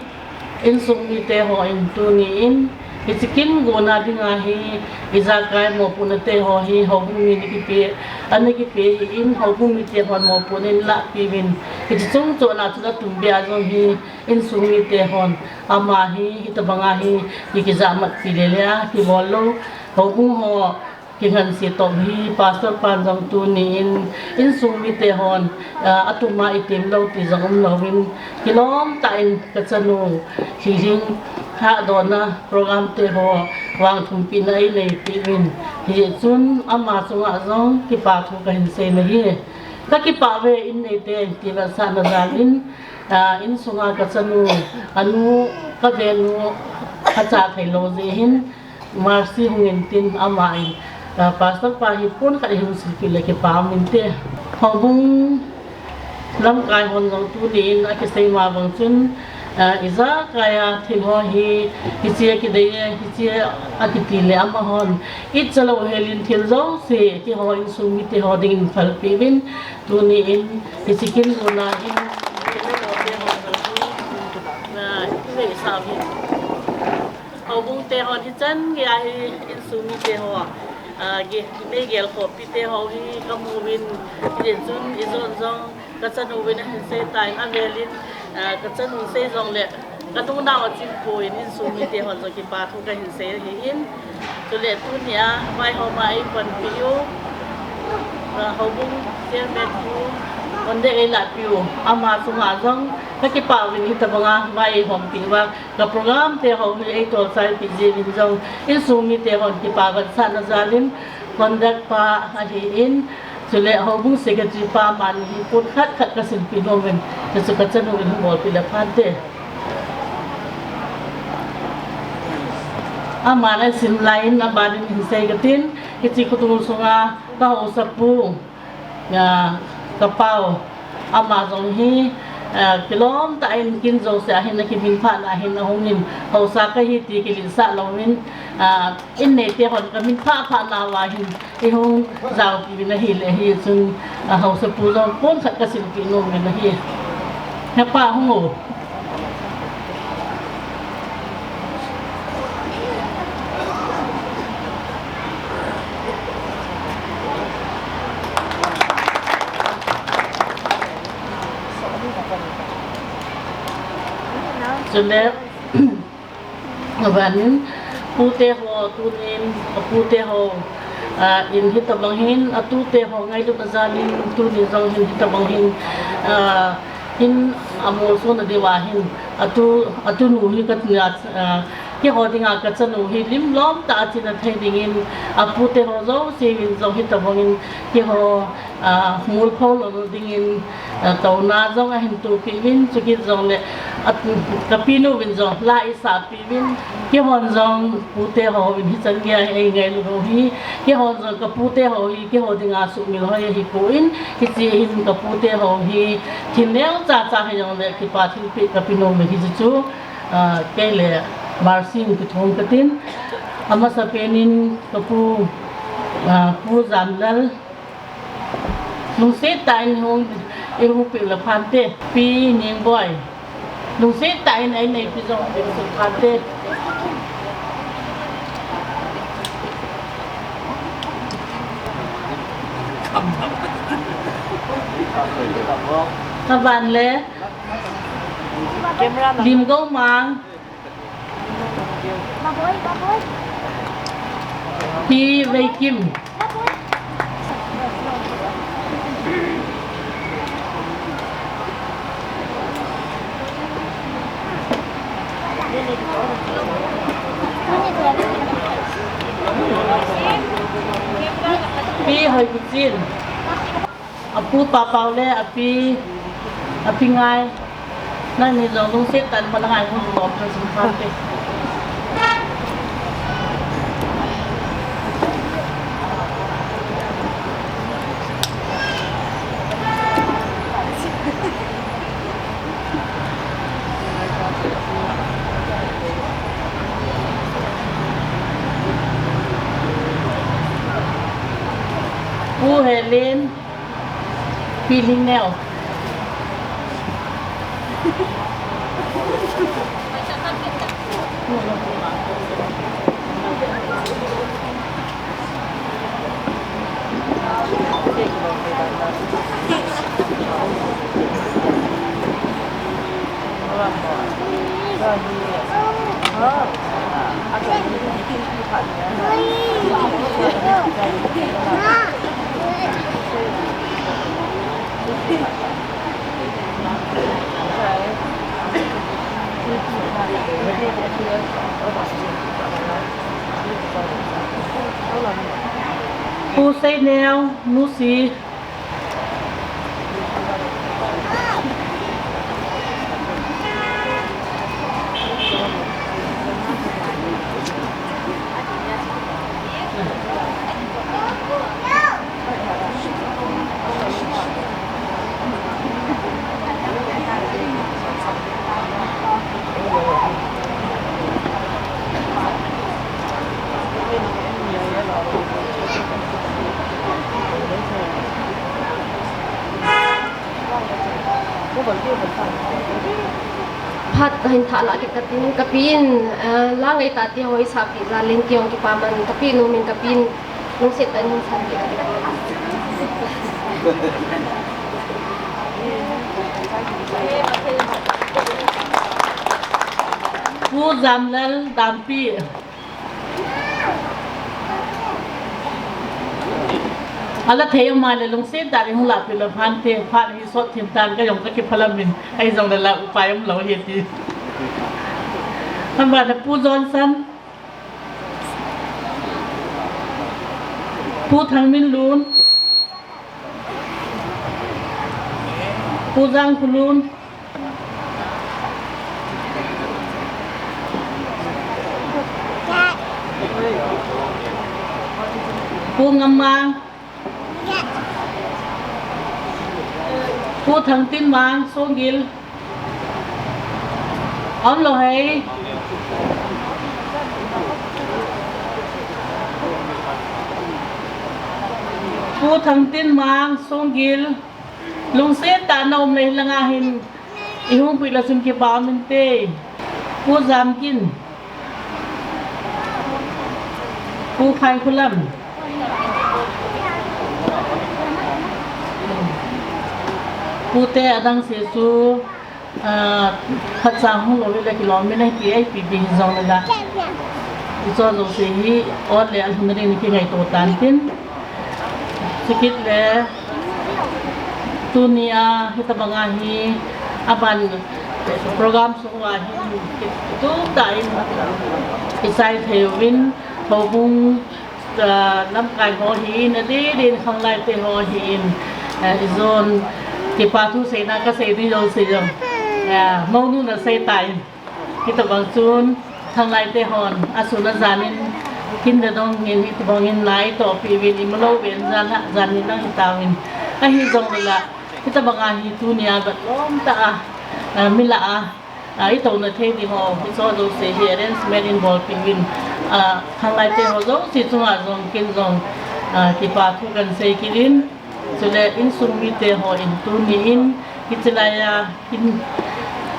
insung mite hon tuni in, hiche kin gona dinga hi, ijakai mopohna teho hi houbung mi ana kipe, ana kipe hi in, houbung mite hon mopohna in alahpeh uvin, hiche chungchon a chun atumbeh a jong hi, insung mite hon ama hi hitobanga hi, ki, kijahmatpi lele a kibol lou, houbung ho kingansea toh hi, Pastor pan jong tuni in insung mite hon, ah, atum a item lou ti jong umlouvin, kilom tah in kachanu Lhilhing hatdohna program teho vangthumpehna eineipeh uvin, hijeh chun ama chunga jong kipa thu kahin sei nahi. Kakipah uve, in neite ti vetsahna jal in, ah, insunga kachanu anu, kavenu, acha theilou jeh hin, Mercy hung intin, ama in, ah, Pastor pa hi pon khat ihung silpeh le kipa um inte. Houbung lamkai hon jong tuni in akisei ma bang chun, ah, ijakai a thil ho hi, hiche akidei e, hiche akiti le amahon ichalou helin thil jouse keiho insung mite ho dingin phalpeh uvin, tuni in hiche kin guna in, ah, ivei sa uvin. Houbung te hon hichan geiya hi insung mite ho, ah, ge, nei gelkhoh pi te ho hi kamu uvin, hijeh chun ijon jong kachanu uvin ahin sei tan, avelin, ah, kachanu sei jongle kanungnau achim poi, insung mite hon jong kipa thu kahin sei ahin. Chule tunia vaihom a eipanpi u, ah, houbung chairman pu Honde eilahpi u, ama chunga jong kakipah uvin hitobanga vai eihompi uva. Ka program te ho hi eitolchai pi jeh in jong, insung mite hon kipa kahin sah na jal in, conduct pa ahin, chule houbung secretary pa aman hi pon khat khat kasilpi nom uvin, hichu kachanu in hung bolpi le phante. Aman asim lai in, aban in hin sei katin, hiche khotul sunga ka haosapu, ah, ka pau, ama jong hi, ah, kilom tah in kin jouse a hin akiminphah na hin ahung in, haosa kahi ti kiletsah louvin, ah, in neite hon kaminphah phah nauva hin eihung jaopi uvin ahile, hichun, ah, haosapu jong pon khat kasilpi nom uvin ahi. Hepa hung o. Chule, aban in, pute ho, tunin, apute ho, ah, in hitobang hin, atute ho ngailutna jal in, tuni jong hin hitobang hin, ah, hin amolso na diuva hin, atu, atunu hi katina, ah, keiho dinga kachanu hi lim lom tah a china thei dingin, apute ho jouse in jong hitobang in, keiho, ah, molpho lou dingin, ah, touna jong ahin tohpi uvin, chukit jongle, ah, kapinu vin jong la eisahpi uvin, keihon jong pute ho vin hichan geiya hi eingailu u hi, keihon jong kapute ho hi, keiho dinga sumil hoi ahipon, hiche hin kapute ho hi, thil neocha cha hijongle kipa thilpeh kape nom e hichu, ah, kei le Marcy in kithum katin, amasapen in kapu, ah, Pu Jamlal, lungset tah in hung, ihung peh le phante, Pi Ningboi. Lungset tah in eineipi jong peh le phante. Aban le, Limgou Mang. Pi Veikim. Pi Hoibuchin. Apu Papau le api, api Ngai. Nangni jong lungset tah in hung ngai hung lom kha jing kha te. Pu Helen. Feeling neo. Pu Seineo, Nusi. Phat hin thah lah kit katin, kapi in, ah, la ngai ta ti hoi sa pi la len ti hong kipa man, kapi nu min kapi in, lungset tah in hin sa pi. Pu Jamlal Dampi. Ala thei ama le lungset tah in hung lah pi le phan te, phat hi sot thim tan ka jong ka kiphalam in, ahi jong le la upai um lou hi ti. Ama le Pu Johnson, Pu Thangminlun, Pu Jangkhulun, Pu Ngammang, Pu Thangtinmang Songgil, aum lou hei. Pu Thangtinmang Songgil, lungset tah in na um le hilanga hin i hung pui la chun kipa um inte. Pu Jamgin, Pu Khaikholam, Pu te adang se chu, ah, phat chang hung lou le kilom in ahi ti, ahi ti, ti hi jong le la. I cho jouse hi ot le alhun rin kingaito tan tin. Chukit le tunia hitabanga hi aban program sung uva hin kitup tah in i chai thei uvin, houbung, ah, lamkai ho hi in, adeh deh in khanglai te ho hi in, ah, i jon kipa thu seina ka sei ding jouse jong, ah, mounu na sei tan. Hitabang chun, khanglai te hon, asun ajan in, kin le dong in, hitabang in la i tohpi uvin, imu lou ven jan ha, jan in lang hitauvin. Ahi jong le la, hitabanga hi tunia bat lom tah a, ah, mi lah a, ah, i touna thei ding ho, i cho jouse hi arrangement in bolpi uvin, ah, khanglai te ho jouse chunga jong, kin jong, ah, kipa thu kan sei kit in, chule insung mite ho in tuni in, hiche laiya, Kin,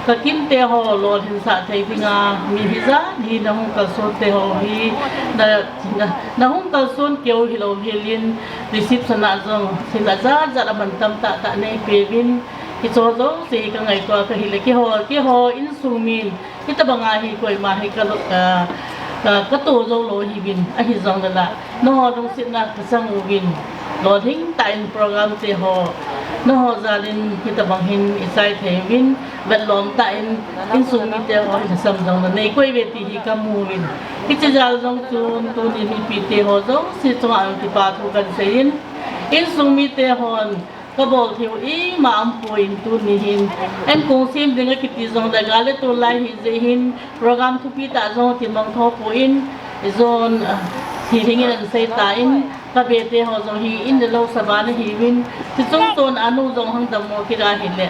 ka kin te ho lolhinsah thei dinga, mi hijat hi na hung kalson te ho hi, na, na, na hung kalson keu hilou hel in, reception a jong, thil ajat jat aman tam tah tah nei peuvin, hiche ho jouse hi ka ngaito a ka hile, keiho, keiho insung min, hitabanga hi koima hi ka lo, ka, ka, ka to jou lou hiuvin, ahi jong le la. Nangho lungsetna ka chang uvin, lolhing tah in program te ho, nangho jal in hitabang hin i chai thei uvin, vetlom tah in insung mite ho hin lhasam jong na nei koi uve ti hi ka mu uvin. Hiche jal jong chun tuni mipi te ho jouse chunga kipa thu kan sei in, insung mite hon Ka bol thei u ima umpoi in tuni hin. Enkong sem ding akiti jongle gal le tol lai hijeh hin program thupi tah jong kimang thopoi in, ijong, ah, thilhing in ahin sei tan, ka bete ho jong hi in le lou saban ahiuvin, chuche chungchon a nu jong hung dammo kit ahile,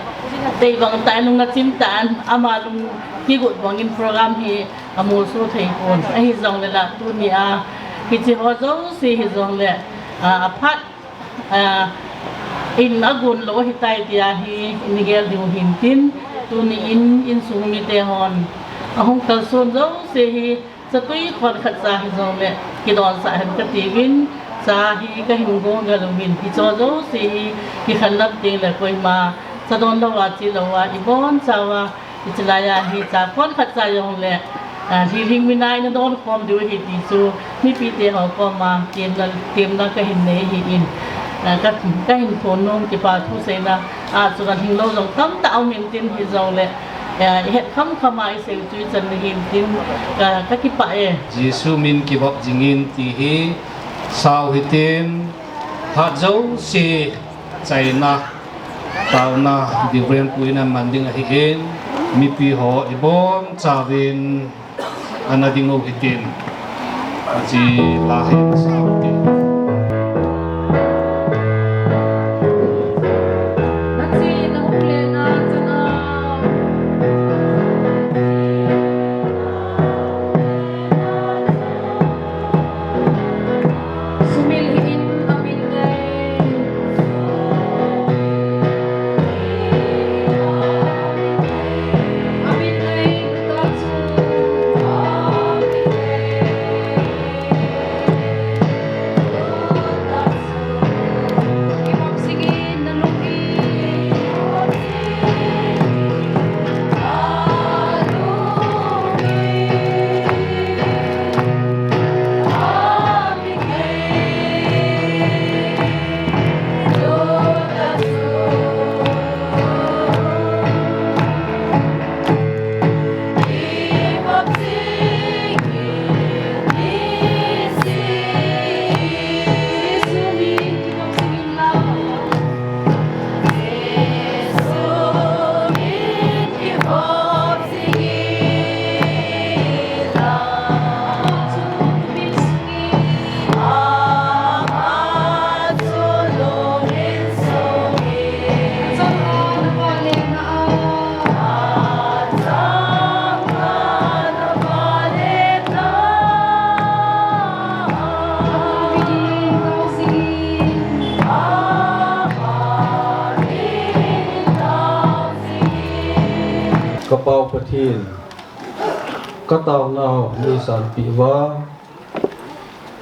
dei bang tah in lung achim tan, ama lung kigot bang in program hi amolso thei pon. Ahijongle la tuni a hiche ho jouse hijongle, ah, aphat Ah, in agon lou ahitai tia hi, in gel diu hintin, tuni in, insung mite hon ahung kalson jouse hi, chatui khon khat cha hijongle, kidonsah hen katiuvin, cha hi kahin gong gel uvin, hiche jouse hi, kikhen lam tengle koima, cha don louva, che louva, ibonchauva, Hiche laiya hi cha khon khat cha jongle, ah, thilhing mina in adon khom diu ahi ti chu, mipite ho koma, temna, temna kahin nei ahin, ah, ka, kahin phon nom, kipa thu seina, ah, chu kalhing lou jong tamtah um intin hijongle, ah, ihet khamkham a isei u chu ichan ahin tin, ka, kakipah e. Jesu min kibap jingin ti hi, sao hitin, phat jouse, chaina, taona, Reverend pu in aman ding ahin, mipi ho ibonchauvin ana ding u hitin, achi la hin sao hitin. Hin, ka taonau neisanpeh uva,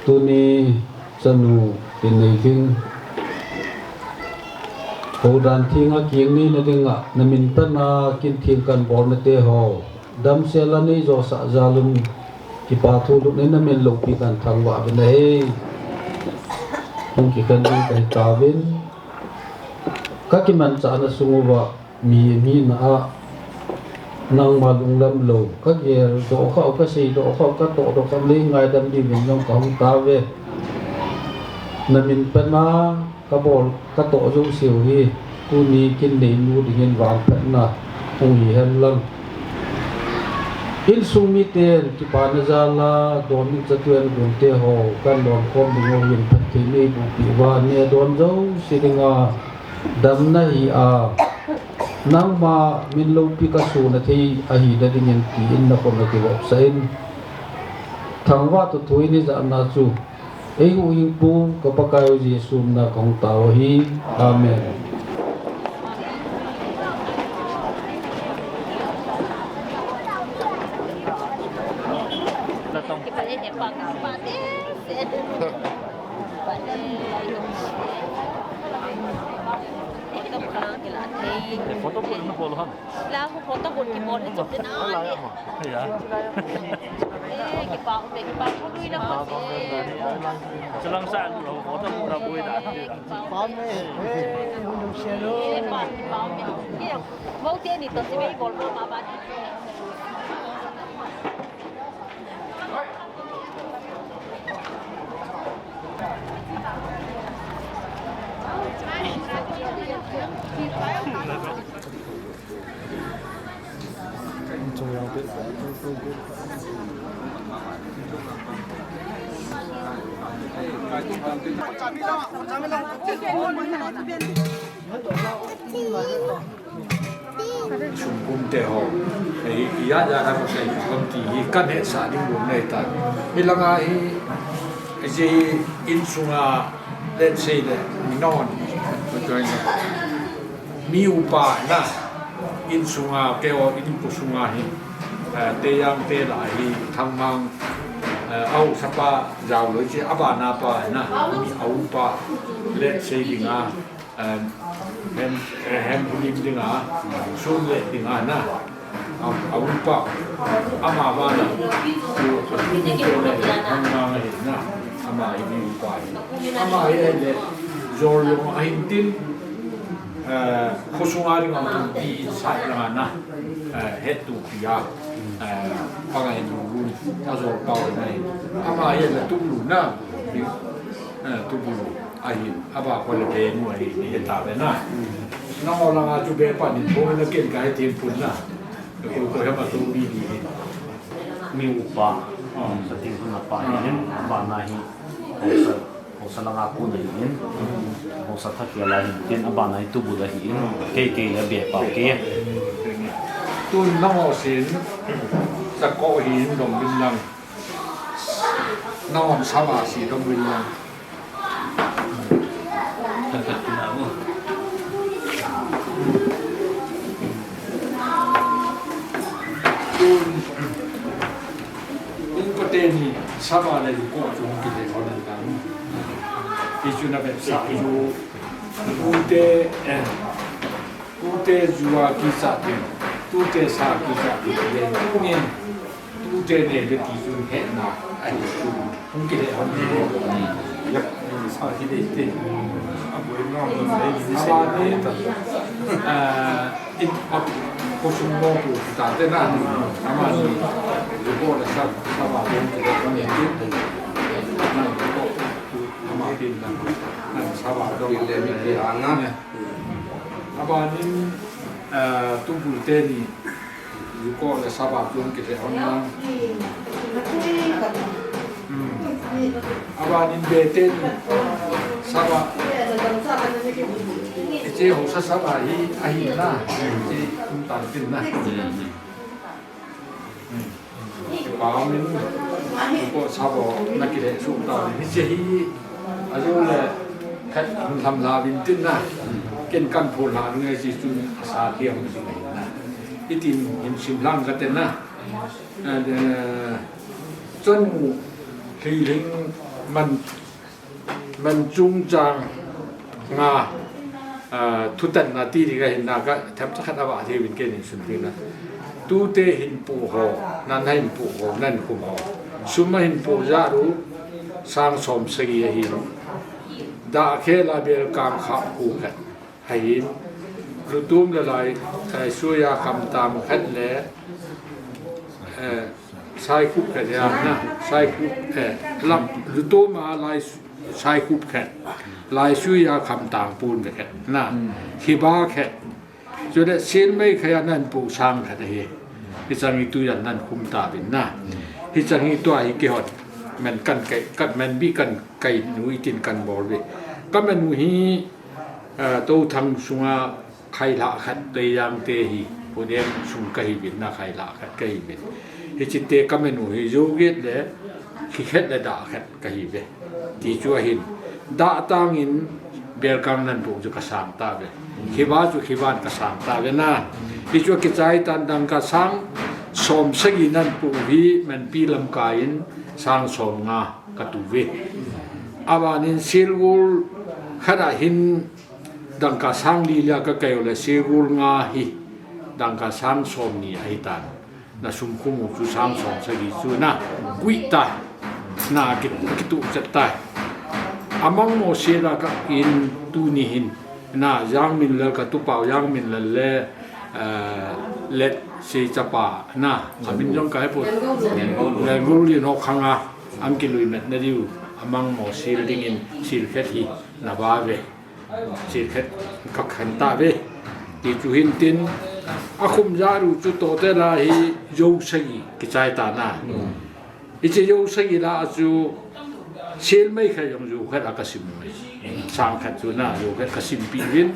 tuni chanu Tinneivin houdan thenga kingni na dinga, na min pana kin theng kahin bolna teho, damsel a neijosah jal un, kipa thu lutna in na min loupi kahin thangvah uvin ahi. Hung kikhen ding kahi tauvin, ka kimanchahna sung uva, mi, mi na a, nangma lunglam lou, ka geldoh khau, ka seidoh khau, ka tohdoh khau, lei ngaidam diuvin jong ka hung tauve. Na min pana ka bol, ka toh jouseu hi, tuni kin neinu dingin vangphatna hung hi hen lang. Insung miten kipana jal a, don ding chatuan gonte ho, kahin lom khom ding uvin phatthei neiboh peh uva, neh don jouse dinga damna hi a, nangma min loupi ka suna thei ahina dingin tin na khut na kivopsah in. Thangvah toh thu in ijahna chu eihuhhingpu ka Pakaiu Jesu mina kahung tao ahi. Amen. Photo bol na bol ham. La ko photo bol ki bol ni chop na. Ya. Eh, kipa me, kipa ko lui na ko. Chulang sa lu lo photo bol na boi da. Kipa me. Eh, kipa, kipa me. Ye, mo te ni to si me bol ma ma ba. Sungkum te ho, eh, iya, iya, na ko sei, kon ti hi, kan hetsah ding lom nei ta. Hilanga hi, eh, insunga, let's say, le, mi non, mi upa na, insunga, keiho, inko sunga hi, eh, Teijang te lah hi, Thanghmang, eh, a haosapa jao lou che, abana pa na, mi a upa, let's say, dinga, Em, eh, hem hulim dinga, sun le dinga na. A, a upa, ama bana, tu, tu, tu, tu, le, hang ma hi na. Ama hi mi upa hi. Ama hi le, jol jong ahin tin, eh, khosunga dinga tu pi inside langa na. Eh, het tu pia, eh, pangai lu lu, a jol pau na hi. Ama hi le tu lu na. Eh, tu lu. Ahin, aba ko le be nu ahi, ni heta be na. Na mo langa chu be pa ni, bo na ken ka he tin pun na. Ko ko he ma tu bi ni. Mi upa, um, sa tin pun na pa ni, aba na hi, haosa, haosa langa ko na hi, haosa tha kia la hi, tin aba na hi tu bu la hi, kei kei la be pa kei. Tu na mo sin, sa ko hi dom bin lang. Na mo sa ba si dom bin lang. Tun, tun pateni, saba le ko chung ki le ko nan kan. Ichu na be sa chu, tute, eh, tute jua ki sa ti, tute sa ki sa ti le, tun Tute ne le ti chun hetna ahi chu. Hung kihe hon ni. Yak ni sa hi dei te. A boi ngam ni dei ni sa ni ta. Ah, in a ko sung mo ko ta te na. Ama ni. Yu ko la sa sa ba hung kihe hon ni. Na ko ama tin na. Na sa ba do le ni anga. Aba nin, ah, tu bu te ni. Yu ko le saba tung ki le hon na. Hmm. Aba nin be te ni saba. Iche ho sa saba hi ahi na. Iche tum tan tin na. Hmm. Ba min yu ko saba na ki le su ta ni. Iche hi a jo le khat lam la bin tin na. Ken kan phu la nge si sun sa ki am si na. Itin hin sim lang kate na. Eh, chanu hliling man, man chungchang nga, ah, thutanna ti ding kahin na ka themcha khat ava thei vin kenin sim ding na. Tute hin pu ho, nan hin pu ho, nan khum ho. Sum a hin pu ja ru sang som sagi ahi. Da khe la bel kang kha ku khat. Ahin, lutum le lai, eh, suya kham tam khat le, eh, sai khup khat ya na, sai khup, eh, lam, lutum a lai su-, sai khup khat, lai suya kham tam pun ve khat na, hiba khat. Chule sil mei khat ya nan pu sang khat ahi. Hichang hi tu yan nan khum ta vin na. Hichang hi tua hi kihot. Men kan kai, kan men bi kan kai nu itin kan bol ve. Ka men nu hi, eh, to thang sunga khai la khat te yang te hi. Pu nem sung kahi vin na khai la khat kahi vin. Hichi te ka men nu hi jo get le khi khat le da khat kahi ve. Ti chu ahin. Da tangin bel kang nan pu chu ka sang ta ve. Khiba chu khiban ka sang ta ve na. Hi chu kichai tan dang ka sang som sagi nan pu hi men pi lam ka in sang som nga ka tu ve. Abanin silgul khat a hin dangka sang li lia ka kai u le silgul nga hi dangka sang som ni ahi tan. Na sum khum u chu sang som sagi chu na gui ta. Na ki, kitu chet ta. Amang mo se la ka in tu ni hin. Na Jang Min Lal ka tu pau Jang Min Lal le, eh, le se chapa na. Amin jong ka he pu. Le gul li no khanga. Ang kilui met na diu. Amang mo sil dingin sil khet hi na ba ve. Sil khet ka khen ta ve. Ti chu hin tin, a khum ja ru chu to te la hi jo sagi kichai ta na. Hiche jo sagi la chu sil mei khat jong jo khat a ka sim mai. Sang khat chu na jo khat ka sim pi vin.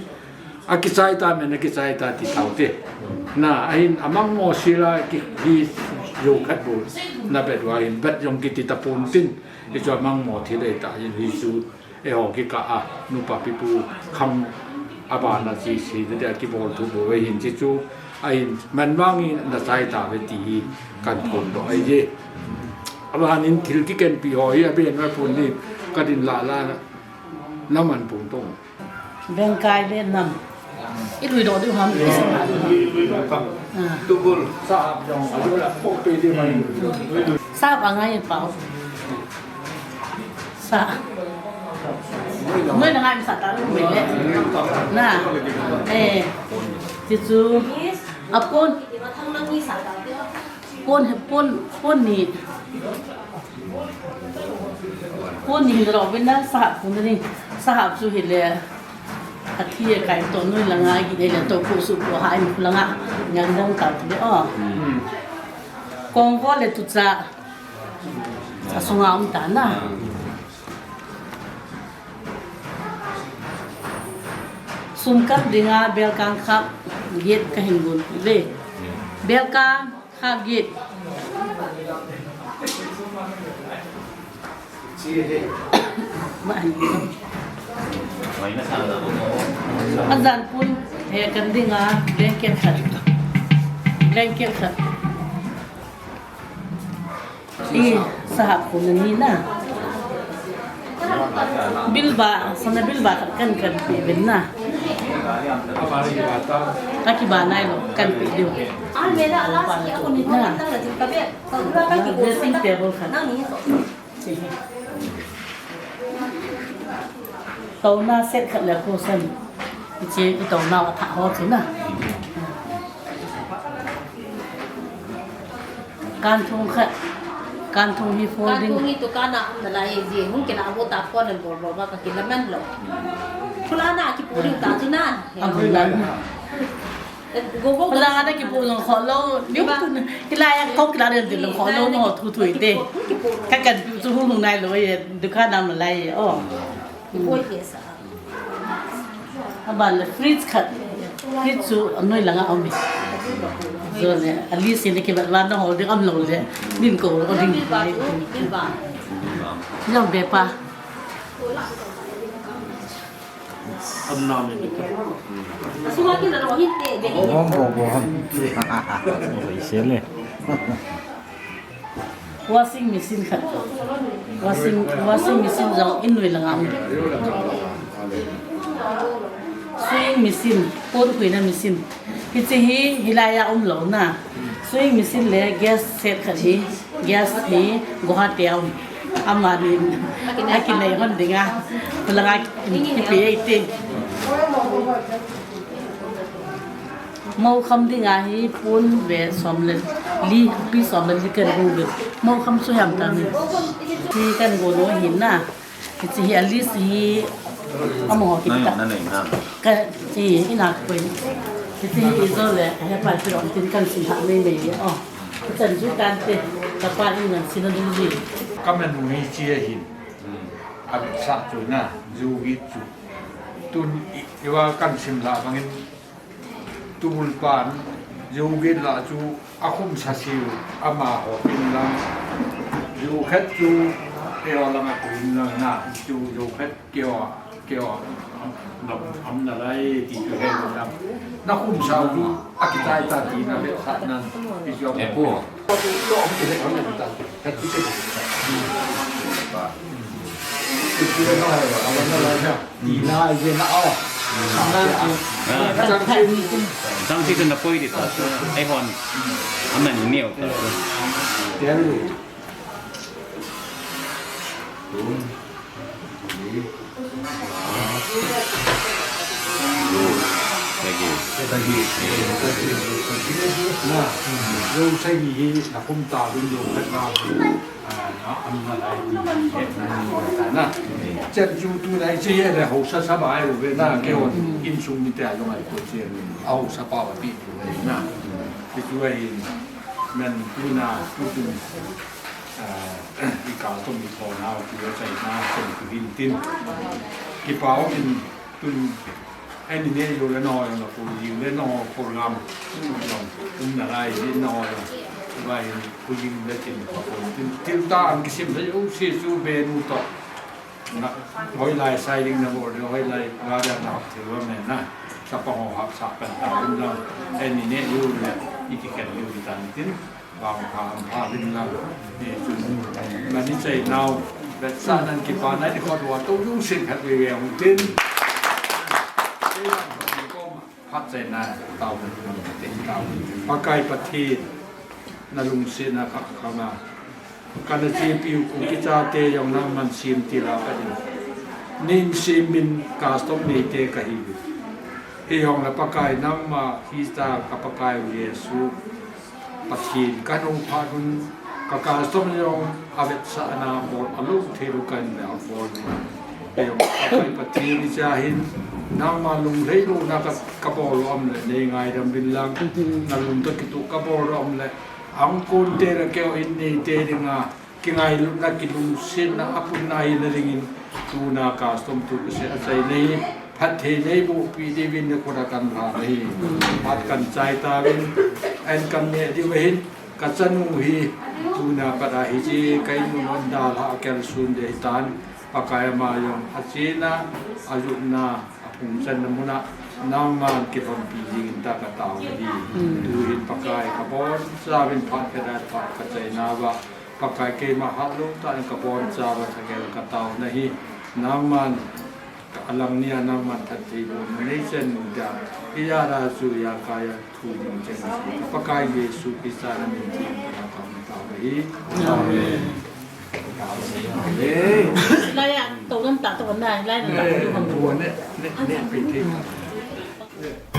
A kichai ta men a kichai ta ti tau te. Na, ahin amang mo sil a ki, ki jo khat bu. Na bet wa hin bet jong kiti ta pun tin. Hichu amang mo thi le ta hin hi chu. Eiho kikah a, nupa pipu khang abana chi si, ti a kibol thu bou ve hin chi chu, ahin man vangin na chai ta ve ti hi kan phon doh ahi je. Abanin thil kikenpi ho hi aben va phon ni ka din la la na man pung tong. Bengkai le nam. I lui doh diu ham, i sa. Ah. Tubul. Sa ap jong, a lui la pok pe diu mai. Sa ap a ngai pau. Sa. Noi na ngai sa ta lui le. Na. Eh. Ti chu. A pon. Pon he pon, pon ni. Pon ni ro vin na sahap pon ni. Sahap chu hile. Athi e kai to noi langa gi le to ko su ko ha in langa. Ngan dang ta le o. Kong ko le tu cha. Sa sunga um ta na. Sum kap dinga bel kang khap get ka hin gun le. Bel kang khap get. Azan pun he kan dinga blanket khat. Blanket khat. I, sahap ko na ni na. Bilba, sana bilba kan kan pi bin na. Aki ba nai lo, kan pi diu. Na. Dressing table kan. Tona set khat le ko san. Ichi i tona wa tha ho chu na. Kan thung khat, kan thung hi folding. Kan thung hi tu kan a um na lai ji, hung kila bo ta ko len bol bol ba ka kila man lo. Kula na ki pu ta tu na. A bu lan. Go bo. Kula na ki pu long kho lo. Ni tu na. Kila ya ko kila den tu long kho lo no thu thu te. Ka kan tu hung hung nai lo ye, dukan nam lai ye. Oh. Ki pu ye sa. Aban le fridge khat. Fridge chu anoi langa um e. Zo le, ali si ne ke bat wan na hol ding am lo le. Nin ko lo ding. Yau be pa. An nam in ka. Suma kin da ro hin te de. Bom, bom, bom. Oi, sele. Washing machine khat. Washing, washing machine jong in noi langa um. Sewing machine, pon khuina machine. Hiche hi, hilai a um lou na. Sewing machine le gas set khat hi, gas hi, Guwahati a um. Amani, akinei hon dinga. Khulanga, kipe ei te. Mou kham dinga hi pon ve som le li, pi som le li kan gu ve. Mou kham chu hiam ta ni. Hi kan gu lo hin na. Hiche hi a list hi amaho ki ta. Ka, i, ina ko. Hiche hi i jo le, he pa pi ron tin kan sin ha mei mei le. Oh. Chan ju tan te, ka pa in ngan sin a ding ji. Ka man mei chi a hin. A sa chu na, ju gi chu. Tun i, i va kan sim la bangin. Tubul pan, ju git la chu a khum sa siu, amaho in lang. Ju khat chu, keo lang a tu in lang na, chu ju khat keo, keo, lam am na lai ti chu he lang. Na khum sa u, a kitai ta ti na le sa nan, ti chu. E po. Tangsi tu na poi di ta. Ai hon. Aman niu ta. Lagi. Na, yo sai ni na kum ta dun yo khat na. Na, am na lai ni, na, na. Chen chu tu lai chi le ho sa sa ba ai ve na ke on in sung ni te a long ai ko che. Au sa pa ba pi na. Ti chu ai men tu na tu tu. I ka to mi ko na ki yo chai na ko ki hin tin. Ki pa o in tun Ai ni ne yo le no yo na ko yi le no ko lam. Um na lai ni no yo. Vai ko yi le tin ko tin. Tin ta ang kisim le yo si su be nu to. Na hoi lai sai ding na mo le hoi lai ga da na hok thil wa me na. Sa pa ho hap sa kan ta um lang. Ai ni ne yo le i ki kan yo ki tan tin. Bang pha, am pha lim lang. Ni chun. Mani chai nau. Vet sa nan ki pa nai ni khot wa to yu sin khat ve ve hung tin. Phat chai na tau. Tin tau. Pakai Pathen. Na lungsetna kha kha nga. Kana chepi u Kuki chate jong nangman sim tila ka ding. Nin simin custom neite ka hi. Hijong le Pakai nangma hi ta ka Pakai u Jesu. Pathen ka nung phat un ka custom jong a vetsahna bol a lou thei lou kan le a bol. Hijong Pakai Pathen i cha hin nangma lunglhai louna ka, ka bol u am le nei ngaidam uvin lang. Na lung toh kitoh ka bol u am le Angkon te le keo in neite dinga, kingailutna, kilungsetna, apunna hina dingin, tuna custom tu kase achai nei, phatthei nei bohpi diuvin na kona kan lha nahi. Phat kan chai tauvin, an kan neh diu ahin, ka chanu hi, tuna pat a hiche, ka in mun hon dalha a kalson ding ahitan, Pakai ama jong, achena, ajotna, Aphung channa muna, nangman kilhonpi dingin ta ka tao nahi. Tuhin Pakai ka bonchauvin phat ka dai phat ka chai nauva. Pakai keima hatlou tah in ka bonchauva thagel ka tao nahi. Nangman ka alang nia nangman phatthei bohna nei chan nung dia. Ijat a chu ijakai a thu ding chen. Pakai Jesu Christa na min theng ka tao nahi. Amen. Lai a, to lam ta to na, lai na ta to.